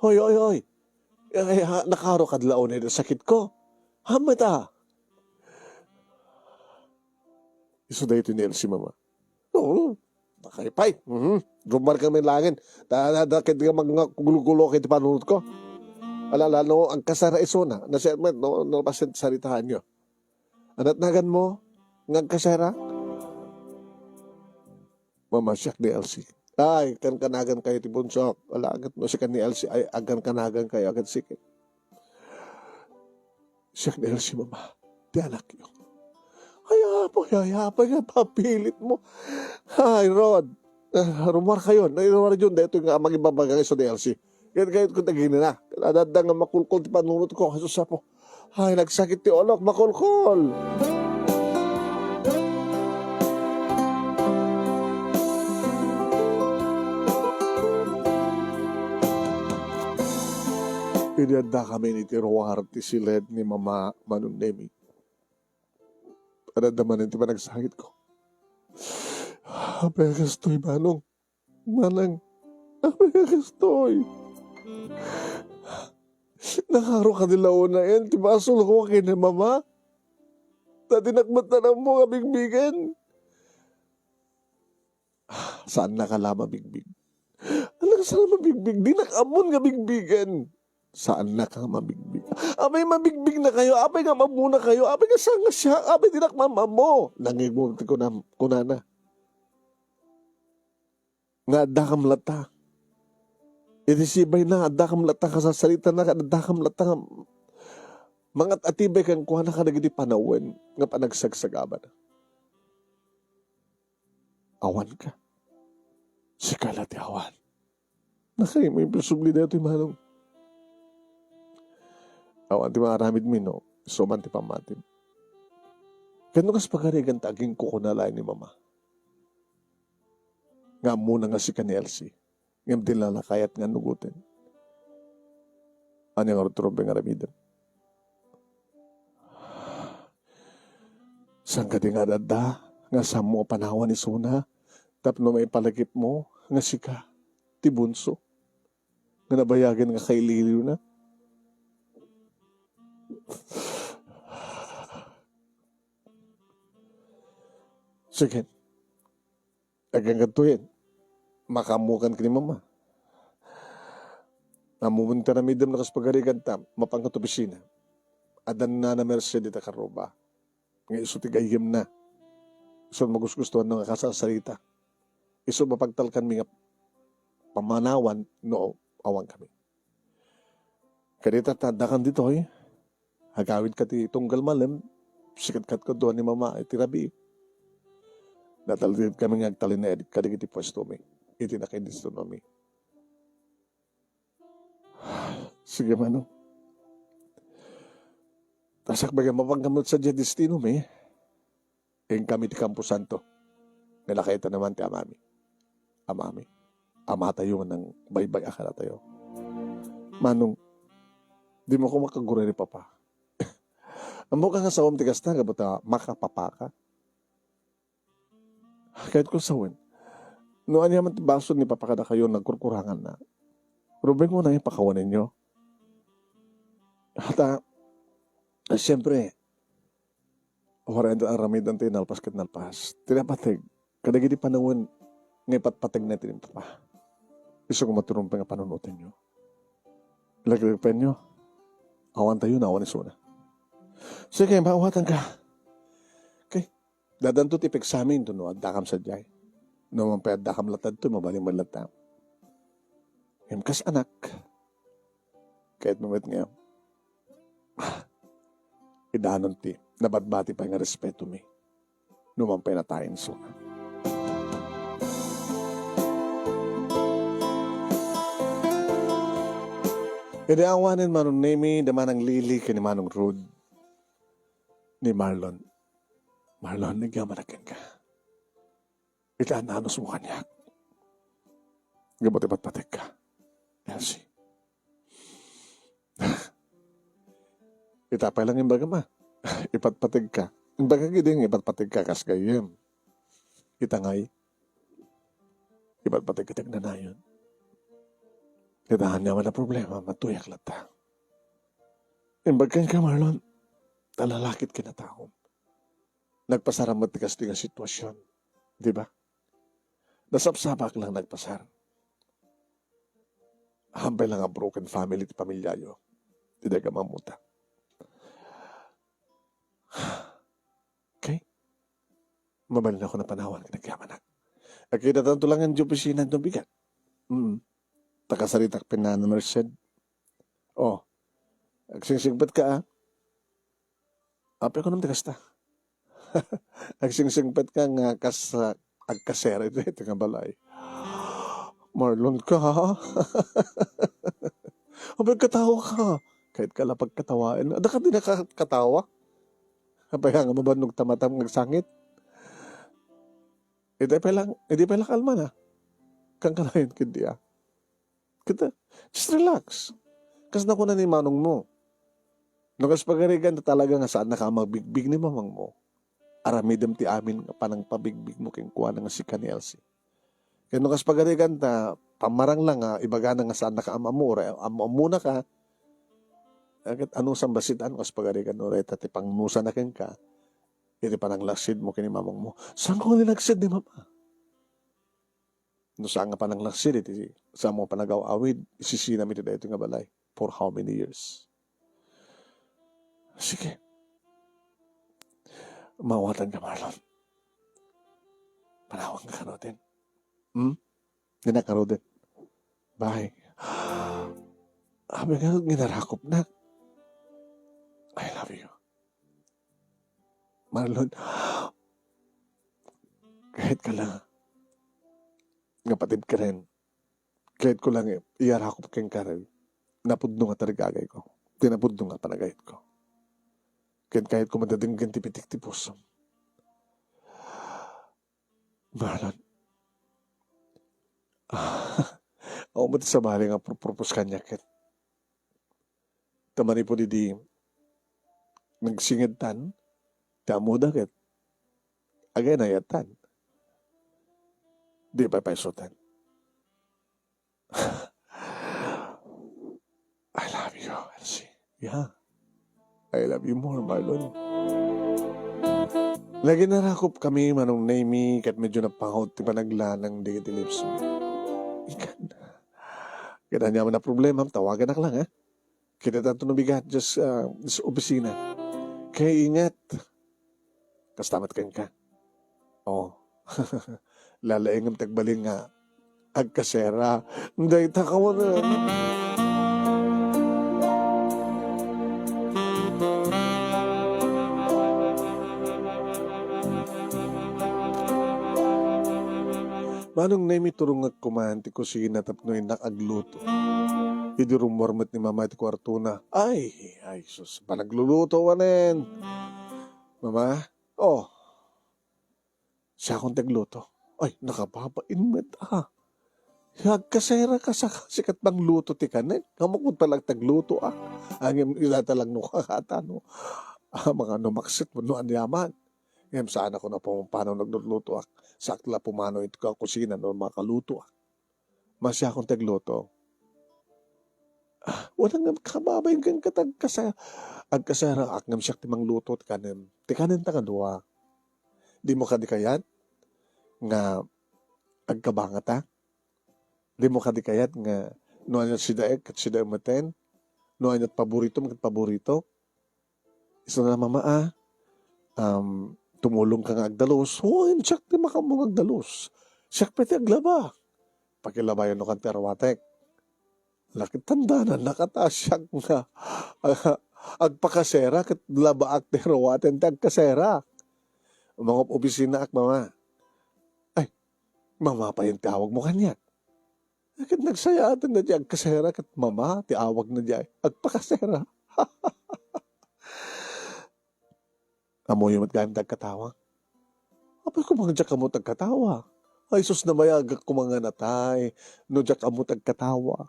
Hoy, hoy, hoy. Ay, ha, nakaro kad la unay sakitko. Hammeta. Isu daytoy ni Elsie, Mama. Oo. Nakay pay. Mhm. Rummuar kami laengen. Ta, ta, ta, ket nga mag-, nga gulo-gulo ket panunotko. Ala, ala, no, agkasera isuna. Nasi-, no, no, pasen-, saritaanyo. Anat naganmo? Nga agkasera? Mama, siak ni Elsie. Ay, kankanagankayo ti bonsok. Ala, ket no sikan ni Elsie, ay, agkankanagankayo, agkat sika. Siak ni Elsie, Mama. Ti anakyo. Ay, apay, ay, apay nga papilitmo. Ay, Rod. Ah, rummuarkayon. Ay, rummuaryon. Daytoy nga mangibabaga nga isu ni Elsie. Ket kayat ko taginina. Adda nga makulkol ti panunotko. Asus, Apo. Ay, nagsakit ti ulok, makulkol. Idi addakami iti ruar ti siled ni Mama, Manong Nemi, adda manen ti panagsakitko. Apay a kastoy, Manong? Manang, apay a kastoy? Nakaro kadi la unayen ti basolko ken ni Mama? Ta dinak met ammo nga bigbigen. Saannaka la mabigbig. Anak, saan mabigbig? Dinak ammon nga bigbigen. Saannaka nga mabigbig. Apay, mabigbignakayo? Apay nga ammonakayo? Apay nga saan nga siak? Apay dinak maammo? Nangngegmo ti kunam-, kunana. Nga addakam latta. Iti sibayna, addakam latta kasasaritana, ket addakam latta nga mangat-atibay kenkuana kadagiti panawen nga panagsagsagabana. Awanka. Sika la ti awan. Nakay, imposible daytoy, Manong. Awan ti maaramidmi no isu man ti pammatim. Ket no kas pagarigan ta agingkukuna laeng ni Mama nga ammona nga sika ni Elsie, ngem di la nakayat nga annugoten. Ania ngarud ti rumbeng nga aramidem? Saan kadi nga adda nga saanmo a panawan isuna tapno maipalagipmo nga sika ti bunso nga nabayagen nga kailiwliwna? Sige. Agingga daytoyen, makaammokan ken ni Mama. Ammom ti aramidem no kas pagarigan ta, mapanka ti opisina. Adda ni Nana Merced ita karruba. Nga isu ti gayyemna. Isu ti magusgustoanna nga kasasarita. Isu ti mapagtalkanmi nga pamanawan no awankami. Kadita ta addakan ditoy, agawidka ti tunggal malem, sikatkadto ni Mama iti rabii. Natalinaedkami nga agtalinaed kadagiti puestomi iti nakaindestinumi. Sige, Manong. Ta sakbay nga mapanka met sadiay destinomi, inkami ti kamposanto nga nakaitan man ti amami. Amami. Amatayo nga nangbaybay-a kadatayo. Manong, dimo koma kaguray ni Papa. Ammok nga sawem ti kasta, gapu ta makapapaka. Kayatko sawen, no ania man ti basol ni Papa kadakayo, nagkurkuranganna, Rumbeng mo na ipakawaninyo. Hata, siyempre, warayan ti aramiden ti nalpas ket nalpas. Ti napateg, kadagiti panawen nga ipatpategna ti Papa. Isu koma ti rumbeng a panunotenyo. Laglagipenyo, awan tayo na awan isuna. Sige, maawatan ka. Okay. Dadanto ti pagsamin to no addakam sadiay. No man pay addakam latta ditoy, mabalin met latta. Ngem kas anak, kayatmo met nga, ah, idanon ti nabatbati pay nga respetomi. No man pay natayen so. Idi awanen Manong Nemi, da Manang Lily, ken ni Manong Rod, ni Marlon. Marlon, nagyamanak kenka. Ita, nanusmo kaniak. Gapu ti patpategka, Elsie. Ita pay lang imbagam, ah. Ipatpategka. Imbagak idi nga ipatpategka kas gayyem. Ita ngay, ipatpategka ti agnanayon. Ita, ania man a problema, matuyak latta. Imbag kenka, Marlon, ta lalakit ken a taom. Nagpasaram met ti kastoy nga sitwasion, di ba? Nasapsapak lang nagpasar. Hampay lang a broken family ti pamilyayo. Ti dagam ammuta. Okay? Mabalin ako napanawan ken nagyamanak. Agkitatanto lang iti opisina no bigat. Mm. Ta kasaritak pay ni Merced. Oh. Agsingsingpet ka, ah. Apay ko naman ti kasta. Agsingsingpet ka nga kas, ah, agkasera iti, iti nga balay. Marlon ka, ha? Apay katawa ka? Kahit ka la pagkatawaen. Adda ka di nakakatawa? Apay nga mabannog ta matam nga agsangit? Iti pay lang, iti pay lang kalma na. Kan kanayon ket dia. Kita, just relax. Kas nakuna ni manong mo. No kas pagarigan ta talaga nga saan na ka magbigbig ni mamang mo, aramidem ti amin nga panangpabigbig mo kenkuana nga sika ni Elsie. Ken no kas pagarigan ta, pammarang lang nga ibagana nga saan na ka am-ammo, uray am-ammona ka, ket anusam bassit no kas pagarigan, uray ta ti pangnusana kenka, iti pananglaksid mo ken ni mamang mo. Saan ko nga linaksid ni mama? No saan nga pananglaksid iti saan mo panagaw-awid, isisinam iti daytoy nga balay. For how many years? Sige. Maawatan ka, Marlon. Panawan ka karoten. Hmm? Di na karoten. Bye. Abi nga ginarakop na. I love you. Marlon, kahit ka lang, nga patib ka rin. Kahit ko lang, eh, iyarakop ken ka rin. Napudno nga tarigagay ko. Tinapudno nga panagayat ko. Ken kahit ko madadenggen ti pitik ti pusom. Marlon. Awan mo ti sabali nga purpurpose kaniak ket. Ta manipud idi nagsingedtan, ti ammoda ket agay nayatan. Di pay paysutan. I love you, Elsie. Yeah. I love you more, Marlon. Lagi narakop kami, Manong Nemy, ket medyo napangot ti panaglanang dagiti lips mo. Ikan. Ket ania man a problema, tawaganak lang, ha? Kita tanto no bigat, just, ah, just opisina. Kay ingat. Kasta met kenka. Oh. Lalaingem ti agbalin nga agkasera. Dayta kawanen. Manong Nemy, turongek koman ti kusina tapno innak agluto. Idi rummuar met ni Mama iti kuartona. Ay, ay, sus, panagluluto manen. Mama, oh, siakon ti agluto. Ay, nakababain met, ah. Agkasera ka sa sikat pangluto ti kanek. Ngem ammok met pala ti agluto, ah. Ngem ita lang no kakatano. Ah, mga numaksit mo no anyaman. Ngem saan ako na pumapano nagluluto, ah. Sakto la pumano ito ka kusina no makaluto, ah. Masiakon ti agluto. Wen, ngem kababain ken ket agkasa-, agkaseraak ngem siak ti mangluto ti kanem. Ti kanenta nga dua. Dimo kadi kayat nga agkabangata? Dimo kadi kayat nga no ania sidaek, ket sidaek metten? No ania paboritom, ket paborito? Isuna, "Mama, ah, um, tumulongka nga agdalus." "Wen, siak ti makaammo nga agdalus. Siak pay ti aglaba." Pakilabayan no kan ti aruatek. Lakit tandanan, nakatasiak nga agpakasera ket labaak ti aruaten ti agkasera. Mangup-opisinaak, mama. Ay, mama payen ti awagmo kaniak. Ket nagsayaaten na di agkasera ket mama ti awagna di agpakasera. Ammoyo met gayam ti agkatawa? Apay koma nga diak ammo ti agkatawa. Ay sus, nabayagak koma nga natay no diak ammo ti agkatawa.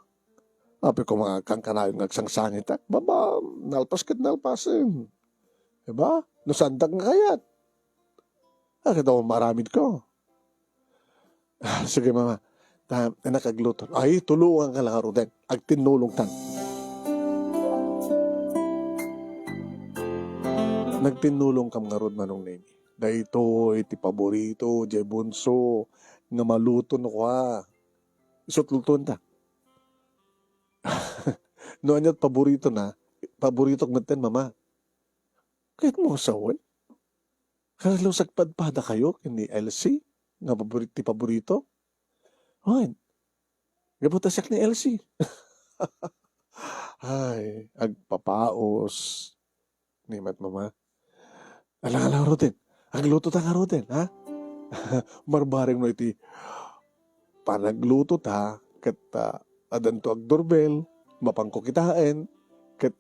Apay koma nga kankanayon nga agsangsangitak. Baba, nalpas ket nalpasen. Diba? No saandak nga kayat. Ket awan maaramidko. Ah, sige, mama. Ta, anak, agluto. Ay, tulonganka la ngaruden. Agtinnulongtan. Nagtinnulongkam ngarud, Manong Nemi. Daytoy ti paborito, diay bunso, nga maluto no kua. Isu't lutoenta. No ania't paboritona, paboritok metten, mama. Kayatmo a sawen? Kasla sagpadpadakayo ken ni Elsie nga pabori-, ti paborito? Wen, gapu ta siak ni Elsie. Ay, agpapaus. Ni met mama. Ala, ala, ngaruden. Agluto ta ngaruden, ha? Marbareng no iti panagluto ta, ket, ah, addanto agdurbel, mapanko kitaen, ket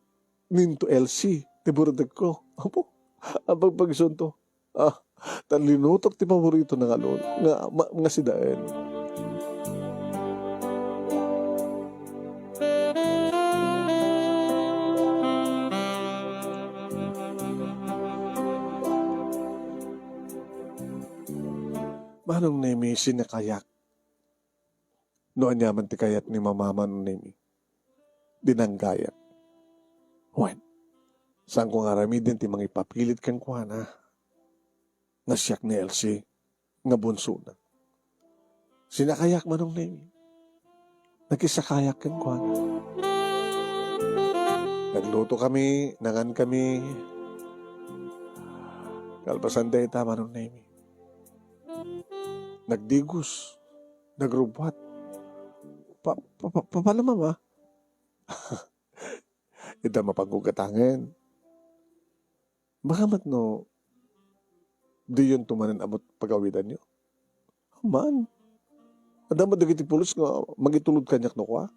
Ninto Elsie, ti burudekko. Apo, apagpagsunto. Ah, ta linutok ti paboritona nga lo-, nga, ma-, nga sidaen. Manong Nemi, sinakayak. No aniaman ti kayat ni Mama, Manong Nemi, dinanggayak. Wen, saanko nga aramiden ti mangipapilit kenkuana nga siak ni Elsie nga bunsona. Sinakayak, Manong Nemi. Nakisakayak kenkuana. Nagluto kami, nangan kami. Kalpasan dayta, Manong Nemi, nagdigos, nagrubbuat. Pa-, pa-, pa-, pa-, paano, Mama? Ita mapaggugatangen. Baka met no, diyonto manen ammo't pagawidanyo. Aman. Adda met dagiti pulos nga mangitulod kaniak no kua.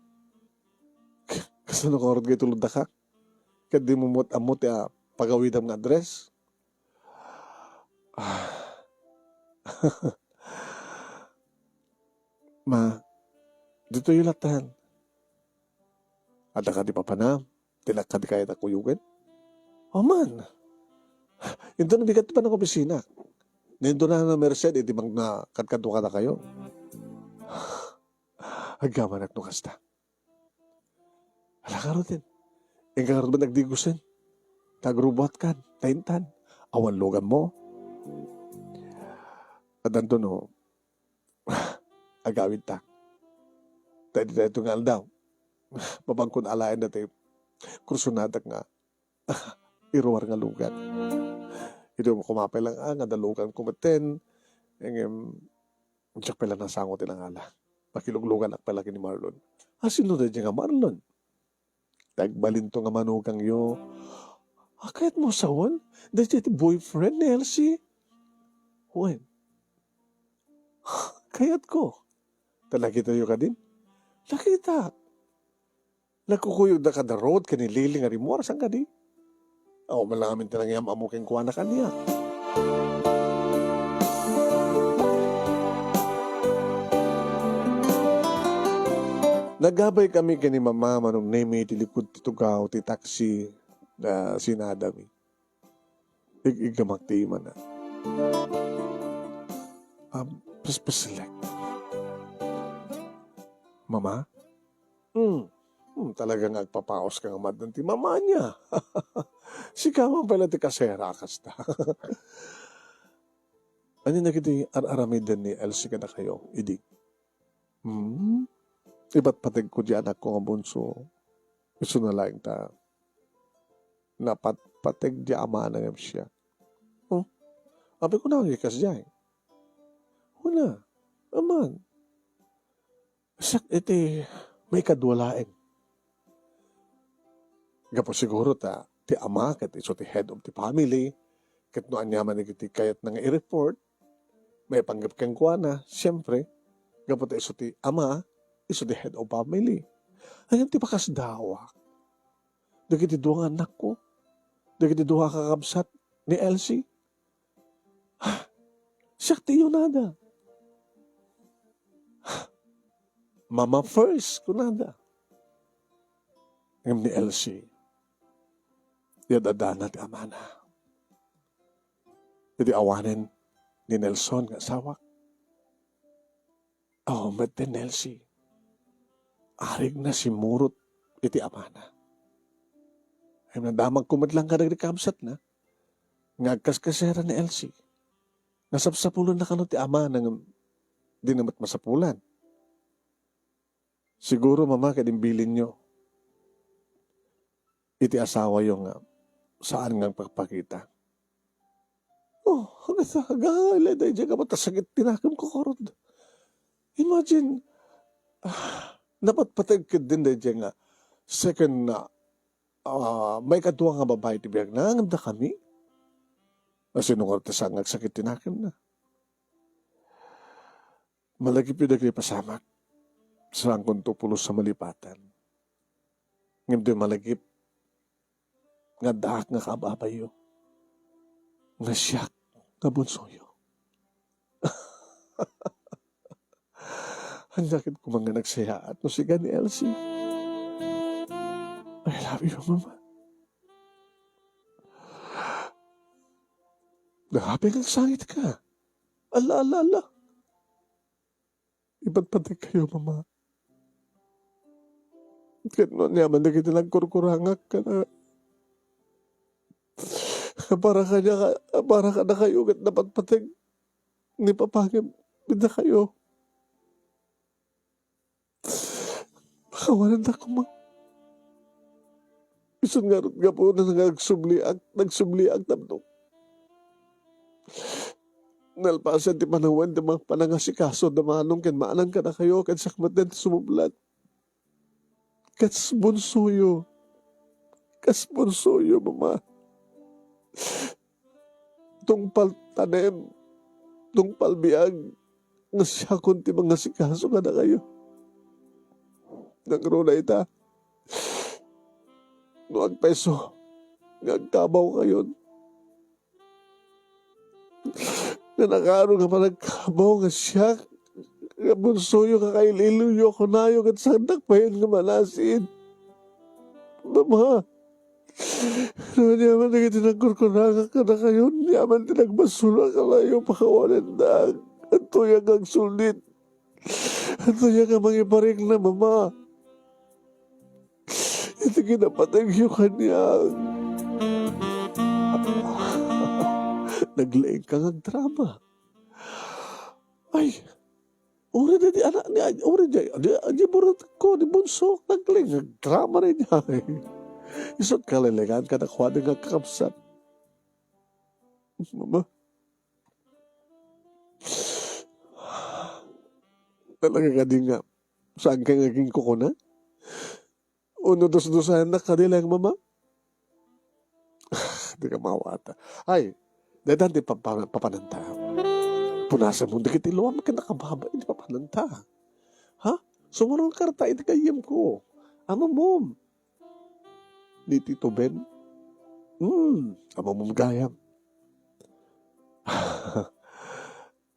Kasano ngarud nga ituloddaka? Ket dimo met ammo ti, ah, pagawidam nga address? Ah. Ma, ditoy latta. Adda kadi papanam? Ti nagkadi kayat a kuyogen? Aman. Inton bigat ti panangopisina. Ninto na na Merced iti bang na kadkadua kadakayo. Agyamanak no kasta. Ala ngaruden. Inka ngarud met nagdigosen. Ta agrubuatkan, ta intan. Awan luganmo. Addanto no, agawidta. Ta iti daytoy nga aldaw, mapankon alaen datoy kursonadak nga iruar nga lugan. Idi koma pay lang, ah, nga adda luganko metten, ngem diak pay la nasango ti nangala. Makilugluganak pay la ken ni Marlon. Ah, sino daydiay nga Marlon? Ti agbalinto nga manugangyo. Ah, kayatmo a sawen? Daydiay ti boyfriend ni Elsie? Wen. Kayatko. Ta nakitayo kadin? Nakitak. Nagkukuyogda kada Rod ken ni Lily nga rimmuar, saan kadi? Awan man lang amin ti nangyam-ammo kenkuana kaniak. Nagabay kami ken ni Mama, Manong Nemi, iti likud ti tugaw ti taxi, ah, sinadami. Ig-iggamak ti imana. Ah, paspasilek. Mama? Hmm. Hmm, talaga nga agpapaos ka nga maddan ti mamania. Sika man pala ti kasera a kasta. Ania dagiti ar-aramiden ni Elsie kadakayo idi? Hmm? Ipatpategko di anakko nga bunso. Isuna laeng ta napatpateg di amana ngem siak. Oh, apay, kuna nga kasdiay. Kuna, aman. Siak iti maikadua laeng. Gapu siguro ta ti ama ket isu ti head of the family, ket no aniaman dagiti kayatna nga i-report, maipanggep kenkuana, siempre, gapu ta isu ti ama, isu ti head of family. Ayan ti pakasdawak. Dagiti dua nga annakko, dagiti dua nga kakabsat ni Elsie, siak ti iyunada. Mama first, kunada. Ngem ni Elsie, yad-addana ti amana. Idi awanen ni Nelson nga asawak, awan met ti Nelsie. Arigna simmurot iti amana. Ngem nadamagko met lang kadagiti kabsatna nga agkaskasera ni Elsie. Nasapsapulanna kano ti amana ngem dina met masapulan. Siguro, Mama, ket imbilinyo iti asawayo nga saan nga agpakpakita. Oh, agasa, agay, daydiay nga matasakit ti nakemko, kurod. Imagine, ah, napatpateg ketdin daydiay nga second na, ah, maikadua nga babai ti biagna, ngem dakami. Asino nga ti saan nga agsakit ti nakemna? Malagipyo dagiti pasamak. Saankonto pulos a malipatan. Ngem di malagip nga addaak nga kaababayyo, nga siak nga bunsoyo. Ania ket koma nga nagsayaat no sika ni Elsie. I love you, Mama. Apay nga agsangitka? Alla, alla, alla. Ipatpategkayo, Mama. Ket no aniaman dagiti nagkurkurangak kada, para kaniaka, para kadakayo ket napatpateg ni Papa ngem dakayo. Pakawanendak koma. Isu ngarud gapuna nga agsubliak, nagsubliak tapno nalpasen ti panawen ti mga panangasikaso da Manong ken Manang kadakayo, ken siak met ti sumublat. Kas bunsoyo. Kas bunsoyo, Mama. Tungpal tanem, tungpal biag, nga siakon ti mangasikaso kadakayo. Nangruna ita, no agpayso nga agkabawkayon, nga nakaro nga panagkabaw nga siak nga bunsoyo, kakail-iloyo kunayo, ket saandak payen nga manasin. Mama, no aniaman dagiti nagkurkurangak kadakayo, aniaman ti nagbasol a kanayo, pakawanendak. Adtoyak nga agsulit. Adtoyak nga mangiparikna, Mama. Iti kinapategyo kaniak. Naglaing ka nga agdrama. Ay, uri di, di anak ni, uri di, di, di burutekko, di bunso, naglaing nga agdrama rin niya. Isut' kalelengan kadakuada nga kakabsat. Mama. Talaga kadi nga, saan ka nga ginkukuna? Uno, dusdusaennak kadi laeng, Mama? Di ka mawata. Ay, daytan ti papa-, papananta. Punasen mo dagiti luam ken nakababa, iti papananta. Ha? Sumurong karta iti gayyemko. Amamom. Ni Tito Ben? Hmm, amamom gayam.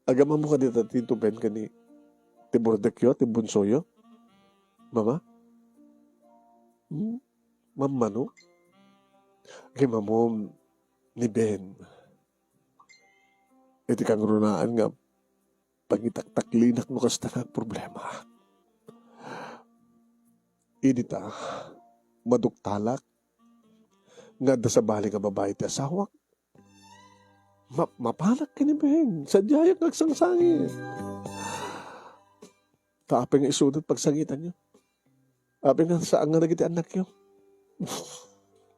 Agamammo kadi ta Tito Ben ken ni ti burdekyo, ti bunsoyo? Mama? Hmm? Mammano? Agamamom ni Ben. Iti kangrunaan nga pangitaktaklinak no kasta nga problema. Idi ta, maduktalak nga adda sabali nga babai ti asawak, ma-, mapanak ken ni Beng. Sadiayak nga agsangsangit. Ta apay nga isuda ti pagsangitanyo? Apay nga saan nga dagiti annakyo?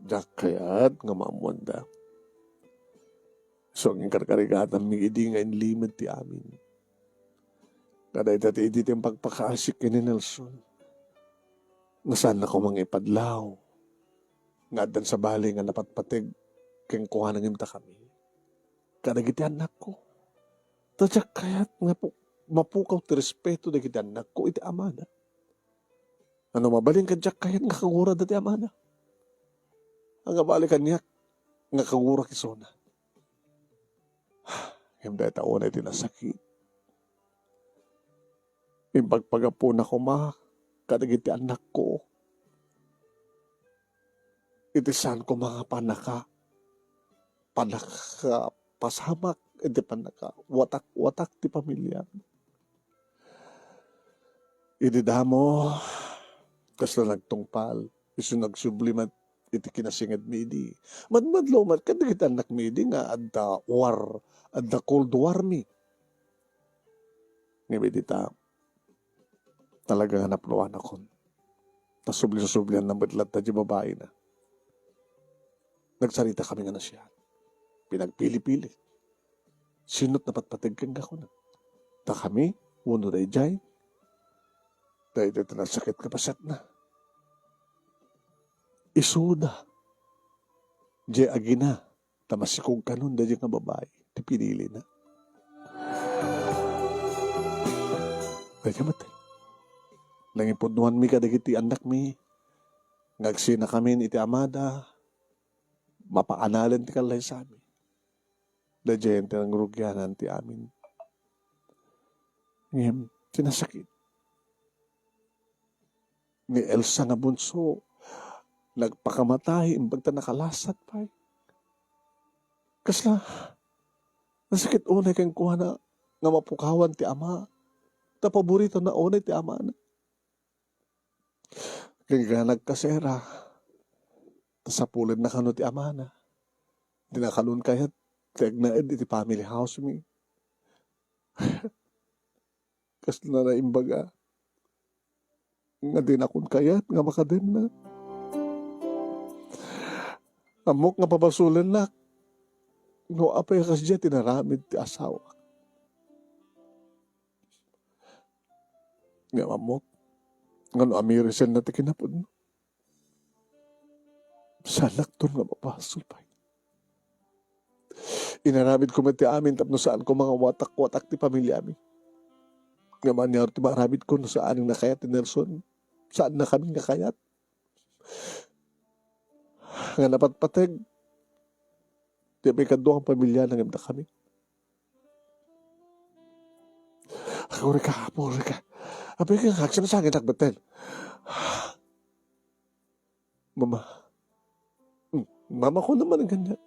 Diak kayat nga maammoanda. So, agkarkarigatanmi idi nga inlimed ti amin. Nga dayta ti idi ti impakpakaasik ken ni Nelson. Nga saanna koma nga ipadlaw nga addan sabali nga napatpateg kenkuana ngem dakami kadagiti annakko. Ta diak kayat nga pu-, mapukaw ti respeto dagiti annakko iti amada. Ano mabalin ket diak kayat nga kagurada ti amada. Ania bali kaniak nga kagurak isuna. Ngem dayta unay ti nasakit. Impagpagapuna koma kadagiti annakko iti saan koma nga pannaka-, pannakapasamak iti pannakawatak-watak ti pamiliam. Idi damo, kasla nagtungpal, isu nagsubli met iti kinasingedmi idi. Madmadlo met kadagiti annakmi idi nga adda war, adda Cold War mi. Ngem idi ta, talaga nga napnuanakon. Ta subli-sublianna met latta ti babaina. Nagsaritakami nga nasia. Pinagpili-pili. Sino't napatpateg kenka, kuna. Dakami, wenno daydiay. Daydiay ti nasakit nga pasetna. Isuda. Diay agina. Ta masikog kanon daydiay nga babai ti pinilina. Daydiay met. Nangipudnoanmi kadagiti annakmi nga agsinakamin iti amada, mapaanalen ti kallaysami. Daydiay ti nangrugianan ti amin. Ngem, ti nasakit, ni Elsa nga bunso, nagpakamatay imbag ta nakalasat pay. Kasla, nasakit unay kenkuana nga mapukawan ti ama, ta paboritona unay ti amana. Ken nga nagkasera, ta sapulenna kano ti amana. Di na kanon kayat ti agnaed iti family house mi. Kasla na imbaga nga dinakon kayat nga makadenna. Ammok nga pabasolennak no apay a kasdiay ti inaramid ti asawak. Ngem ammok nga no amirisenna ti kinapudno, saannakton nga mabasol pay. Inaramidko met ti amin tapno saan koma nga watak-watak ti pamiliami. Ngem aniaro ti maaramidko no saan nga kayat ni Nelson? Saannakami nga kayat? Nga napatpateg ti maikadua nga pamiliana ngem dakami. Agurika, Apo, agurika. Apay nga agsangsangit, agbetten. Mama. Hmm, Mama, kunam manen kaniak.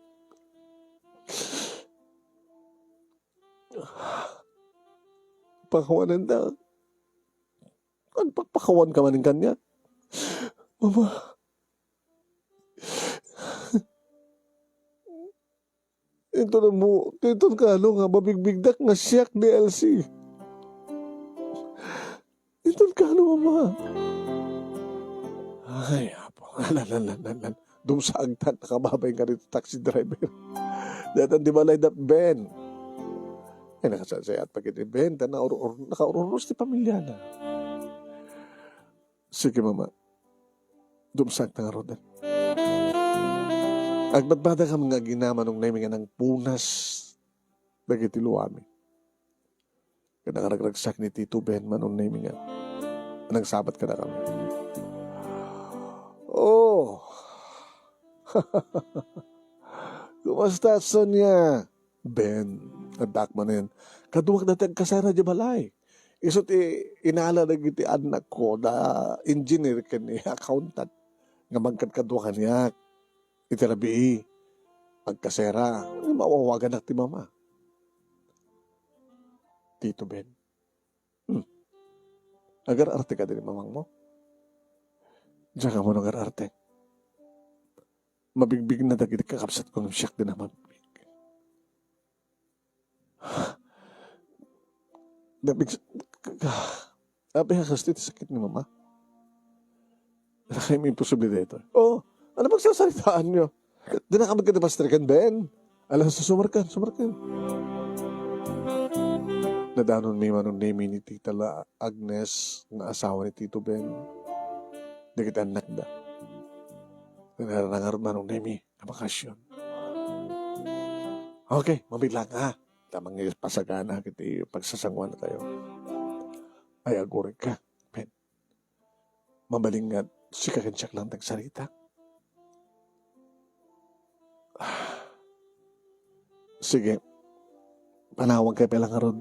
Pakawanenda. Agpakpakawanka manen kaniak. Mama. Inton ammo, inton kaano nga mabigbigdak nga siak ni Elsie. Inton kaano, Mama? Ay, Apo. Lan, lan, lan, lan, lan. Dumsagtak, nakababay nga dito taxi driver. Dayta di balay da Ben. Ay, nakasasayaat pa kiti Ben. Ta naur-, ur-, nakaur-uros ti pamiliana. Sige, Mama. Dumsagta ngaruden. Agbadbadakam nga agina manunnaymi nga nangpunas dagiti luami. Ket nangragragsak ni Tito Ben manunnaymi nga nangsabat kadakami. Oh! Kumusta, Sonia? Ben, addak manen. Kaduak dayta agkasera idiay balay. Isu ti inala dagiti annakko, da engineer ken ni accountant, nga mangkadkadua kaniak iti rabii. Agkasera, ngem awawaganak ti mama. Tito Ben. Hmm. Agar-arte kadi ni mamangmo? Diak ammo no agar-arte. Mabigbigna dagiti kakabsatko ngem siak dina mabigbig. Nabig-, apay a kastoy ti sakit ni Mama? Nakayam imposible daytoy. Oh, ano pagsasaritaanyo? Dinaka met kadi pastriken, Ben. Ala, su-, sumarkan, sumarkan. Nadanonmi Manong Nemi ni Tita la Agnes nga asawa ni Tito Ben. Dagiti annakda. Nangarud Manong Nemi nga bakasyon. Okay, mabilang ha. Tamang pasagana kiti pagsasanguan tayo. Ay, aguray ka, Ben. Mabalingat, sika ken siak lang tagsarita. Sige. Panawag kay pala ngarud.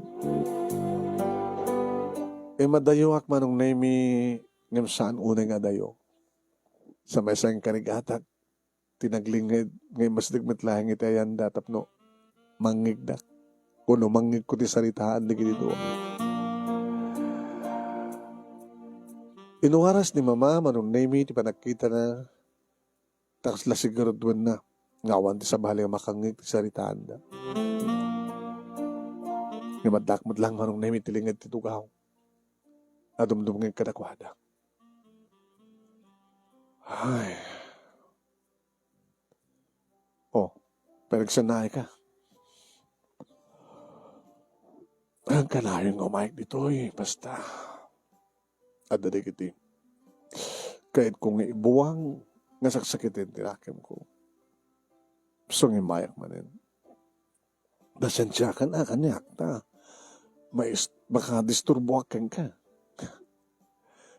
E, madayoak Manong Nemi, ngem saan unay nga adayo. Sa maysa nga karigatak, ti naglinged nga immasdek met laeng iti ayanda tapno mangngegdak. Kuno mangngegko ti saritaan dagiti dua. Inuwaras ni Mama Manong Nemi ti panagkitana, ta kasla sigurduenna nga awan ti sabali a makangngeg ti saritaanda. Ngem addak met laeng Manong Nemi ti linged ti tugaw a dumdumngeg kadakuada. Ay. Oh, panagsanay ka. Ang kanayon nga umayek ditoy, basta. Adda dagiti kayatko nga ibuang nga saksakiten ti nakemko. Isu nga immayak manen. Pasensiakan a kaniak ta mais-, makadisturboak kenka.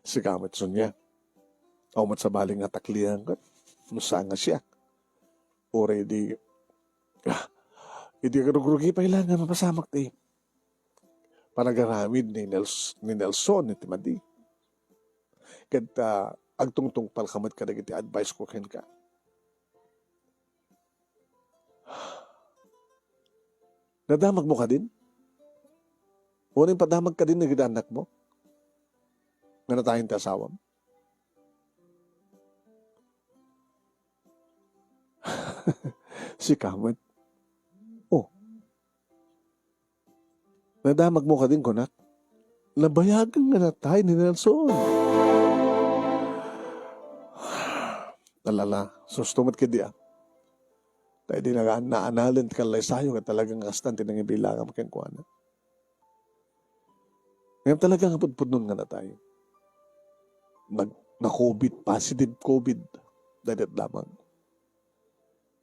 Sika met, Sonia. Awan met sabali nga taklian ket no saan nga siak. Uray di, ah, idi rugrugi pay laeng nga mapasamak ti panagaramid ni Nels-, ni Nelson iti madi. Ket, ah, agtungtungpalka met kadagiti advice ko kenka. Nadamagmo kadin? Wen impadamag kadin dagiti annakmo? Nga natayen ti asawam? Sika met. Oh. Nadamagmo kadin kunak? Nabayagen nga natay ni Nelson. Alala, susto met kadi, ah. Ta idi naga-, naanalen ti kallaysayo ket talaga nga kastan ti nangibilangam kenkuana. Ngem talaga nga pudpudnon nga natay. Nag-, na-covid, positive covid, dayta damag.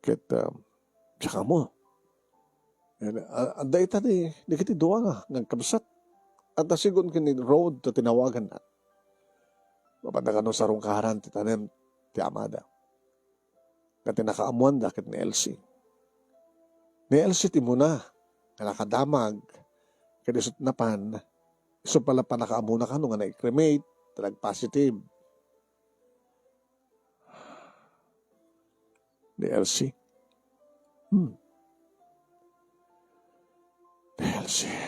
Ket, ah, diak ammo. Yan, ah, adda ita ni, dagiti dua nga, nga agkabsat. Adda sigun ken ni Rod ta tinawaganna. Mapanda kano sarungkaran ti tanem ti amada. Ket ti nakaammoanda ket ni Elsie. Ni Elsie ti umuna nga nakadamag, ket isut' napan, isu pala pannakaammona kano nga na-cremate, ta nag-positive. Ni Elsie. Hmm. Ni Elsie.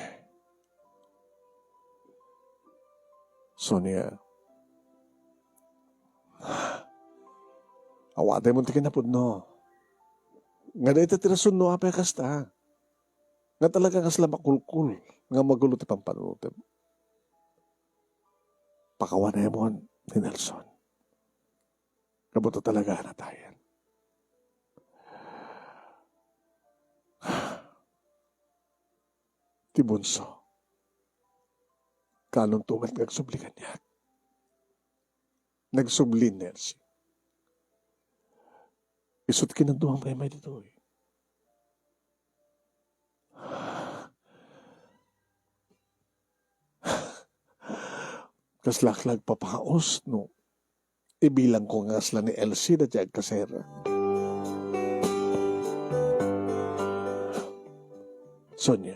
Sonia. Awatem ti kinapudno. Nga dayta ti rason no apay a kasta. Nga talaga kasla makulkol nga magulo ti pampanunotem. Pakawanemon ni Nelson. Kabuto talaga a natayen. Ti bunso. Kanunto met nga agsubli kaniak. Nagsubli ni Elsie. Isut' kinaduam pay met ditoy. Kaslak la agpapaus no ibilangko nga kasla ni Elsie dayta agkasera. Sonia,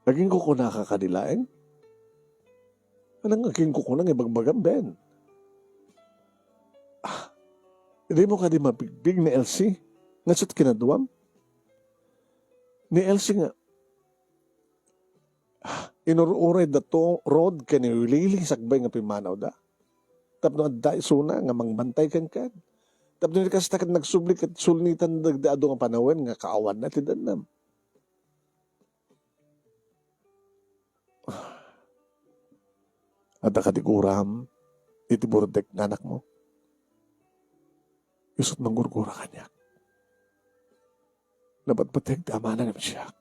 agingkukunaka kadi laeng? Anang agingkukuna nga ibagbagam, Ben? Ah, dimo kadi mabigbig ni Elsie nga isut' kinaduam? Ni Elsie nga, ah, inur-uray da to, Rod, ken ni Willy sakbay nga pimmanawda. tapno adda isuna nga mangbantay kenka. Tapno ni kasta ket nagsubli ket sulnitan dagiti adu nga panawen nga kaawanna ti dannam. Adda kadi guram iti burdek nga anakmo? Isut' manggurgura kaniak. Nabatbateg ti amana ngem siak.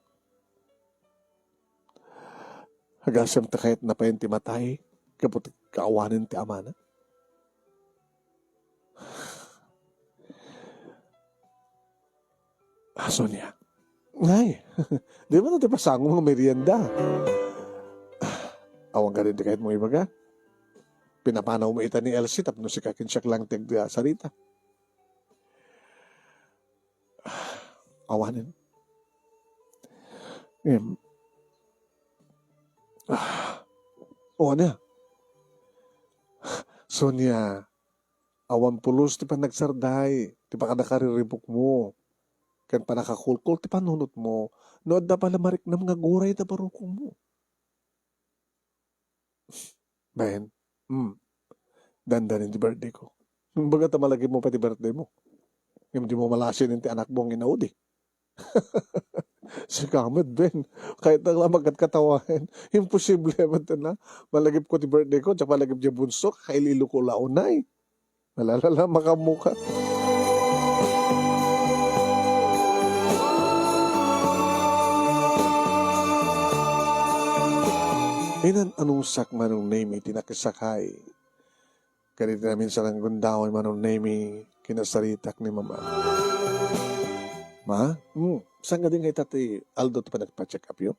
Agasem ta kayatna payen ti matay gapu ti kaawanen ti amana. Ah, Sonia. Ngay, di ba ti pasango nga merienda? Awan ka rin di kahit mo ibaga. Pinapanaw mo ita ni Elsie tapno sika ken siak lang ti agsarita. Awanen. Em. Ah, o, ania? Sonia, awan pulos ti panagsarday, ti pakadakariribukmo, ken panakakulkol ti panunotmo, no adda pay la mariknam nga guray ta barukongmo. Ben, hmm, dandanin ti birthday ko. Baga ta malagipmo pay ti birthday mo. Ngem dimo malasin ti anakmo nga inaudi. Sika met, Ben. Kayatnak la magkatkatawaen. Imposible met na. Malagipko ti birthday ko, ket malagip ti bunso, kail-ilo ko la unay. Nalalala, makamuka. Inan-anusak, Manong Nemy, ti nakisakay. Kadagiti naminsan a gundaway, Manong Nemy, kinasaritak ni Mama. Ma? Hmm, saan nga di nga ita ti aldaw ti panagpa-check up yo?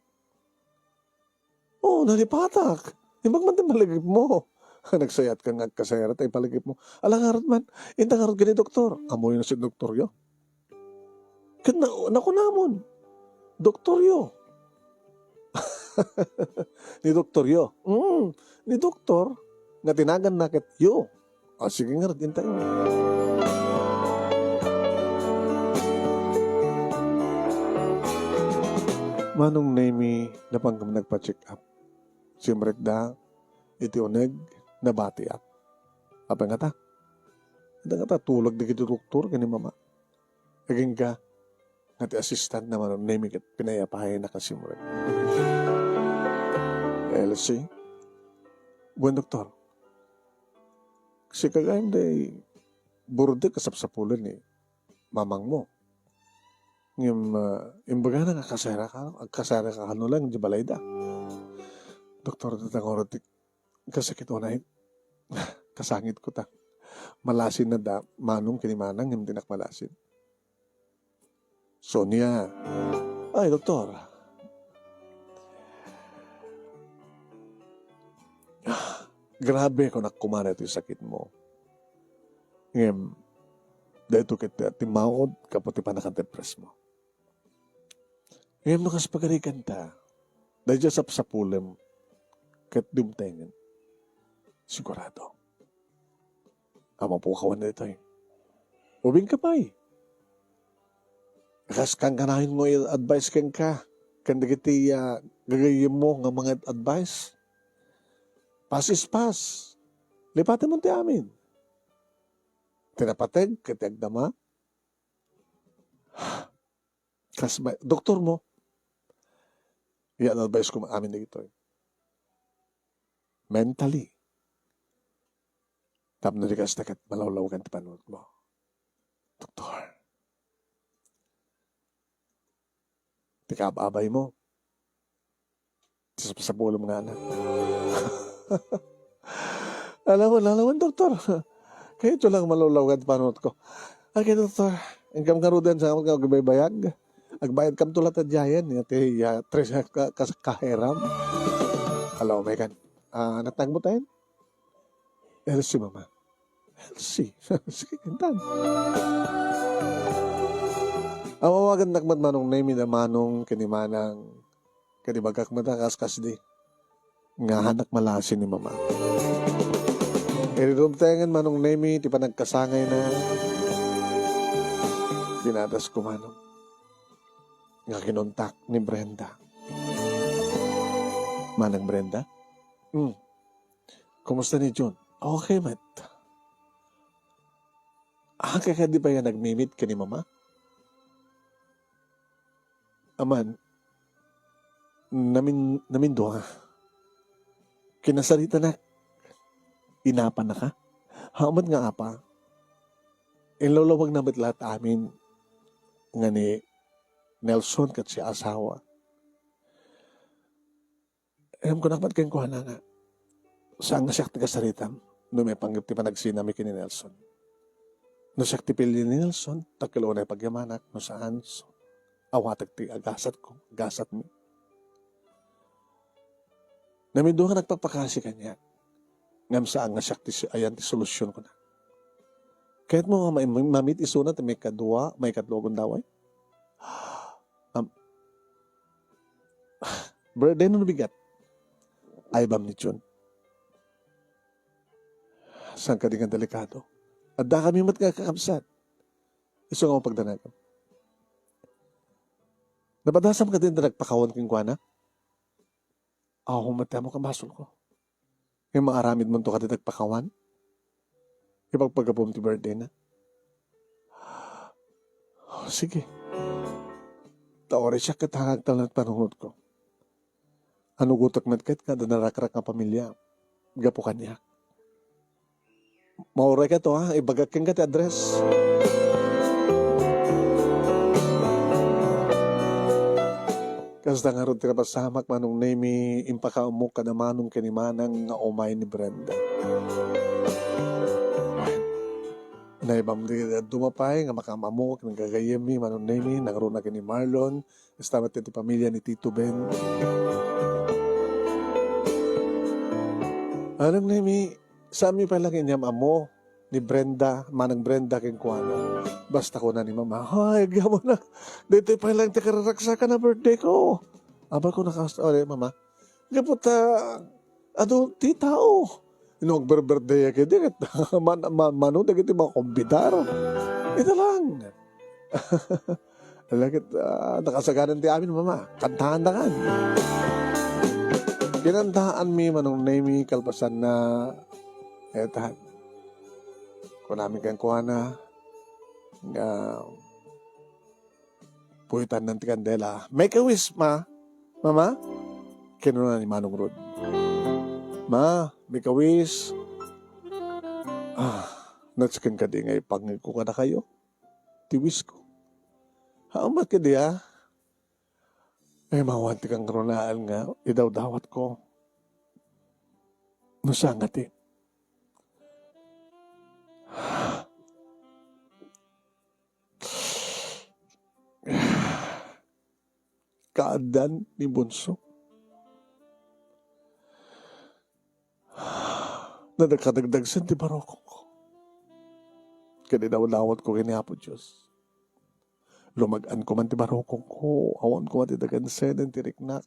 Oo, nalipatak. Imbag man ti malagipmo. Nagsayaatka nga agkasayara ta ipalagipmo. Ala ngarud man, inta ngarud ken ni doktor. Ammoyo no sino doktoryo? Ket na-, nakunamon, doktoryo. Ni doktoryo. Mm, ni doktor nga tinaganna ket yo. Ah, sige ngarud, intayo. Manong Nemy, napangam nagpa-check up. Simrekda iti uneg, nabatiak. Apay ngata? Adda ngata tulog dagiti doktor ken ni Mama. Agingga nga ti assistant na Manong Nemy ket pinayapayna a simrek. Elsie, "Buen, doktor, sika gayam ti burdek a sapsapulen ni mamangmo. Ngem, ah, imbagana nga agkasaraka, agkasaraka kano laeng idiay balayda." "Doktor, dita ngarud ti kasakit unay. Kasangitko ta. Malasinna da Manong ken ni Manang ngem dinak malasin." Sonia. "Ay, doktor. Grabe, kunak koma daytoy sakitmo. Ngem, daytoy ket ti maud gapu ti panakadepresmo. Ngem no kas pagarigan ta, daydiay sapsapulem ket dumtengen. Sigurado. Ammoka awan daytoy. Ubingka pay. Kas kanayon nga advice kenka, ken dagiti, ah, gagayyemmo nga mga advice. Pass is pass. Lipatem ti amin. Ti napateg ket ti agdama." Kas ba, doktormo, ya, advice ko amin dagitoy. Mentally. Tapno di kasta ket malawlawagan ti panunotmo. Doktor. Ti kaab-abaymo. Ti sapsapulem nga anak. Alam mo, alam mo, doktor. Kayatyo lang malawlawagan ti panunotko. Ay, kay doktor, inkam ngaruden sa nga agbaybayag. Agbayadkam to latta diayen, nga ti, ah, tres ka, ka, kaheram. Hello, Megan. Ah, natnagmo tayen? Elsie, Mama. Elsie. Sige, kintan. Awawagannak met Manong Nemy da Manong ken ni Manang. Ket ibagak met a kaskasdi nga anak malasin ni Mama. Idi dumtengen Manong Nemy ti panagkasangayna, dinatasko, Manong, nga kinuntak ni Brenda. Manang Brenda? Hmm. Kumusta ni Jun? Okay met. Haan ka kadi pay nga nagmi-meet ken ni Mama? Aman, namin-, namindua. Kinasaritanak. Inapannaka? Haan met nga apa. Inlawlawagna met laeng amin nga ni Nelson ket siak a asawa. Ngem kunak met kenkuana nga, saan nga siak ti kasaritam no maipanggep ti panagsinami ken ni Nelson. No siak ti pilien ni Nelson, dakkel unay pagyamanak, no saan, so, awatek ti agasatko, agasatmi. Namindua nga nagpakpakasi kaniak. Ngem saan nga siak ti si-, ayan ti solusion, kunak. Kayatmo nga ma-, ma-meet isuna ti maikadua, maikatlo a gundaway? Am-, birthday no bigat? Ay, bam ni June. Saan kadi nga delikado? Addakami met nga kakabsat. Isu nga mapagdanagam. Napadasam kadi nga nagpakawan kenkuana? Aw, met amok a basolko. Ngem maaramidmonto kadi nagpakawan? Ipagpagapum ti birthday na. Oh, sige. Ta uray siak ket hangagtalna ti panunotko. Anugotek met ket nga adda narakrak nga pamilia gapu kaniak. Mauray kato, ha? Ibagak kenka ti address. Kasta ngarud ti napasamak, Manong Nemy, impakaammok kada Manong ken ni Manang nga umay ni Brenda. Naibam ti dadduma pay nga makaam-ammo ken gagayyemmi, Manong Nemy, nangruna ken ni Marlon, kasta met ti pamilia ni Tito Ben. Manong Nemy, saanmi pay la nga inyam-ammo ni Brenda, Manang Brenda kenkuana. Basta kuna ni Mama, "Ay, agyaman na. Daytoy pay la ti kararagsakan a birthday ko." Aba, kuna kasta, "Ay, Mama, gapu ta adu ti tao. No agbirbirthday ket di ket man-, man-, mano dagiti makombidar." Ita lang. Ala ket, ah, nakasagaran ti amin, Mama. Kantaandakan. Kinantaanmi, Manong Nemy, kalpasanna, etan. Kunami kenkuana nga puyotannan ti kandela. "Make a wish, Ma. Mama?" kinuna ni Manong Rod. "Ma, make a wish." Ah, natsken kadi nga ipangngegko kadakayo ti wish ko. Haan met kadi, a? Ay, mawan ti kangrunaan nga idawdawatko. No saan nga ti kaaddan ni Bunso. Nadagkadagdagsen ti barukongko. Ket idawdawatko ken ni Apo Dios. Lumag-anko man ti barukongko, awanko man ti dagansenen ti riknak.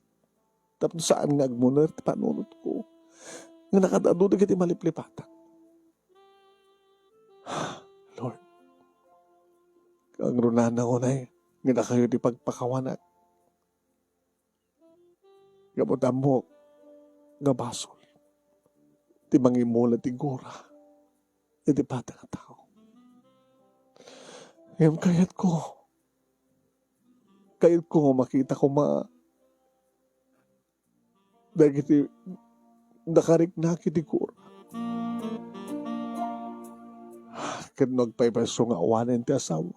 Tapno saan nga agmuner ti panunotko. Nga nakad-adu dagiti maliplipatak. Lord, kangrunana unay nga dakayo ti pagpakawanak. Gapu ta ammok nga basol ti mangimmula ti gura iti pada nga tao. Ngem kayatko, kayatko nga makita koma dagiti nakariknak iti gura. Ket no agpaypayso nga awanen ti asawa,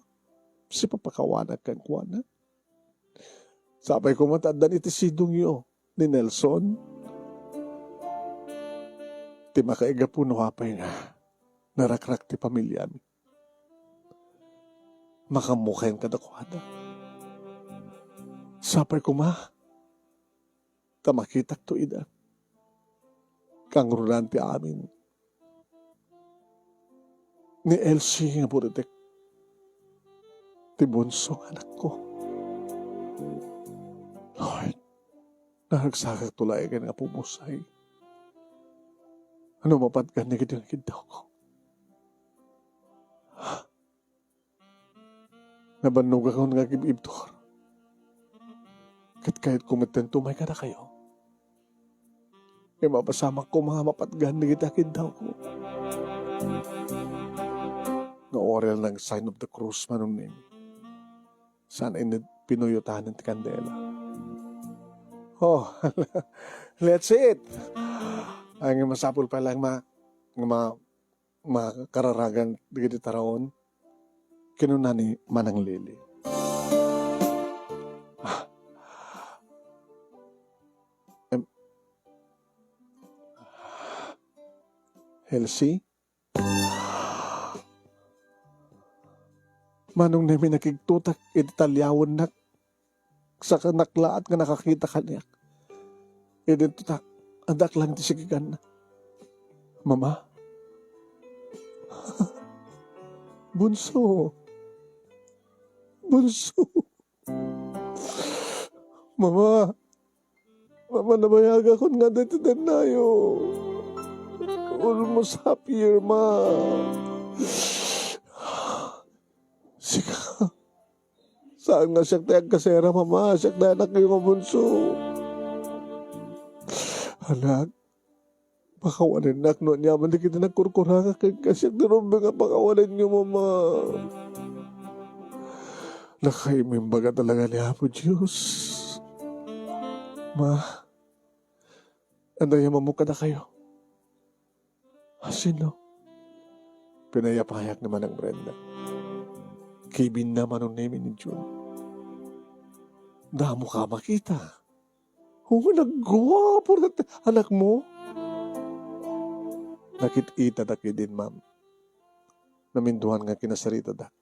sipapakawanak kenkuana. Sapay koma ta addan iti sidongyo ni Nelson. Ti makaigapu no apay nga narakrak ti pamiliami. Makaammo kayon kadakuada. Sapay koma ta makitakto ida. Kangrunaan ti amin ni Elsie nga buritek, ti bunso nga anakko. Lord, naragsakakto laengen nga pumusay. Ano mapatgan ni kadagiti kiddawko? Nabannogakon nga agib-ibtur. Ket kayatko metten ti umay kadakayo. Ket mapasamak koma nga mapatgan dagiti kiddawko. Nga Orel nag-sign of the cross, Manong Nemi. Saan inted pinuyutan ti kandela. Oh, let's eat! Ay, nga masapul pa lang ma-, ma-, makararagan dagiti taraon. Kinuna ni Manang Lily. Ah. Em, Elsie? Manong Nemi, nakigtutak iti taliawennak, sakanak laat nga nakakita kaniak. Idinto ta, addak lang ti sikiganna. Mama? Bunso. Bunso. Mama. Mama, nabayagakon nga daytoy dannayo. Almost half year, ma. Sika. Saan nga siak ti agkasera, Mama? Siak ti anakyo nga bunso. Anak, pakawanennak no aniaman dagiti nagkurkuranga kenka. Siak ti rumbeng a pakawanenyo, Mama. Nakaimbaga talaga ni Apo Dios. Ma, ania manen kadakayo? Asino? Pinayapayak ni Manang Brenda. Kibinna, Manong Nemi, ni Jun. Damo ka makita. Hu, nagguapo na ti anakmo. Nakit-itadak idin, ma'am. Naminduan nga kinasaritada.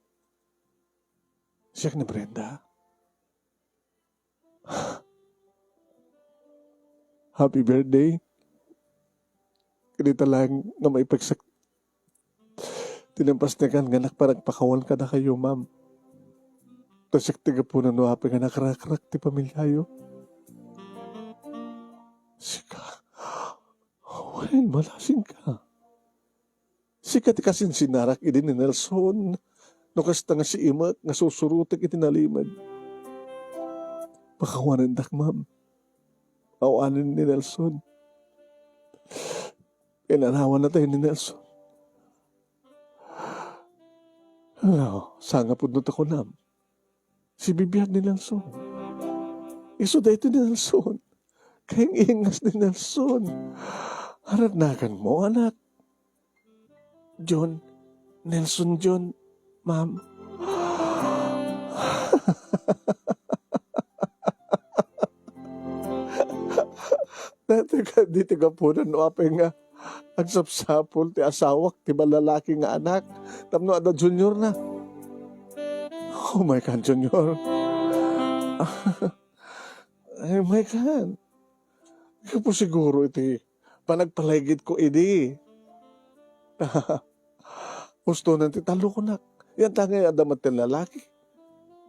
Siak ni Brenda. Happy birthday. Kadita laeng nga maipagsak ti napasnekan nga anak, panagpakawan kadakayo, ma'am. Ta siak ti gapuna no apay nga nakrakrak ti pamiliayo. Sika, wen, malasingka. Sika ti kasinsinnarak idi ni Nelson, no kasta nga siimek nga susurotek iti nalimed. Pakawanendak, ma'am. Awanen ni Nelson. Inanawan na tayo ni Nelson. Ano, saan nga pudno ta kunam? Sibibiag ni Nelson. Isu daytoy ni Nelson. Kaing-ingas ni Nelson. Aratnakan mo, anak. John, Nelson John, ma'am. Daytoy kadi ti gapuna no apay nga agsapsapul ti asawak ti malalaki nga anak tapno adda junior na. Oh my God, Junior. Oh my God. Gapu siguro iti panagpalaygitko idi. Ustonen ti tallokonak. Yan ta nga adda met ti lalaki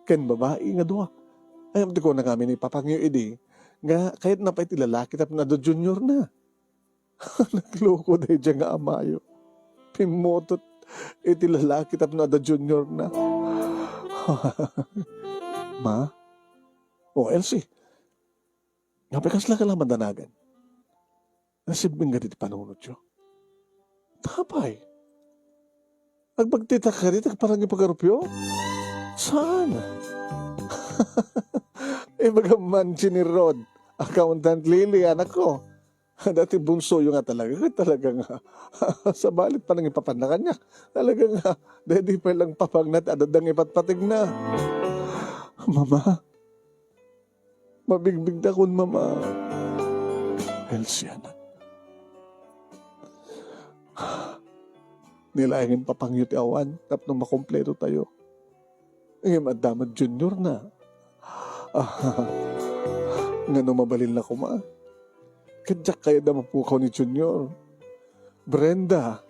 ken babai nga dua. Ayam ti kuna ngamin ni papangyo idi nga kayatna pay ti lalaki tapno adda junior na. Nagloko daydiay nga amayo. Pimmutot iti lalaki tapno adda junior na. Ma? O, Elsie, nga pay kasla ka la madanagan? Nasibbing kadi ti panunotyo? Apay? Agbagtitak kadi ti agparangi paggarupyo? Saan? Ibagam man, Jenny Rod, Accountant Lily, anakko. Dati bunsoyo nga talaga, talaga nga. Sabali ti panangipapanna kaniak. Talaga nga, daydi pay la pay nga adda nga ipatpategna. Mama, mabigbigdakon, Mama. Elsie, anak. Ni laeng ti papangyo ti awan tapno makompleto tayo. Ngem adda met junior na. Ngano, mabalin la koma? Ket diak kayat a mapukaw ni Junior. Brenda,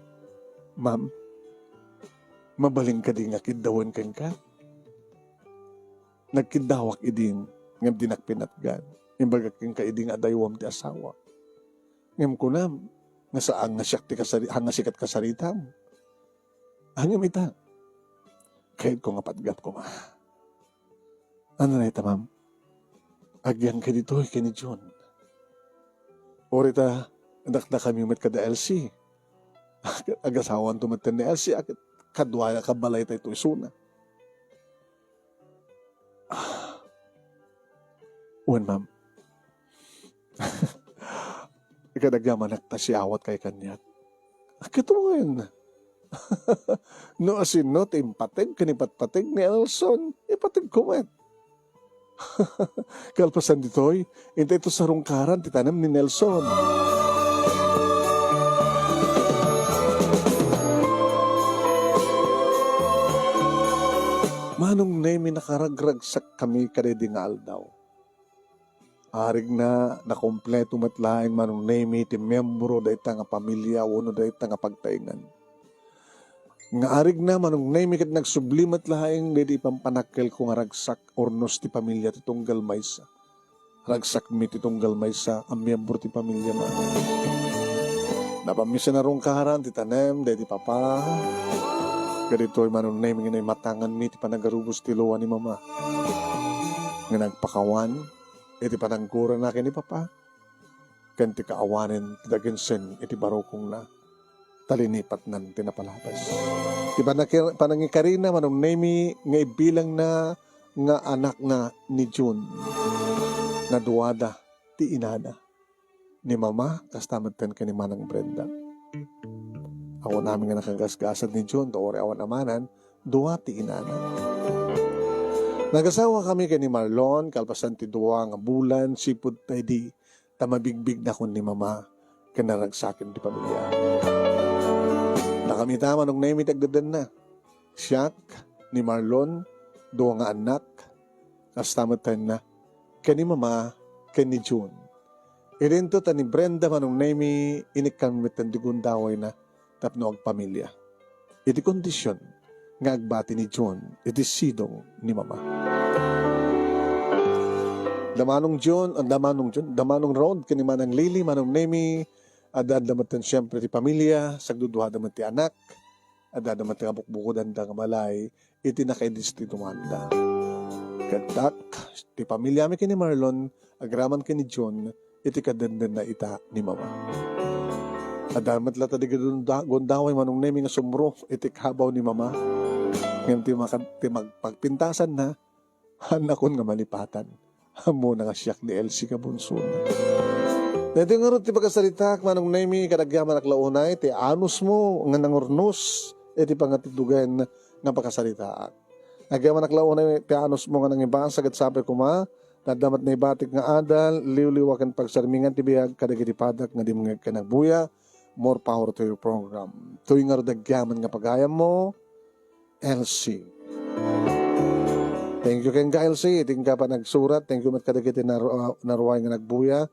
ma'am, mabalin kadi nga kiddawen kenka? Nagkiddawak idin, ngem dinak pinatgan. Imbagak kenka idi nga adaywam ti asawa. Ngem kunam nga saan nga siak ti kasari-, nga sika ti kasaritam. Ngem ita, kayatko nga patgam koma. Ano na ita, ma'am? Agyangka ditoy ken ni John. Uray ta, dakdakami met kada Elsie. Agasawanto met ni Elsie, a ket Kadua, kabalayta ito isuna. Wen, ma'am. Kadagyaman ta siawat kay kaniak. Ket wen. No asino ti impateg ken ipatpateg ni Elson, ipateg ko met. Kalpasan ditoy, intay ito sarungkaran ti tanem ni Nelson. Manong Nemi, nakaragragsak kami kadaydi nga aldaw. Arigna, nakompleto met laeng Manong Nemi ti miyembro dayta nga pamilia wenno dayta nga pagtaengan. Nga arigna, Manong Nemi, ket nagsubli met laeng daydi ipampanakkelko nga ragsak urnos ti pamilia ti tunggal maysa. Ragsakmi ti tunggal maysa a miyembro ti pamiliana. Napanmi a sarungkaran ti tanem daydi papa. Kaditoy, Manong Nemi, nga naimatanganmi ti panagarubos ti lua ni mama. Nga nagpakawan iti pananggurana ken ni papa, ken ti kaawanen ti daginsen iti barukongna, ta linipatnan ti napalabas. Ti panakir-, panangikarina, Manong Nemi, nga ibilangna nga anakna ni Jun, nga duada ti inana. Ni mama, kasta metten ken ni Manang Brenda. Awan amin nga nakagasgasat ni Jun, ta uray awan amanan, dua ti inana. Nagasawa kami ken ni Marlon, kalpasan ti dua nga bulan, sipud ta idi ta mabigbignakon ni mama ken naragsaken ti pamilia. Nakami ita, Manong Nemi, ti agdeddenna. Siak, ni Marlon, dua nga annak, kasta metten ken ni mama ken ni Jun. Idinto ta ni Brenda, Manong Nemi, inikkami metten ti gundawayna tapno agpamilia. Iti kondisyon nga agbati ni Jun iti sidong ni mama. Da Manong Jun, da Manong Jun, da Manong Rod, ken ni Manang Lily, Manong Nemi, adda, adda metten siempre ti pamilia, sagduduada met ti anak, adda, adda met ti kabukbukudanda nga balay, iti nakaidis ti dumanda. Ket diak, ti pamiliami ken ni Marlon, agraman ken ni Jun, iti kaddendenna ita ni mama. Adda met latta dagiti gunda-, gundaway, Manong Nemi, nga sumro iti kabaw ni mama. Ngem ti maka-, ti mag-, pagpintasanna, haannakon nga malipatan. Ammona nga siak ni Elsie nga bunsona. Daytoy ngarud ti pakasaritaak, Manong Nemi, kadagyaman a la unay ti anusmo nga nangurnos iti pangatiddogen nga pakasaritaak. Agyamanak la unay ti anusmo nga nangibasa ket sapay koma, adda met naibatik nga adal, liwliwa ken pagsarmingan ti biag kadagiti padak nga dimngeg ken agbuya. More power to your program. Toy ngarud agyaman nga pagayammo, Elsie. Thank you kenka, Elsie. Iti inka panagsurat. Thank you met kadagiti naru-, naruay nga nagbuya.